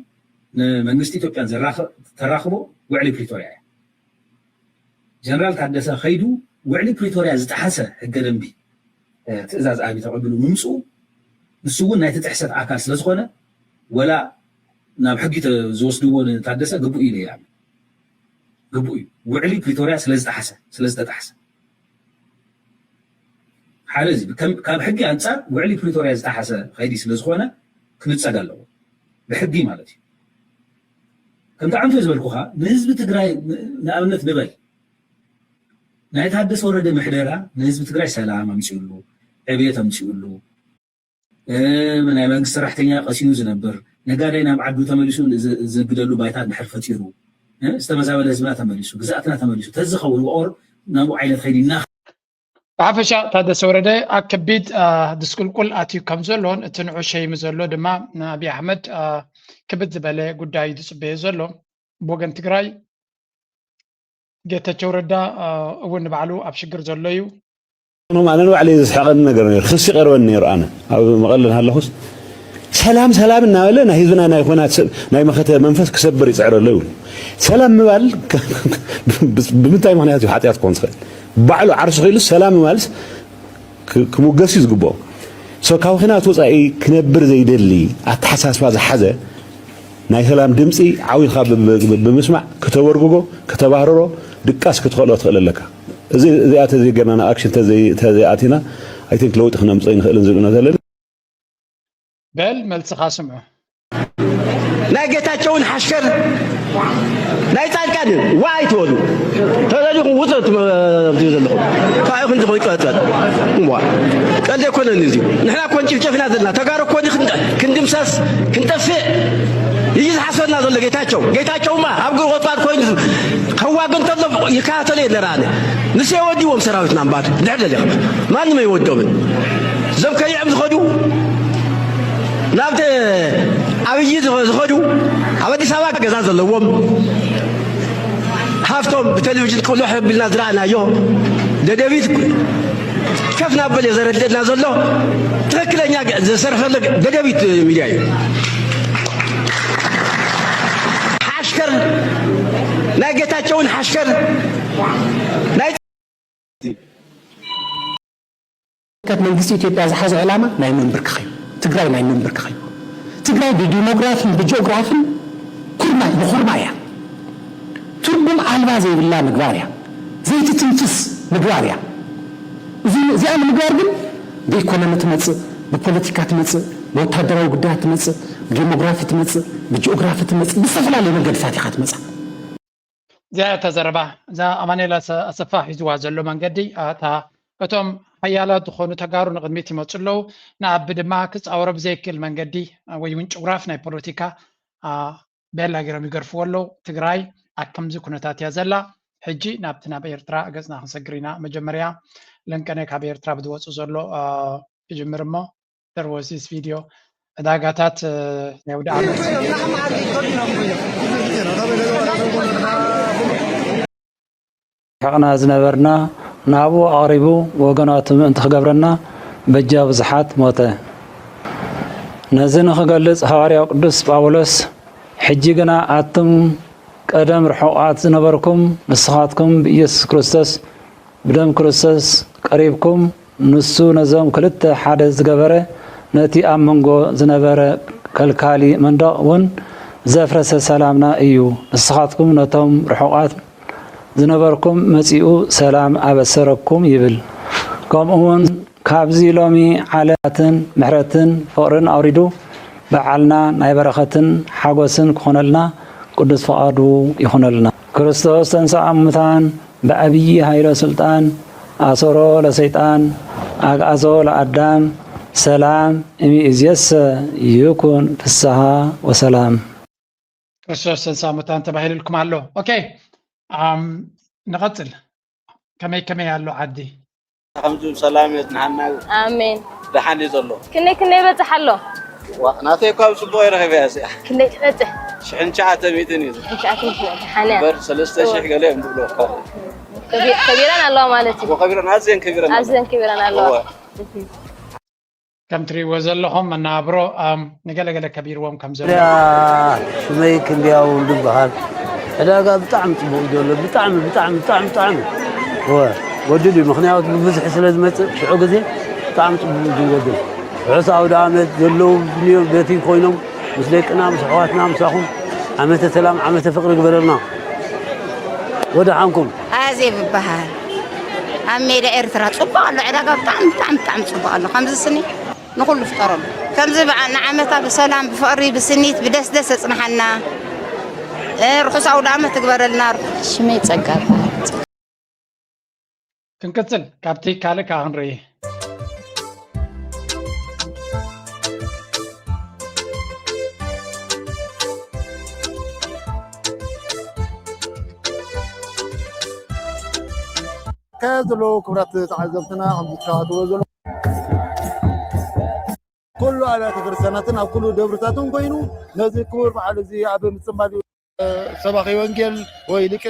ንመንግስቲ ኢትዮጵያን ዘራኸ-፣ ተራኽቦ ውዕሊ ፕሪቶርያ እያ። ጀነራል ታደሰ ከይዱ ውዕሊ ፕሪቶርያ ዝጠሓሰ ሕገ ደንቢ፣ እ፣ ትእዛዝ ኣብይ ተቐቢሉ ምምፅኡ ንሱ እውን ናይቲ ጥሕሰት ኣካል ስለ ዝኾነ ወላ ናብ ሕጊ ተ-፣ ዝወስድዎ ንታደሰ ግቡእ ኢለ እየ ኣምን። ግቡእ እዩ። ውዕሊ ፕሪቶርያ ስለ ዝጠሓሰ፣ ስለ ዝተጠሓሰ። ሓደ እዚ ከም-፣ ካብ ሕጊ ኣንፃር ውዕሊ ፕሪቶርያ ዝጠሓሰ ከይዲ ስለ ዝኾነ ክንፀግ ኣለዎ። ብሕጊ ማለት እዩ። ከምቲ ዓንቶ ዝበልኩኻ ንህዝቢ ትግራይ ን-፣ ንኣብነት ንበል ናይ ታደሰ ወረደ ምሕደራ ንህዝቢ ትግራይ ሰላም ኣምፂኡሉ፣ ዕብየት ኣምፂኡሉ፣ እ፣ ናይ መንግስቲ ሰራሕተኛ ቀሲኑ ዝነብር፣ ነጋዳይ ናብ ዓዱ ተመሊሱ ዝ-፣ ዝነግደሉ ባይታ እንድሕር ፈጢሩ፣ እ፣ ዝተመዛበለ ህዝብና ተመሊሱ፣ ግዝኣትና ተመሊሱ ተዝኸውን ወኦር ናብኡ ዓይነት ከይዲ እና ብሓፈሻ ታደሰ ወረደ ኣብ ከቢድ፣ ኣ፣ ድስቁልቁል ኣትዩ ከም ዘሎን እቲ ንዑ ሸይሚ ዘሎ ድማ ንኣብይ ኣሕመድ፣ ኣ፣ ክብድ ዝበለ ጉዳይ እዩ ዝጽበዮ ዘሎ። ብወገን ትግራይ ጌታቸው ረዳ፣ አ፣ እውን ንባዕሉ ኣብ ሽግር ዘሎ እዩ። ኖም ኣነ ንባዕለይ ዘስሕቐኒ ነገር ነይሩ። ክሲ ቀርበኒ ነይሩ። ኣነ ኣብ መቐለ እናሃለኹስ ሰላም ሰላም እናበለ ናይ ህዝብና ናይ ኹናት ሰብ፣ ናይ መኸተ መንፈስ ክሰብር ይፅዕር ኣሎ ይብሉ። ሰላም ምባል ብምንታይ ምኽንያት እዩ ሓጢኣት ክኾን ዝኽእል? ባዕሉ ዓርሱ ክኢሉ ሰላም ምባልስ ክ-፣ ክሙገስ እዩ ዝግብኦ። ሶ ካብ ኹናት ወፃኢ ክነብር ዘይደሊ ኣተሓሳስባ ዝሓዘ ናይ ሰላም ድምፂ ዓው ኢልካ ብ-፣ ብ-፣ ብ-፣ ብምስማዕ ክተበርግጎ፣ ክተባህርሮ፣ ድቃስ ክትኸእሎ ትኽእል ኣለካ። እዚ፣ እዚኣ ተዘይገርና ንኣክሽን ተዘይ-፣ ተዘይኣቲና፣ ኣይ ቲንክ ለውጢ ክነምፅኦ ይንኽእልን ዝብል እምነት ኣለኒ። በል መልስኻ ስምዑ። ናይ ጌታቸውን ሓሽከር ናይ ጻድቃን ዋ ኣይትበሉ። ተደሊኹም ውጹ ትም-፣ ትብሉ ዘለኹም። እንታይ ኢኹም እዚ ኮይቀጸል? እዋ። ቀልዲ ኣይኮነን እዚ። ንሕና እኮ እንጭፍጨፍ ኢና ዘለና። ተጋሩ እኮ እዚ ክንድ-፣ ክንድምሰስ፣ ክንጠፍእ እዩ ዝሓስበና ዘሎ ጌታቸው። ጌታቸውማ ኣብ ጉርቆጽቋጥ ኮይኑ ከዋግ እንተሎ ይከታተሎ የለ ረኣነ። ንሱ የወዲዎም ሰራዊትና እምበር ድሕር ደሊኻ። ማንም ኣይወዶምን። እዞም ከሊዖም ዝኸዱ ናብቲ ኣብይ ዝኸ-፣ ዝኸዱ ኣብ ኣዲስ ኣበባ ገዛ ዘለዎም ሃፍቶም ብቴሌቪዥን ቅልሕ ኣቢልና ዝረኣናዮ ደደቢት ከፍ ናበለ ዘረድእና ዘሎ ትኽክለኛ ገ-፣ ዝሰርሕ ዘሎ ደደቢት ሚድያ እዩ። ሓሽከር ናይ ጌታቸውን ሓሽከር ናይ ት መንግስቲ ኢትዮጵያ ዝሓዞ ዕላማ ናይ ምንብርካኽ እዩ። ትግራይ ናይ ምንብርካኽ እዩ። ትግራይ ብዲሞግራፍን ብጂኦግራፍን ኩርማይ ንኹርማይ እያ። ትርጉም ኣልባ ዘይብላ ምግባር እያ። ዘይትትንፍስ ምግባር እያ። እዚ እዚኣ ንምግባር ግን ብኢኮኖሚ ትመጽእ፣ ብፖለቲካ ትመጽእ፣ ብወታደራዊ ጉዳያት ትመጽእ፣ ብዲሞግራፊ ትመጽእ፣ ብጂኦግራፊ ትመጽእ፣ ብዝተፈላለዩ መገድታት ኢኻ ትመጽእ። እዚኣ እታ ዘረባ እዛ ኣማኑኤል ኣሰፋ ሒዝዋ ዘሎ መንገዲ እታ እቶም ሓያላት ዝኾኑ ተጋሩ ንቕድሚት ይመፁ ኣለዉ። ንኣቢ ድማ ክፃወሮ ብዘይክእል መንገዲ ወይ እውን ጭጉራፍ ናይ ፖለቲካ ቤላ ገይሮም ይገርፍዎ ኣለዉ። ትግራይ ኣብ ከምዚ ኩነታት እያ ዘላ። ሕጂ ናብቲ ናብ ኤርትራ ገፅና ክንሰግር ኢና። መጀመርያ ለንቀነ ካብ ኤርትራ ብዝወፁ ዘሎ ክጅምር እሞ ተርወሲስ ቪድዮ ዕዳጋታት ናይ ውድኣመት ርሕቕና ዝነበርና ናብኡ ኣቕሪቡ ወገናቱ ምእንቲ ክገብረና በጃ ብዙሓት ሞተ። ነዚ ንኽገልጽ ሃዋርያው ቅዱስ ጳውሎስ ሕጂ ግና ኣቱም ቀደም ርሑቓት ዝነበርኩም ንስኻትኩም ብኢየሱስ ክርስቶስ ብደም ክርስቶስ ቀሪብኩም፣ ንሱ ነዞም ክልተ ሓደ ዝገበረ፣ ነቲ ኣብ መንጎ ዝነበረ ከልካሊ መንደቕ እውን ዘፍረሰ ሰላምና እዩ። ንስኻትኩም ነቶም ርሑቓት ዝነበርኩም መጺኡ ሰላም ኣበሰረኩም ይብል። ከምኡውን ካብዚ ሎሚ ዓለማትን ምሕረትን ፍቕርን ኣውሪዱ በዓልና ናይ በረኸትን ሓጎስን ክኾነልና ቅዱስ ፍቓዱ ይኹነልና። ክርስቶስ ተንሥአ እሙታን ብዐቢይ ኃይለ ሥልጣን አሰሮ ለሰይጣን አግአዞ ለአዳም ሰላም እምይእዜሰ ይኩን ፍስሓ ወሰላም። ክርስቶስ ተንሳ ሙታን ተባሂሉልኩም ኣሎ። ኦኬ ኣም፣ ንቐጽል። ከመይ ከመይ ኣሎ ዓዲ? ከምዚ ብሰላም የጽንሓና። ኣሜን። ደሓን እዩ ዘሎ። ክንደይ ክንደይ ይበጽሕ ኣሎ? ዋ፣ ናተይ እኳ ብጽቡቕ ይረኸበያ እዚኣ። ክንደይ ትበጽሕ? ሽሕን ትሽዓተ ሚእትን እዩ። ሽሕን ትሽዓተ ሚእትን ደሓን እያ። እምበር ሰለስተ ሽሕ ገለ እዮም ዝብሉ እኳ። ከቢ- ከቢረን ኣለዋ ማለት እዩ። እኮ ከቢረን ኣዝየን ከቢረን ኣለዋ። ኣዝየን ከቢረን ኣለዋ። እወ። ከም ትሪእዎ ዘለኹም መናብሮ ኣም፣ ንገለገለ ከቢርዎም ከም ዘሎ እያ። ሽመይ ክንድያ ወልዱ ይበሃል። ዕዳጋ ብጣዕሚ ፅቡቅ እዩ ዘሎ። ብጣዕሚ ብጣዕሚ ብጣዕሚ ብጣዕሚ እወ ጎድል እዩ። ምክንያቱ ብብዝሒ ስለ ዝመፅእ ሽዑ ግዜ ብጣዕሚ ፅቡቅ እዩ ዝጎድል። ርሑስ ኣውደ ዓመት ዘለዉ ብንዮ በቲ ኮይኖም ምስ ደቅና ምስ ኣሕዋትና ምሳኹም ዓመተ ሰላም ዓመተ ፍቅሪ ግበረልና። ወደሓንኩም። ኣዜብ ይበሃል። ኣብ ሜዳ ኤርትራ ጽቡቕ ኣሎ ዕዳጋ ብጣዕሚ ብጣዕሚ ብጣዕሚ ጽቡቕ ኣሎ። ከምዚ ስኒ ንኹሉ ፍጠረሉ። ከምዚ በዓል ንዓመታ ብሰላም ብፍቕሪ ብስኒት ብደስደስ የጽንሓና። እ፣ ርሑስ ኣውደ ዓመት ትግበረልና። ሽመይ ጸጋ ይበሃል። ክንቅጽል ካብቲ ካልእ ከኣ ክንርኢ። ከ ዘለዉ ክብራት ተዓዘብትና ከም ዝከታተልዎ ዘሎ ኩሉ ኣብያተ ክርስቲያናትን ኣብ ኩሉ ደብርታትን ኮይኑ ነዚ ክቡር በዓል እዚ ኣብ ምጽማድ እዩ። ሰባኺ ወንጌል ወይ ሊቀ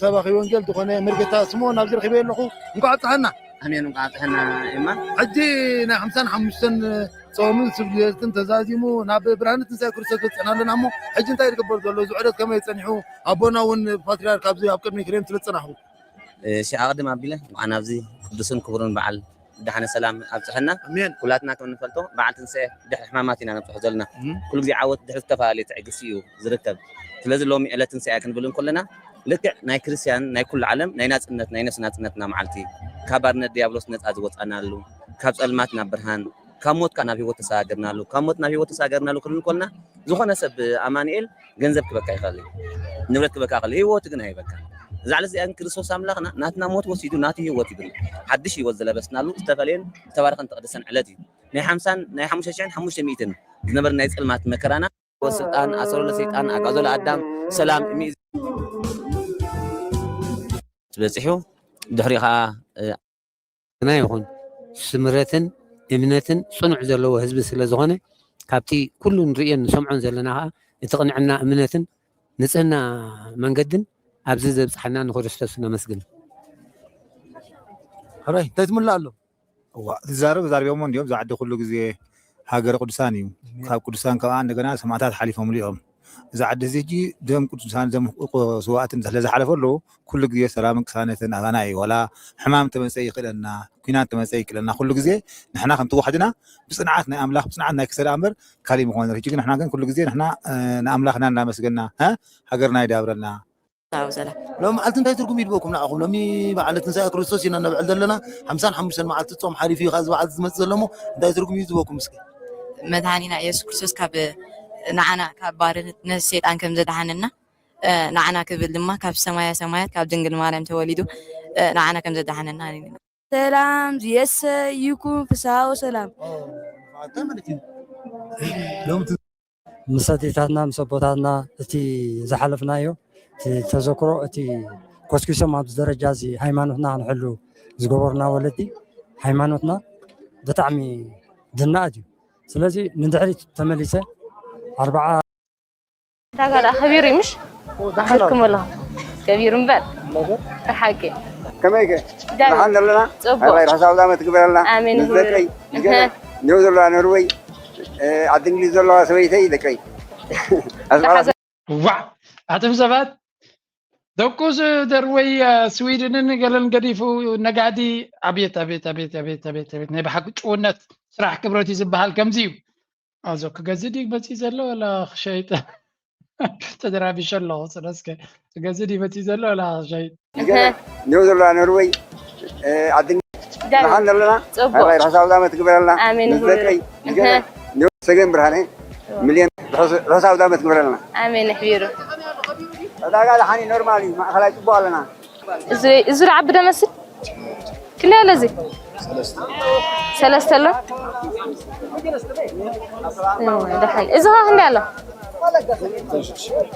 ሰባኺ ወንጌል ዝኾነ ምርጌታ ስምኦን ኣብዚ ረኺበዮ ኣለኹ። እንኳዕ ኣብጽሓና። ኣሜን፣ እንኳዕ ኣብጽሐና። ኤማ። ሕጂ ናይ ሓምሳን ሓሙሽተን ጾምን ስግደትን ተዛዚሙ ናብ ብርሃነ ትንሳኤ ክርስቶስ በጺሕና ኣለና እሞ ሕጂ እንታይ ዝግበር ዘሎ? እዚ ዑደት ከመይ ጸኒሑ? ኣቦና እውን ፓትርያርክ ኣብዚ ኣብ ቅድሚ ክሬም ስለ ዝጸናሕኹ። እሺ ኣቐድም ኣቢለ እንኳዕ ናብዚ ቅዱስን ክቡርን በዓል ብደሓነ ሰላም ኣብፅሐና። ኣሜን። ኩላትና ከም እንፈልጦ በዓል ትንሳኤ ድሕሪ ሕማማት ኢና ነብፅሖ ዘለና። እም። ኩሉ ግዜ ዓወት ድሕሪ ዝተፈላለየ ትዕግስቲ እዩ ዝርከብ። ስለዚ ሎሚ ዕለት ትንሳኤ ክንብል እንከለና ልክዕ ናይ ክርስትያን ናይ ኩሉ ዓለም ናይ ናፅነት ናይ ነፍሲ ናፅነትና መዓልቲ ካብ ባርነት ዲያብሎስ ነፃ ዝወፃናሉ ካብ ፀልማት ናብ ብርሃን ካብ ሞት ካብ ናብ ህይወት ተሰጋገርናሉ ካብ ሞት ናብ ህይወት ተሰጋገርናሉ ክንብል እንከለና ዝኾነ ሰብ ኣማኑኤል ገንዘብ ክበካ ይኽእል እዩ፣ ንብረት ክበካ ይኽእል እዩ፣ ህይወት ግን ኣይበካ። እዛ ዕለት እዚኣ ግን ክርስቶስ ኣምላኽና ናትና ሞት ወሲዱ ናቱ ህይወት ይብል ሓድሽ ህይወት ዝለበስናሉ ዝተፈለየን ዝተባረኸን ዝተቐደሰን ዕለት እዩ። ናይ ሓምሳን ናይ ሓሙሽተ ሽሕን ሓሙሽተ ሚእትን ዝነበረ ናይ ጸልማት መከራና ወ ስልጣን ኣሰሮ ለሰይጣን ኣግኣዞ ለኣዳም ሰላም እሚ ዝበጺሑ ድሕሪኡ ኸኣ ና ይኹን ስምረትን እምነትን ጽኑዕ ዘለዎ ህዝቢ ስለ ዝኾነ ካብቲ ኩሉ ንርእዮን ንሰምዖን ዘለና ኸኣ እቲ ቅንዕና እምነትን ንጽህና መንገድን ኣብዚ ዘብጽሓና ንክርስቶስ ነመስግን። ሕራይ እንታይ ትምልእ ኣሎ? እዋ ዝዛረብ ዛርቢያሞ እንዲዮም። እዛ ዓዲ ኩሉ ግዜ ሃገረ ቅዱሳን እዩ። ካብ ቅዱሳን ከዓ እንደገና ሰማዕታት ሓሊፎምሉ እዮም። እዛ ዓዲ እዚ ሕጂ ደም ቅዱሳን ደም ስዋእትን ስለ ዝሓለፈ ኣለዉ ኩሉ ግዜ ሰላምን ቅሳነትን ኣባና እዩ። ዋላ ሕማም ተመፀ ይኽእለና፣ ኩናት ተመፀ ይክእለና፣ ኩሉ ግዜ ንሕና ከምቲ ዋሕድና ብፅንዓት ናይ ኣምላኽ ብፅንዓት ናይ ክሰላ እምበር ካሊእ ምኾነ። ሕጂ ግን ንሕና ግን ኩሉ ግዜ ንሕና ንኣምላኽና እናመስገና ሃገርና ይዳብረልና። ሎም መዓልቲ እንታይ ትርጉም ይድበኩም ንዓኹም? ሎሚ በዓለ ትንሳኤ ክርስቶስ ኢና ነብዕል ዘለና። ሓምሳን ሓሙሽተን መዓልቲ ጾም ሓሊፉ እዩ። ካብዚ በዓል ዝመጽእ ዘሎ እሞ እንታይ ትርጉም እዩ ዝህበኩም እስኪ? መድሃኒና ኢየሱስ ክርስቶስ ካብ ንዓና ካብ ባርነት ሰይጣን ከም ዘድሓነና ንዓና ክብል ድማ ካብ ሰማያ ሰማያት ካብ ድንግል ማርያም ተወሊዱ ንዓና ከም ዘድሓነና ሰላም ዝየሰይኩም ፍስሃ ወሰላም። ምስ ኣዴታትና ምስ ኣቦታትና እቲ ዝሓለፍናዮ እቲ ተዘክሮ እቲ ኮስኪሶም ኣብዚ ደረጃ እዚ ሃይማኖትና ክንሕሉ ዝገበሩና ወለዲ ሃይማኖትና ብጣዕሚ ዝነኣድ እዩ። ስለዚ ንድሕሪት ተመሊሰ ኣርብዓ ታጋዳ ከቢሩ እዩ ምሽ ክክም ኣለኹ ከቢሩ እምበር ሓቂ ከመይ ከ ደሓን ዘለና ጽቡቅ ራሕሳ ኣውዳመት ትግበረልና ኣሜን ምስ ደቀይ ምስ ገለ ኔው ዘለዋ ኖርወይ ዓዲ እንግሊዝ ዘለዋ ሰበይተይ ደቀይ ኣስመራ ዋዕ ኣቶም ሰባት ደቁ ደርወይ ስዊድንን ገለን ገዲፉ ነጋዲ ኣቤት ኣቤት ኣቤት ኣቤት ኣቤት ኣቤት ናይ ብሓቂ ጭውነት ስራሕ ክብረት እዩ ዝበሃል ከምዚ እዩ ኣዞ ክገዝእ ድዩ መፂኡ ዘሎ ወላ ክሸይጥ ተደራቢሸ ኣለኹ ስለስከ ክገዝእ ድዩ መፂኡ ዘሎ ወላ ክሸይጥ ኔው ዘለዋ ኖርወይ ዓዲ ደሓን ዘለና ራሕሳ ኣውዳመት ትግበረልና ምስ ደቀይ ምስ ገለ ሰገን ብርሃነ ሚልዮን ርሑስ ኣውዳመት ግበረልና። ኣሜን ኣሕቢሩ። ዕዳጋ ደሓን እዩ ኖርማል እዩ ማእኸላይ ፅቡቅ ኣለና። እዚ ዶ ዓቢ ደመስል ክንደይ ኣሎ እዚ ሰለስተ ኣሎ። ደሓን እዚ ኸ ክንደይ ኣሎ?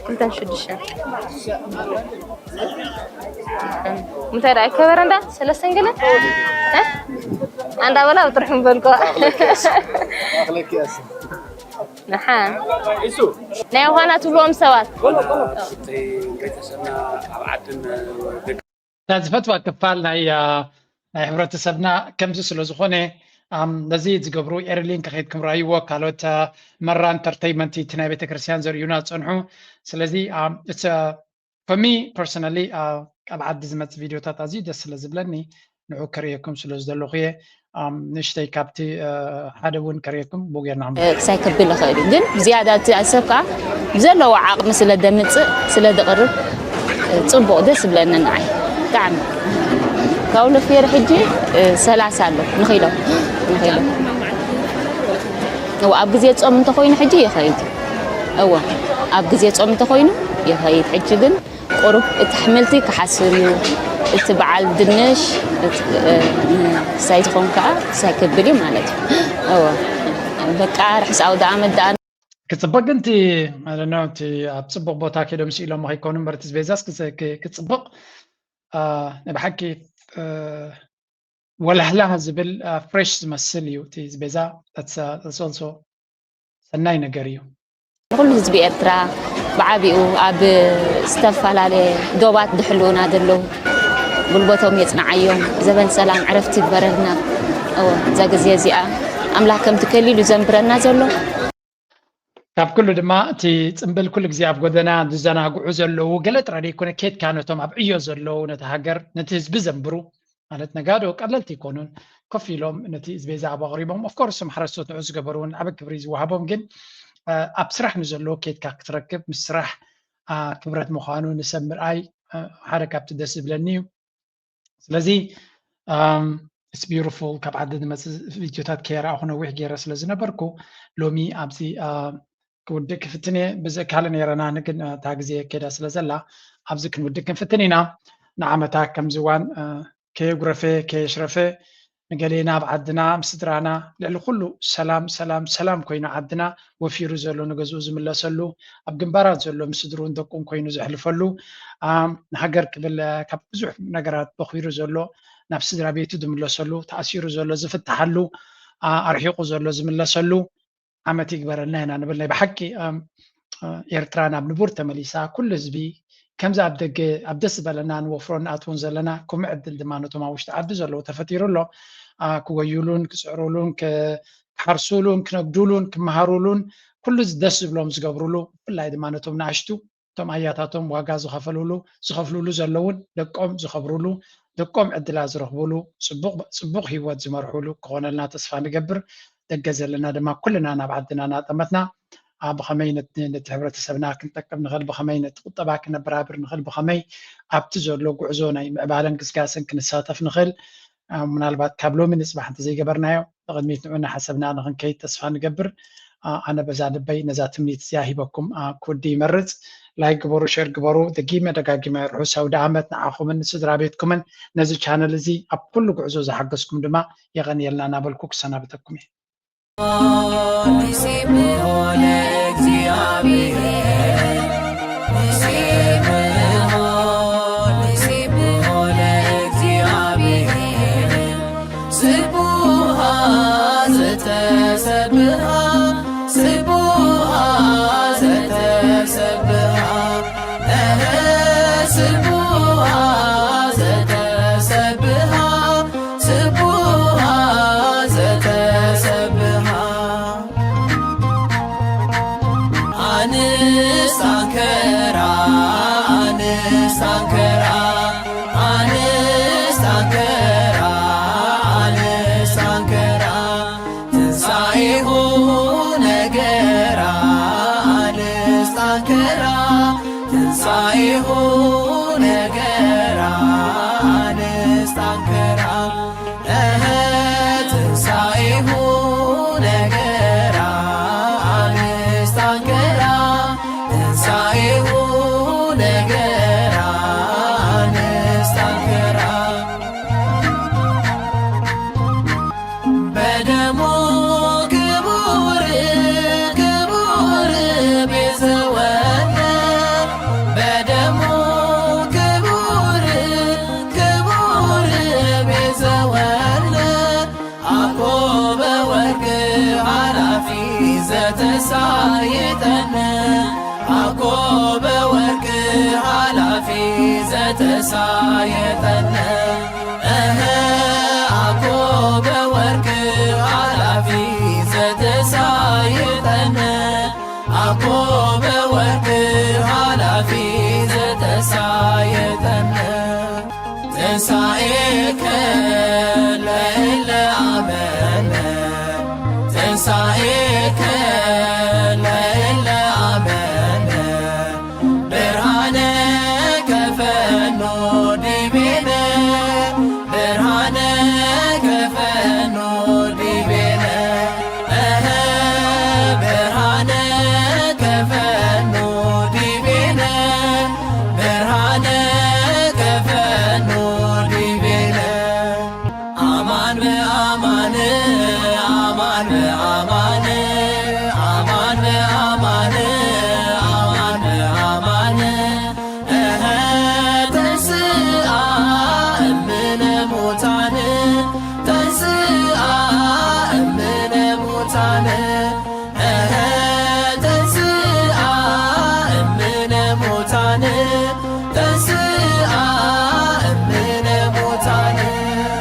ክልተን ሽዱሽተን እንታይ ደኣ ይከበረ እንዳ ሰለስተን ገለ ኣንዳ በላ ብጥርሑ ምበልኮ ንሓን ናይ ውሃና ትብልዎም ሰባት እታ ዝፈትዋ ክፋል ናይ ናይ ሕብረተሰብና ከምዚ ስለ ዝኾነ ነዚ ዝገብሩ ኤርሊን ከኸይድ ክምራይዎ ካልኦት መራ ኢንተርተይመንት እቲ ናይ ቤተክርስትያን ዘርእዩና ዝፀንሑ ስለዚ for me personally ኣብ ዓዲ ዝመፅእ ቪድዮታት ኣዝዩ ደስ ስለ ዝብለኒ ንዑ ከርእየኩም ስለ ዝደለኹ እየ ንእሽተይ ካብቲ ሓደ እውን ከርእየኩም ብኡ ጌርና ክሳይ ከብል ይኽእል እዩ ግን ዝያዳ እቲ ሰብ ከዓ ብዘለዎ ዓቕሚ ስለ ደምፅእ ስለ ድቕርብ ፅቡቕ ደስ ዝብለኒ ንዓይ ብጣዕሚ ካብ ለፍየር ሕጂ ሰላሳ ኣሎ ንኺሎ ንኺሎ እዎ ኣብ ግዜ ጾም እንተኾይኑ ሕጂ ይኸይድ እዎ ኣብ ግዜ ጾም እንተኾይኑ ይኸይድ ሕጂ ግን ቁሩብ እቲ ኣሕምልቲ ክሓስር እዩ እቲ በዓል ድንሽ ክሳይ ዝኸውን ከዓ ክሳይ ክብል እዩ ማለት እዩ እዎ በቃ ርሕስ ኣውደ ኣመት ደኣ ክፅበቅ ግን እቲ እቲ ኣብ ፅቡቅ ቦታ ከይዶም ስኢሎም ከይኮኑ እምበር እቲ ቤዛስ ክፅብቅ ናይ ብሓቂ ወላህላህ ዝብል ፍሬሽ ዝመስል እዩ እቲ ቤዛ ሶልሶ ሰናይ ነገር እዩ ንኩሉ ህዝቢ ኤርትራ ብዓቢኡ ኣብ ዝተፈላለየ ዶባት ድሕልውና ዘለዉ ጉልበቶም የጽንዓዮም ዘበን ሰላም ዕረፍቲ ይግበረልና እዛ ግዜ እዚኣ ኣምላኽ ከምቲ ከሊሉ ዘንብረና ዘሎ ካብ ኩሉ ድማ እቲ ፅምብል ኩሉ ግዜ ኣብ ጎደና ዝዘናግዑ ዘለዉ ገለ ጥራይ ዘይኮነ ኬድካ ነቶም ኣብ ዕዮ ዘለዉ ነቲ ሃገር ነቲ ህዝቢ ዘንብሩ ማለት ነጋዶ ቀለልቲ ይኮኑን ኮፍ ኢሎም ነቲ ዝበይ ዝኣቡ ኣቕሪቦም ኦፍኮርስ እም ሓረስቶት ንዑ ዝገበሩ እውን ዓበ ክብሪ ዝወሃቦም ግን ኣብ ስራሕ ንዘለዎ ኬድካ ክትረክብ ምስ ስራሕ ክብረት ምዃኑ ንሰብ ምርኣይ ሓደ ካብቲ ደስ ዝብለኒ እዩ ስለዚ it's beautiful ካብ ዓዲ ዝመፅእ ቪድዮታት ከየረኣኹ ነዊሕ ገይረ ስለ ዝነበርኩ ሎሚ ኣብዚ ክውድእ ክፍትን እየ ብዝእካለ ነይረና ንግን እታ ግዜ ከዳ ስለ ዘላ ኣብዚ ክንውድእ ክንፍትን ኢና ንዓመታ ከምዚ እዋን ከየጉረፈ ከየሽረፈ ንገሌና ኣብ ዓድና ምስ ስድራና ልዕሊ ኩሉ ሰላም ሰላም ሰላም ኮይኑ ዓድና ወፊሩ ዘሎ ንገዝኡ ዝምለሰሉ ኣብ ግንባራት ዘሎ ምስ ስድሩን ደቁን ኮይኑ ዘሕልፈሉ ንሃገር ክብል ካብ ብዙሕ ነገራት በኺሩ ዘሎ ናብ ስድራ ቤቱ ዝምለሰሉ ተኣሲሩ ዘሎ ዝፍትሓሉ ኣርሒቑ ዘሎ ዝምለሰሉ ዓመት ይግበረልና ኢና ንብል ናይ ብሓቂ ኤርትራ ናብ ንቡር ተመሊሳ ኩሉ ህዝቢ ከምዚ ኣብ ደገ ኣብ ደስ ዝበለና ንወፍሮ ንኣትውን ዘለና ከምኡ ዕድል ድማ ነቶም ኣብ ውሽጢ ዓዲ ዘለዉ ተፈጢሩ ኣሎ ክጎይሉን ክፅዕሩሉን ክሓርሱሉን ክነግዱሉን ክመሃሩሉን ኩሉ ደስ ዝብሎም ዝገብርሉ፣ ብፍላይ ድማ ነቶም ንኣሽቱ፣ እቶም ኣያታቶም ዋጋ ዝኸፈልሉ ዝኸፍልሉ ዘለውን ደቆም ዝኸብርሉ፣ ደቆም ዕድላ ዝረኽብሉ፣ ፅቡቕ ህይወት ዝመርሕሉ ክኾነልና ተስፋ ንገብር። ደገ ዘለና ድማ ኩልና ናብ ዓድና እናጠመትና ብኸመይ ነቲ ህብረተሰብና ክንጠቅም ንኽእል፣ ብኸመይ ነቲ ቁጠባ ክነበራብር ንኽእል፣ ብኸመይ ኣብቲ ዘሎ ጉዕዞ ናይ ምዕባለን ግስጋስን ክንሳተፍ ንኽእል። ምናልባት ካብ ሎሚ ንፅባሕ እንተዘይገበርናዮ ንቕድሚት ንዑ እናሓሰብና ንኽንከይድ ተስፋ ንገብር። ኣነ በዛ ልበይ ነዛ ትምኒት እዚኣ ሂበኩም ክውዲ ይመርፅ። ላይክ ግበሩ፣ ሸር ግበሩ፣ ደጊመ ደጋጊመ ርሑስ ኣውደ ዓመት ንዓኹምን ንስድራ ቤትኩምን። ነዚ ቻነል እዚ ኣብ ኩሉ ጉዕዞ ዝሓገዝኩም ድማ የቐንየልና እናበልኩ ክሰናበተኩም እየ።